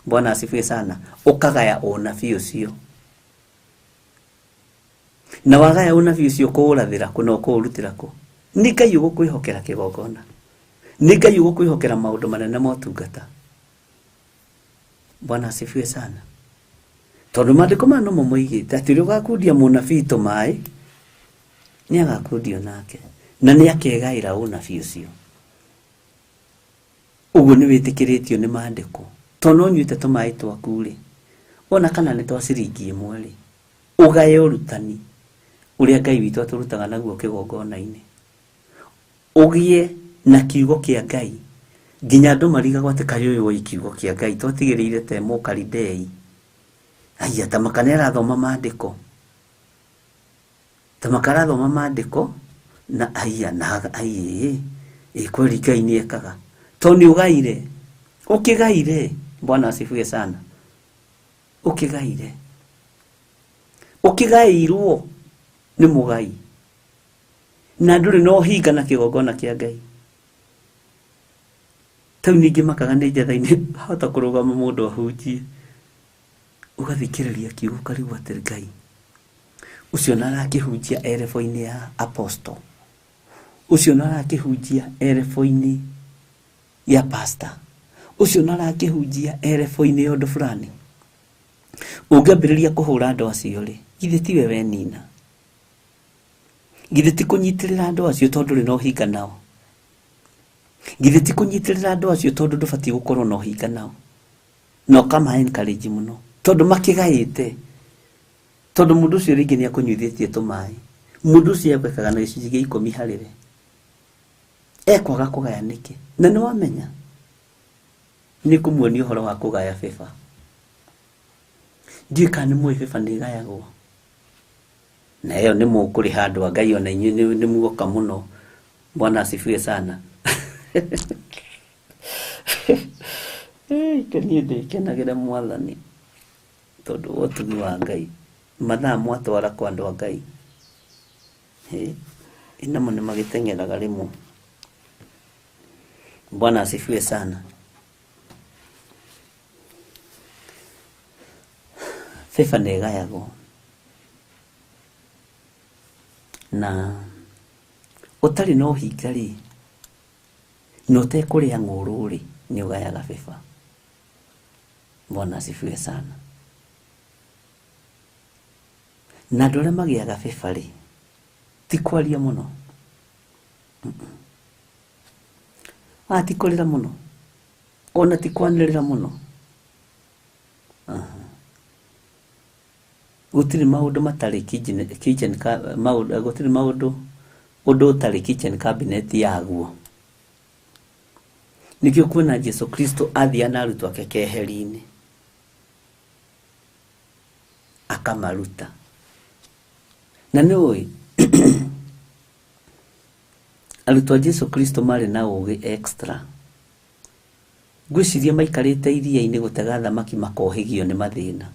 Speaker 7: Bwana asifiwe sana. Ũkagaya ũnabii ũcio, na wagaya ũnabii ũcio kũũrathĩra kũ na ũkũũrutĩra kũ? Nĩ Ngai ũgũkwĩhokera kĩgongona, nĩ Ngai ũgũkwĩhokera maũndũ manene ma ũtungata. Bwana asifiwe sana. Tondũ maandĩko maya nomo moigĩte atĩ ũrĩa ũgakundia mũnabii tũmaĩ nĩ agakundio nake na nĩ akegaĩra ũnabii ũcio. Ũguo nĩ wĩtĩkĩrĩtio nĩ maandĩko. Tondũ no ũnyuĩte tũmaĩ twaku rĩ, ona kana nĩ twa ciringi ĩmwe rĩ, ũgaye ũrutani ũrĩa Ngai witũ atũrutaga naguo kĩgongona-inĩ, ũgĩe na kiugo kĩa Ngai nginya andũ marigagwo atĩ kaĩ ũyũ oi kiugo kĩa Ngai twatigĩrĩire te mũkaridei. Aya ta maka nĩ arathoma maandĩko, ta maka arathoma maandĩko na aya na aye ĩ kweli Ngai nĩ ekaga. Tondũ nĩ ũgaire, ũkĩgaire. Bwana asifiwe sana. Ũkĩgaire, ũkĩgaĩirwo nĩ mũgai na ndũrĩ na ũhinga na kĩgongona kĩa Ngai. Tau ningĩ makaga nĩ njetha-inĩ hota kũrũgama mũndũ ahunjie, ũgathikĩrĩria kiugo ũkarigwo atĩ Ngai ũcio na arakĩhunjia erebo-inĩ ya apostle, ũcio na arakĩhunjia erebo-inĩ ya pastor, ũcio na arakĩhunjia erebo-inĩ ya ũndũ fulani. Ũngĩambĩrĩria kũhũra andũ acio rĩ, githĩ tiwe wenina? Githĩ ti kũnyitĩrĩra andũ acio tondũ ndũrĩ na ũhinga nao? Githĩ ti kũnyitĩrĩra andũ acio tondũ ndũbatiĩ gũkorwo na ũhinga nao? Na ũkama encourage mũno tondũ makĩgaĩte, tondũ mũndũ ũcio rĩngĩ nĩ akũnyuithĩtie tũmaĩ, mũndũ ũcio ekwekaga na gĩcunjĩ gĩa 10 harĩ we, ekwaga kũgaya nĩkĩ? Na nĩ wamenya nĩ kũmuonia ũhoro wa kũgaya beba. Ndiũĩ kana nĩ mũĩ beba nĩ ĩgayagwo, na ĩyo nĩ mũkũrĩha andũ a Ngai, ona inyuĩ nĩ muoka mũno. Bwana asifiwe sana. Niĩ ndĩkenagĩra Mwathani tondũ wa ũtugi wa Ngai. Mathaa mwatwara kwa andũ a Ngai, namo nĩ magĩteng'eraga rĩmwe. Bwana asifiwe sana. Beba nĩ ĩgayagwo na ũtarĩ na ũhinga rĩ, na ũtekũrĩa ng'ũrũ rĩ, nĩ ũgayaga beba. Bwana asifiwe sana. Na andũ arĩa magĩaga beba rĩ, ti kwaria mũno, ti kũrĩra mũno, ona ti kwanĩrĩra mũno. Gũtirĩ maũndũ matarĩ kitchen maũndũ, gũtirĩ maũndũ ũndũ ũtarĩ kitchen cabinet yaguo. Nĩkĩo kuona Jesu Kristo athiaga na arutwo ake keheri-inĩ akamaruta. Na nĩ ũĩ arutwo a Jesu Kristo marĩ na ũgĩ extra. Ngwĩciria maikarĩte iria-inĩ gũtega thamaki makohĩgio nĩ mathĩna.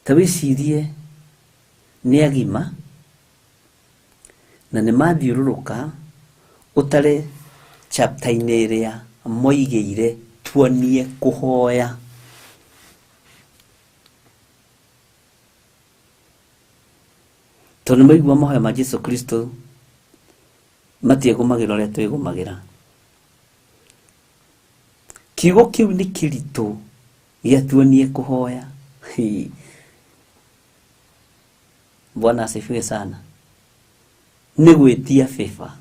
Speaker 7: Ta wĩcirie nĩ agima na nĩ mathiũrũrũka ũtare chapter-inĩ ĩrĩa moigĩire tuonie kũhoya. Tondũ maigua mahoya ma Jesu Kristo matiĩgũmagĩra ũrĩa twĩgũmagĩra. Kiugo kĩu nĩ kĩritũ gĩa tuonie kũhoya. Bwana asifiwe sana. Nĩ gwĩtia favor.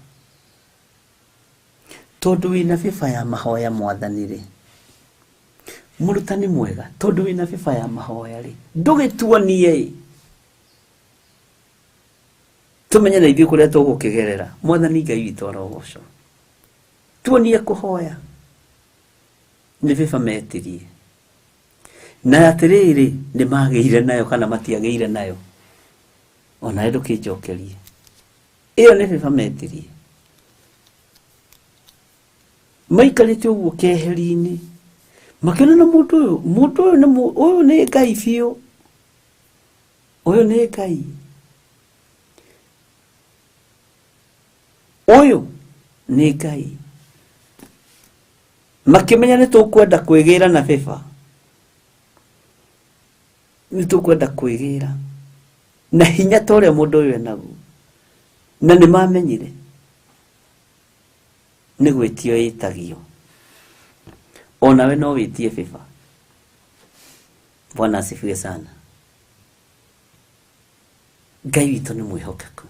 Speaker 7: Tondũ wĩna favor ya mahoya mwathani rĩ, mũrutani mwega, tondũ wĩna favor ya mahoya rĩ, ndũgĩtuonie tumenye na ithuĩ kũrĩa tũgũkĩgerera. Mwathani Ngai witũ arogocwo. Tuonie kũhoya. Nĩ favor metirie. Na atĩrĩrĩ, nĩ magĩire nayo kana matiagĩire nayo? Onawe ndũkĩnjokerie. Ĩyo nĩ favor metirie. Maikarĩte ũguo keheri-inĩ makĩona na mũndũ ũyũ nĩ ũyũ nĩ Ngai biũ, ũyũ nĩ Ngai, ũyũ nĩ Ngai. Makĩmenya nĩ tũkwenda kwĩgĩra na favor, nĩ tũkwenda kwĩgĩra na hinya ta ũrĩa mũndũ ũyũ enaguo. Na nĩ mamenyire nĩ gwĩtio ĩtagio. Onawe no wĩtie favor. Bwana asifiwe sana. Ngai witũ nĩ mwĩhokeku.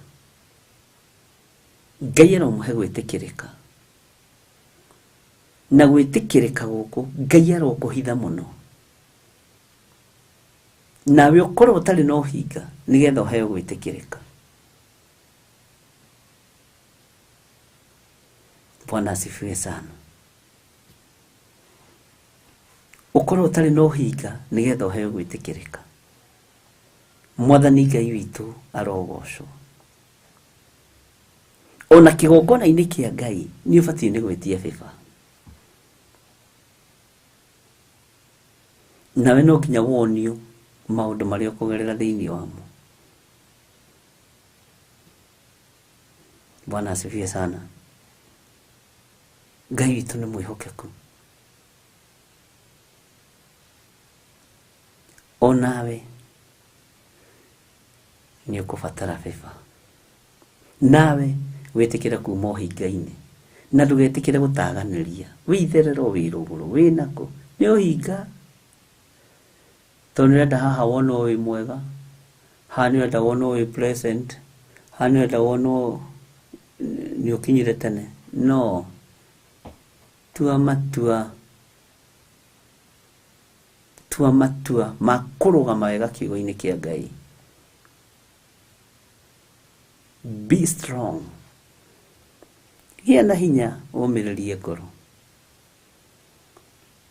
Speaker 7: Ngai aromũhe gwĩtĩkĩrĩka. Na gwĩtĩkĩrĩka gũkũ Ngai arokũhitha mũno. Nawe ũkorwo ũtarĩ na ũhinga nĩgetha ũheo gwĩtĩkĩrĩka. Bwana asifiwe sana. Ũkorwo ũtarĩ na ũhinga nĩgetha ũheo gwĩtĩkĩrĩka. Mwathani Ngai witũ arogocwo. Ona kĩgongona-inĩ kĩa Ngai nĩ ũbatiĩ nĩ gwĩtia favor. Nawe no nginya wonio maũndũ marĩa ũkũgerera thĩinĩ wamo. Bwana asifiwe sana. Ngai witũ nĩ mwĩhokeku. Onawe nĩ ũkũbatara favor. Nawe wĩtĩkĩre kuma ũhinga-inĩ na ndũgetĩkĩre gũtaganĩria. Wĩitherero wĩ rũgũrũ wĩ nakũ nĩ ũhinga. Tondũ nĩũrenda haha wonwo wĩ mwega, haha nĩũrenda wonwo wĩ present, haha nĩũrenda wonwo nĩ ũkinyire tene. No tua matua ma kũrũgama wega kiugo-inĩ kĩa Ngai. Be strong. Gĩa na hinya ũmĩrĩrie ngoro.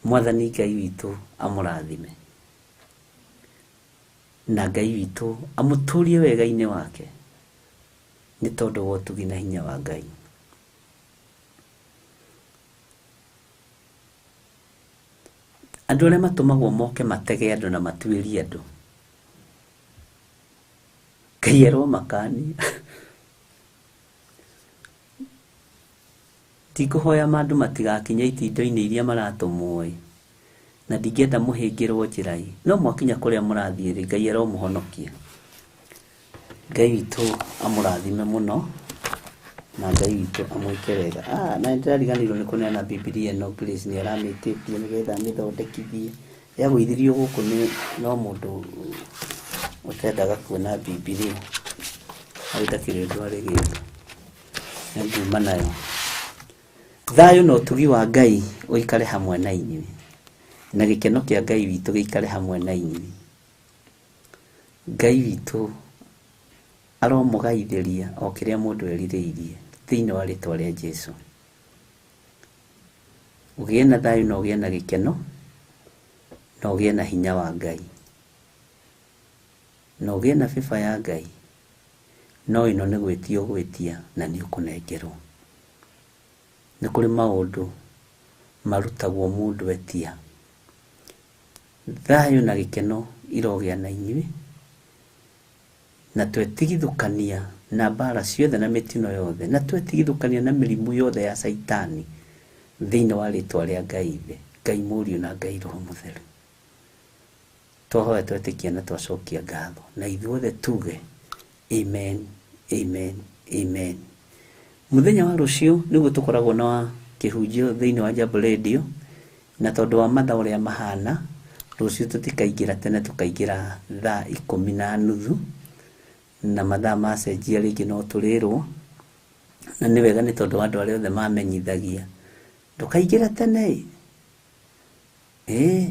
Speaker 7: Mwathani Ngai witũ amũrathime. Na Ngai witũ amũtũrie wega-inĩ wake nĩ tondũ wa ũtugi na hinya wa Ngai. Andũ arĩa matũmagwo moke matege andũ na matuĩrie andũ, Ngai aromakania. Ndikũhoya mandũ matigakinye itindo-inĩ iria maratũmwo ĩ, na ndingĩenda mũhĩngĩrwo njĩra ĩ, no mwakinya kũrĩa mũrathiĩ rĩ, Ngai aromũhonokia. Ngai witũ amũrathime mũno na Ngai witũ amwĩke wega. Na nĩndĩrariganĩirwo nĩ kũneana Bibilia ĩno, Grace nĩ aramĩtĩtie nĩgetha amĩthondekithie. Yagũithirio gũkũ nĩ no mũndũ ũtendaga kuona Bibilia. Rĩu ndakĩrĩ ũndũ arĩgĩka. Nĩ nguma nayo. Thayũ na ũtugi wa Ngai ũikare hamwe na inyuĩ, na gĩkeno kĩa Ngai witũ gĩikare hamwe na inyuĩ. Ngai witũ aromũgaithĩria o kĩrĩa mũndũ erirĩirie thĩinĩ wa rĩtwa rĩa Jesu. Ũgĩe na thayũ na ũgĩe na gĩkeno na ũgĩe na hinya wa Ngai na ũgĩe na favor ya Ngai. No ĩno nĩ gwĩtia ũgwĩtia na nĩ ũkũnengerwo. Nĩ kũrĩ maũndũ marutagwo mũndũ etia. Thayũ na gĩkeno irogĩa na inyuĩ, na twetigithũkania na mbara ciothe na mĩtino yothe, na twetigithũkania na mĩrimũ yothe ya Caitani. Thĩinĩ wa rĩtwa rĩa Ngai Ithe, Ngai Mũriũ na Ngai Roho Mũtheru. Twahoya twetĩkia na twacokia ngatho na ithuothe tuge amen, amen, amen. Mũthenya wa rũciũ nĩguo tũkoragwo na kĩhunjio thĩinĩ wa Jambo Radio, na tondũ wa mathaa ũrĩa mahana rũciũ tũtikaingĩra tene, tũkaingĩra thaa 10:30, na mathaa macenjia rĩngĩ no tũrĩrwo, na nĩ wega nĩ tondũ wa andũ arĩa othe mamenyithagia ndũkaingĩra tene ĩ,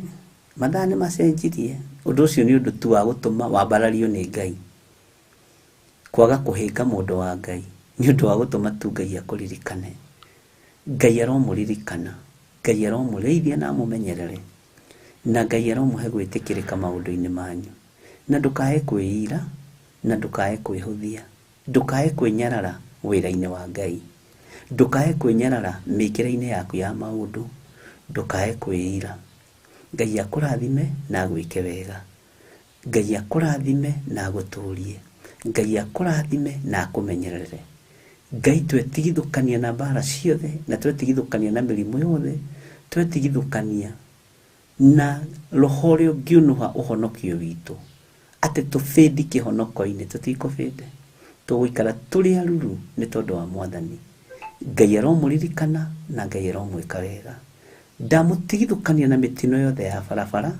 Speaker 7: mathaa nĩ macenjirie. Ũndũ ũcio nĩ ũndũ tu wa gũtũma wambarario nĩ Ngai. Kwaga kũhĩnga mũndũ wa Ngai nĩ ũndũ wa gũtũma tu Ngai akũririkane. Ngai aromũririkana, Ngai aromũrĩithia na amũmenyerere, na Ngai aromũhe gwĩtĩkĩrĩka maũndũ-inĩ manyu. Na ndũkae kwĩira, na ndũkae kwĩhũthia, ndũkae kwĩnyarara wĩra-inĩ wa Ngai, ndũkae kwĩnyarara mĩkĩre-inĩ yaku ya maũndũ, ndũkae kwĩira. Ngai akũrathime na agwĩke wega. Ngai akũrathime na agũtũrie. Ngai akũrathime na akũmenyerere. Ngai twetigithũkania na mbara ciothe, na twetigithũkania na mĩrimũ yothe, twetigithũkania na roho ũrĩa ũngĩũnũha ũhonokio witũ, atĩ tũbĩndi kĩhonoko-inĩ, tũtikũbĩnde, tũgũikara tũrĩ aruru nĩ tondũ wa Mwathani. Ngai aromũririkana na Ngai aromwĩka wega. Ndamũtigithũkania na mĩtino yothe ya barabara,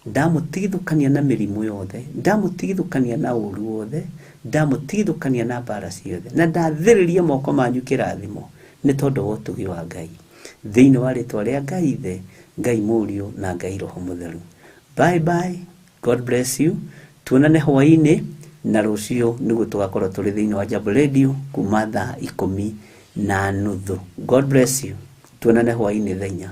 Speaker 7: ndamũtigithũkania na mĩrimũ yothe, ndamũtigithũkania na ũru wothe, ndamũtigithũkania na mbara ciothe, na ndathĩrĩria moko manyu kĩrathimo nĩ tondũ wa ũtugi wa Ngai. Thĩinĩ wa rĩtwa rĩa Ngai Ithe, Ngai Mũriũ na Ngai Roho Mũtheru. Bye bye, God bless you. Tuonane hwaĩ-inĩ na rũciũ nĩguo tũgakorwo tũrĩ thĩinĩ wa Jambo Radio kuma thaa 10:30. God bless you. Tuonane hwaĩ-inĩ thaa 4.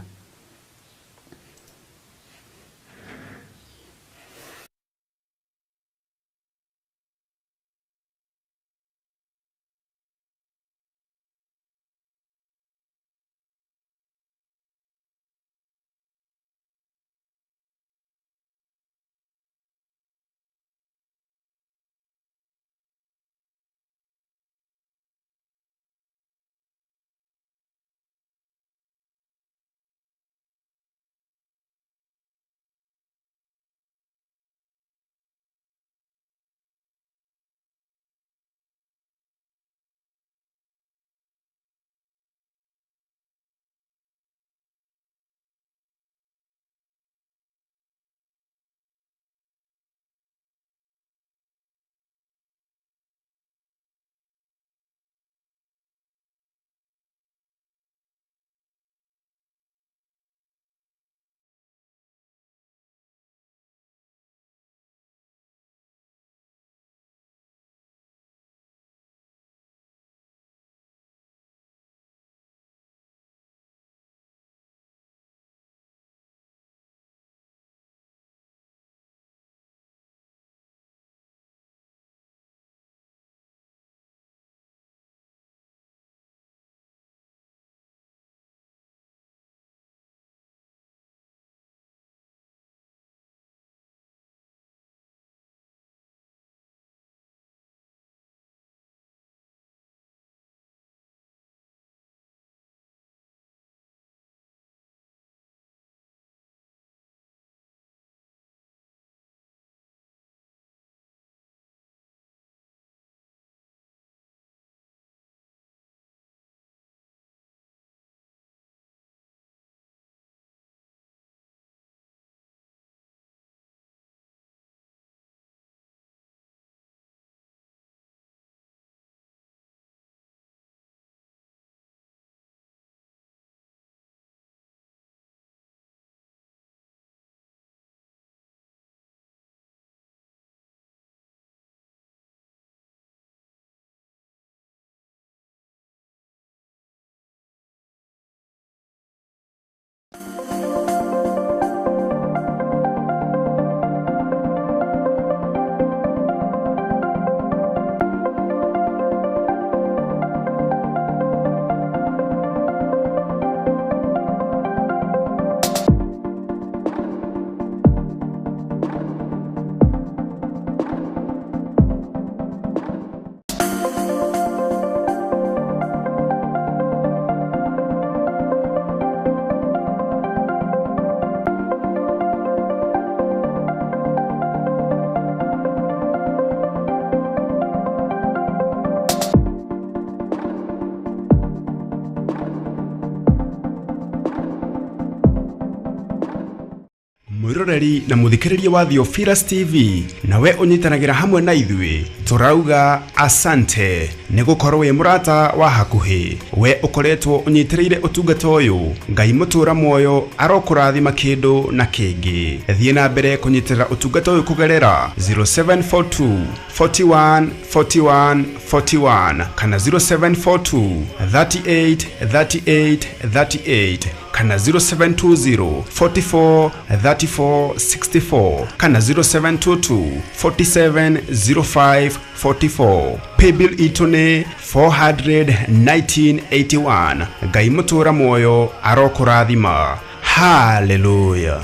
Speaker 1: Mwĩroreri na mũthikĩrĩria wa Theophilus TV, nawe ũnyitanagĩra hamwe na ithuĩ, tũrauga asante nĩ gũkorwo wĩ mũrata wa hakuhĩ. We ũkoretwo ũnyitĩrĩire ũtungata ũyũ, Ngai mũtũra muoyo arokũrathima kĩndũ na kĩngĩ. Thiĩ na mbere kũnyitĩrĩra ũtungata ũyũ kũgerera 0742 41 41 41 kana 0742 38 38 38 kana 0720 44 34 64 kana 0722 47 05 44. Paybill itũ nĩ 41981. Ngai mũtũra muoyo arokũrathima. Haleluya.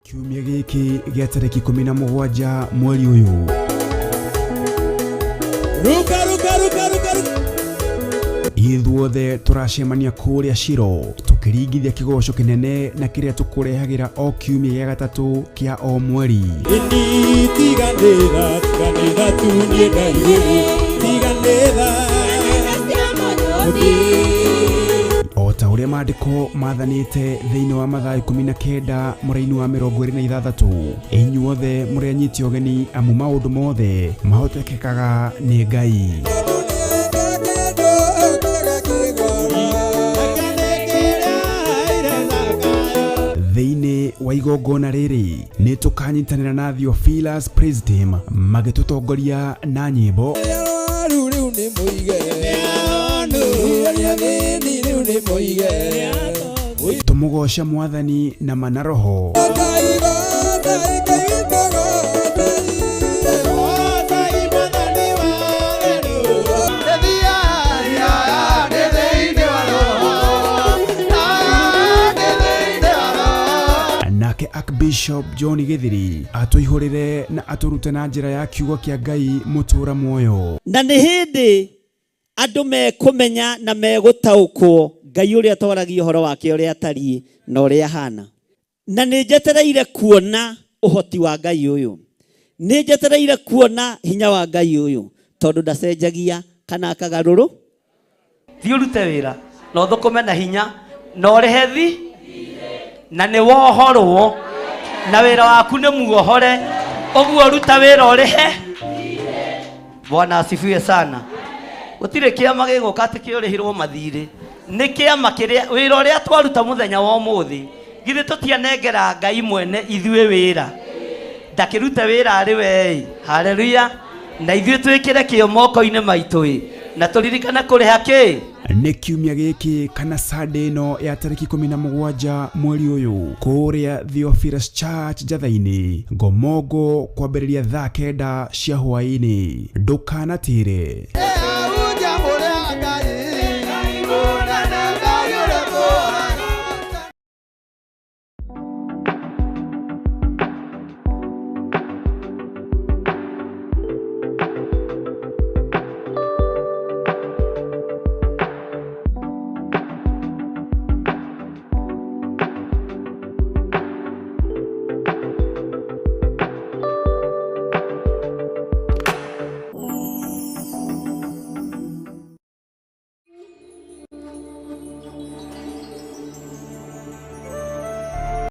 Speaker 2: Kiumia gĩkĩ gĩa tarĩki 17 mweri ũyũ.
Speaker 5: Ruka ruka ruka ruka ruka.
Speaker 2: Ithuothe tũracemania kũrĩa Shiro tũkĩringithia kĩgoco kĩnene na kĩrĩa tũkũrehagĩra o kiumia gĩa gatatũ kĩa o mweri.
Speaker 6: Ĩni tiganĩra tiganĩra tu niĩ ndaigĩrĩ tiganĩra
Speaker 2: O ta ũrĩa maandĩko mathanĩte thĩinĩ wa Mathayo 19 mũraini wa 26, inyuothe mũrĩ anyiti ũgeni amu maũndũ mothe mahotekekaga nĩ Ngai. Thĩinĩ wa igongona rĩrĩ nĩ tũkanyitanĩra na Theophilus Praise Team magĩtũtongoria na nyĩmbo
Speaker 6: Arwaru rĩu nĩ mũige Arĩa athĩni rĩu nĩ mũige
Speaker 2: tũmũgoce mwathani na mana roho. Nake Archbishop John Githiri atũihũrĩre na atũrute na njĩra ya kiugo kĩa Ngai mũtũra muoyo.
Speaker 3: Na nĩ hĩndĩ andũ mekũmenya na megũtaũkwo Ngai ũrĩa twaragia ũhoro wake ũrĩa atariĩ na ũrĩa ahana. Na nĩ njetereire kuona ũhoti wa Ngai ũyũ, nĩ njetereire kuona hinya wa Ngai ũyũ, tondũ ndacenjagia kana akagarũrũ. Thiĩ ũrute wĩra na ũthũkũme na hinya na ũrĩhe thi na nĩ wohorwo na wĩra waku nĩ muohore, ũguo ruta wĩra ũrĩhe. Bwana asifiwe sana. Gũtirĩ kĩama gĩgũka atĩ kĩũrĩhirwo mathirĩ, nĩ kĩama kĩrĩa wĩra ũrĩa twaruta mũthenya wa ũmũthĩ, githĩ tũtianengera Ngai mwene ithuĩ wĩra, ndakĩrute wĩra arĩ we. Haleluya. Na ithuĩ twĩkĩre kĩo moko-inĩ maitũ ĩ, na tũririkane kũrĩha kĩ.
Speaker 2: Nĩ kiumia gĩkĩ kana Sunday ĩno ya tarĩki 17 mweri ũyũ kũrĩa Theophilus Church Njatha-inĩ Ngomongo kwambĩrĩria thaa 9 cia hwaĩ-inĩ. Ndũkanatĩre.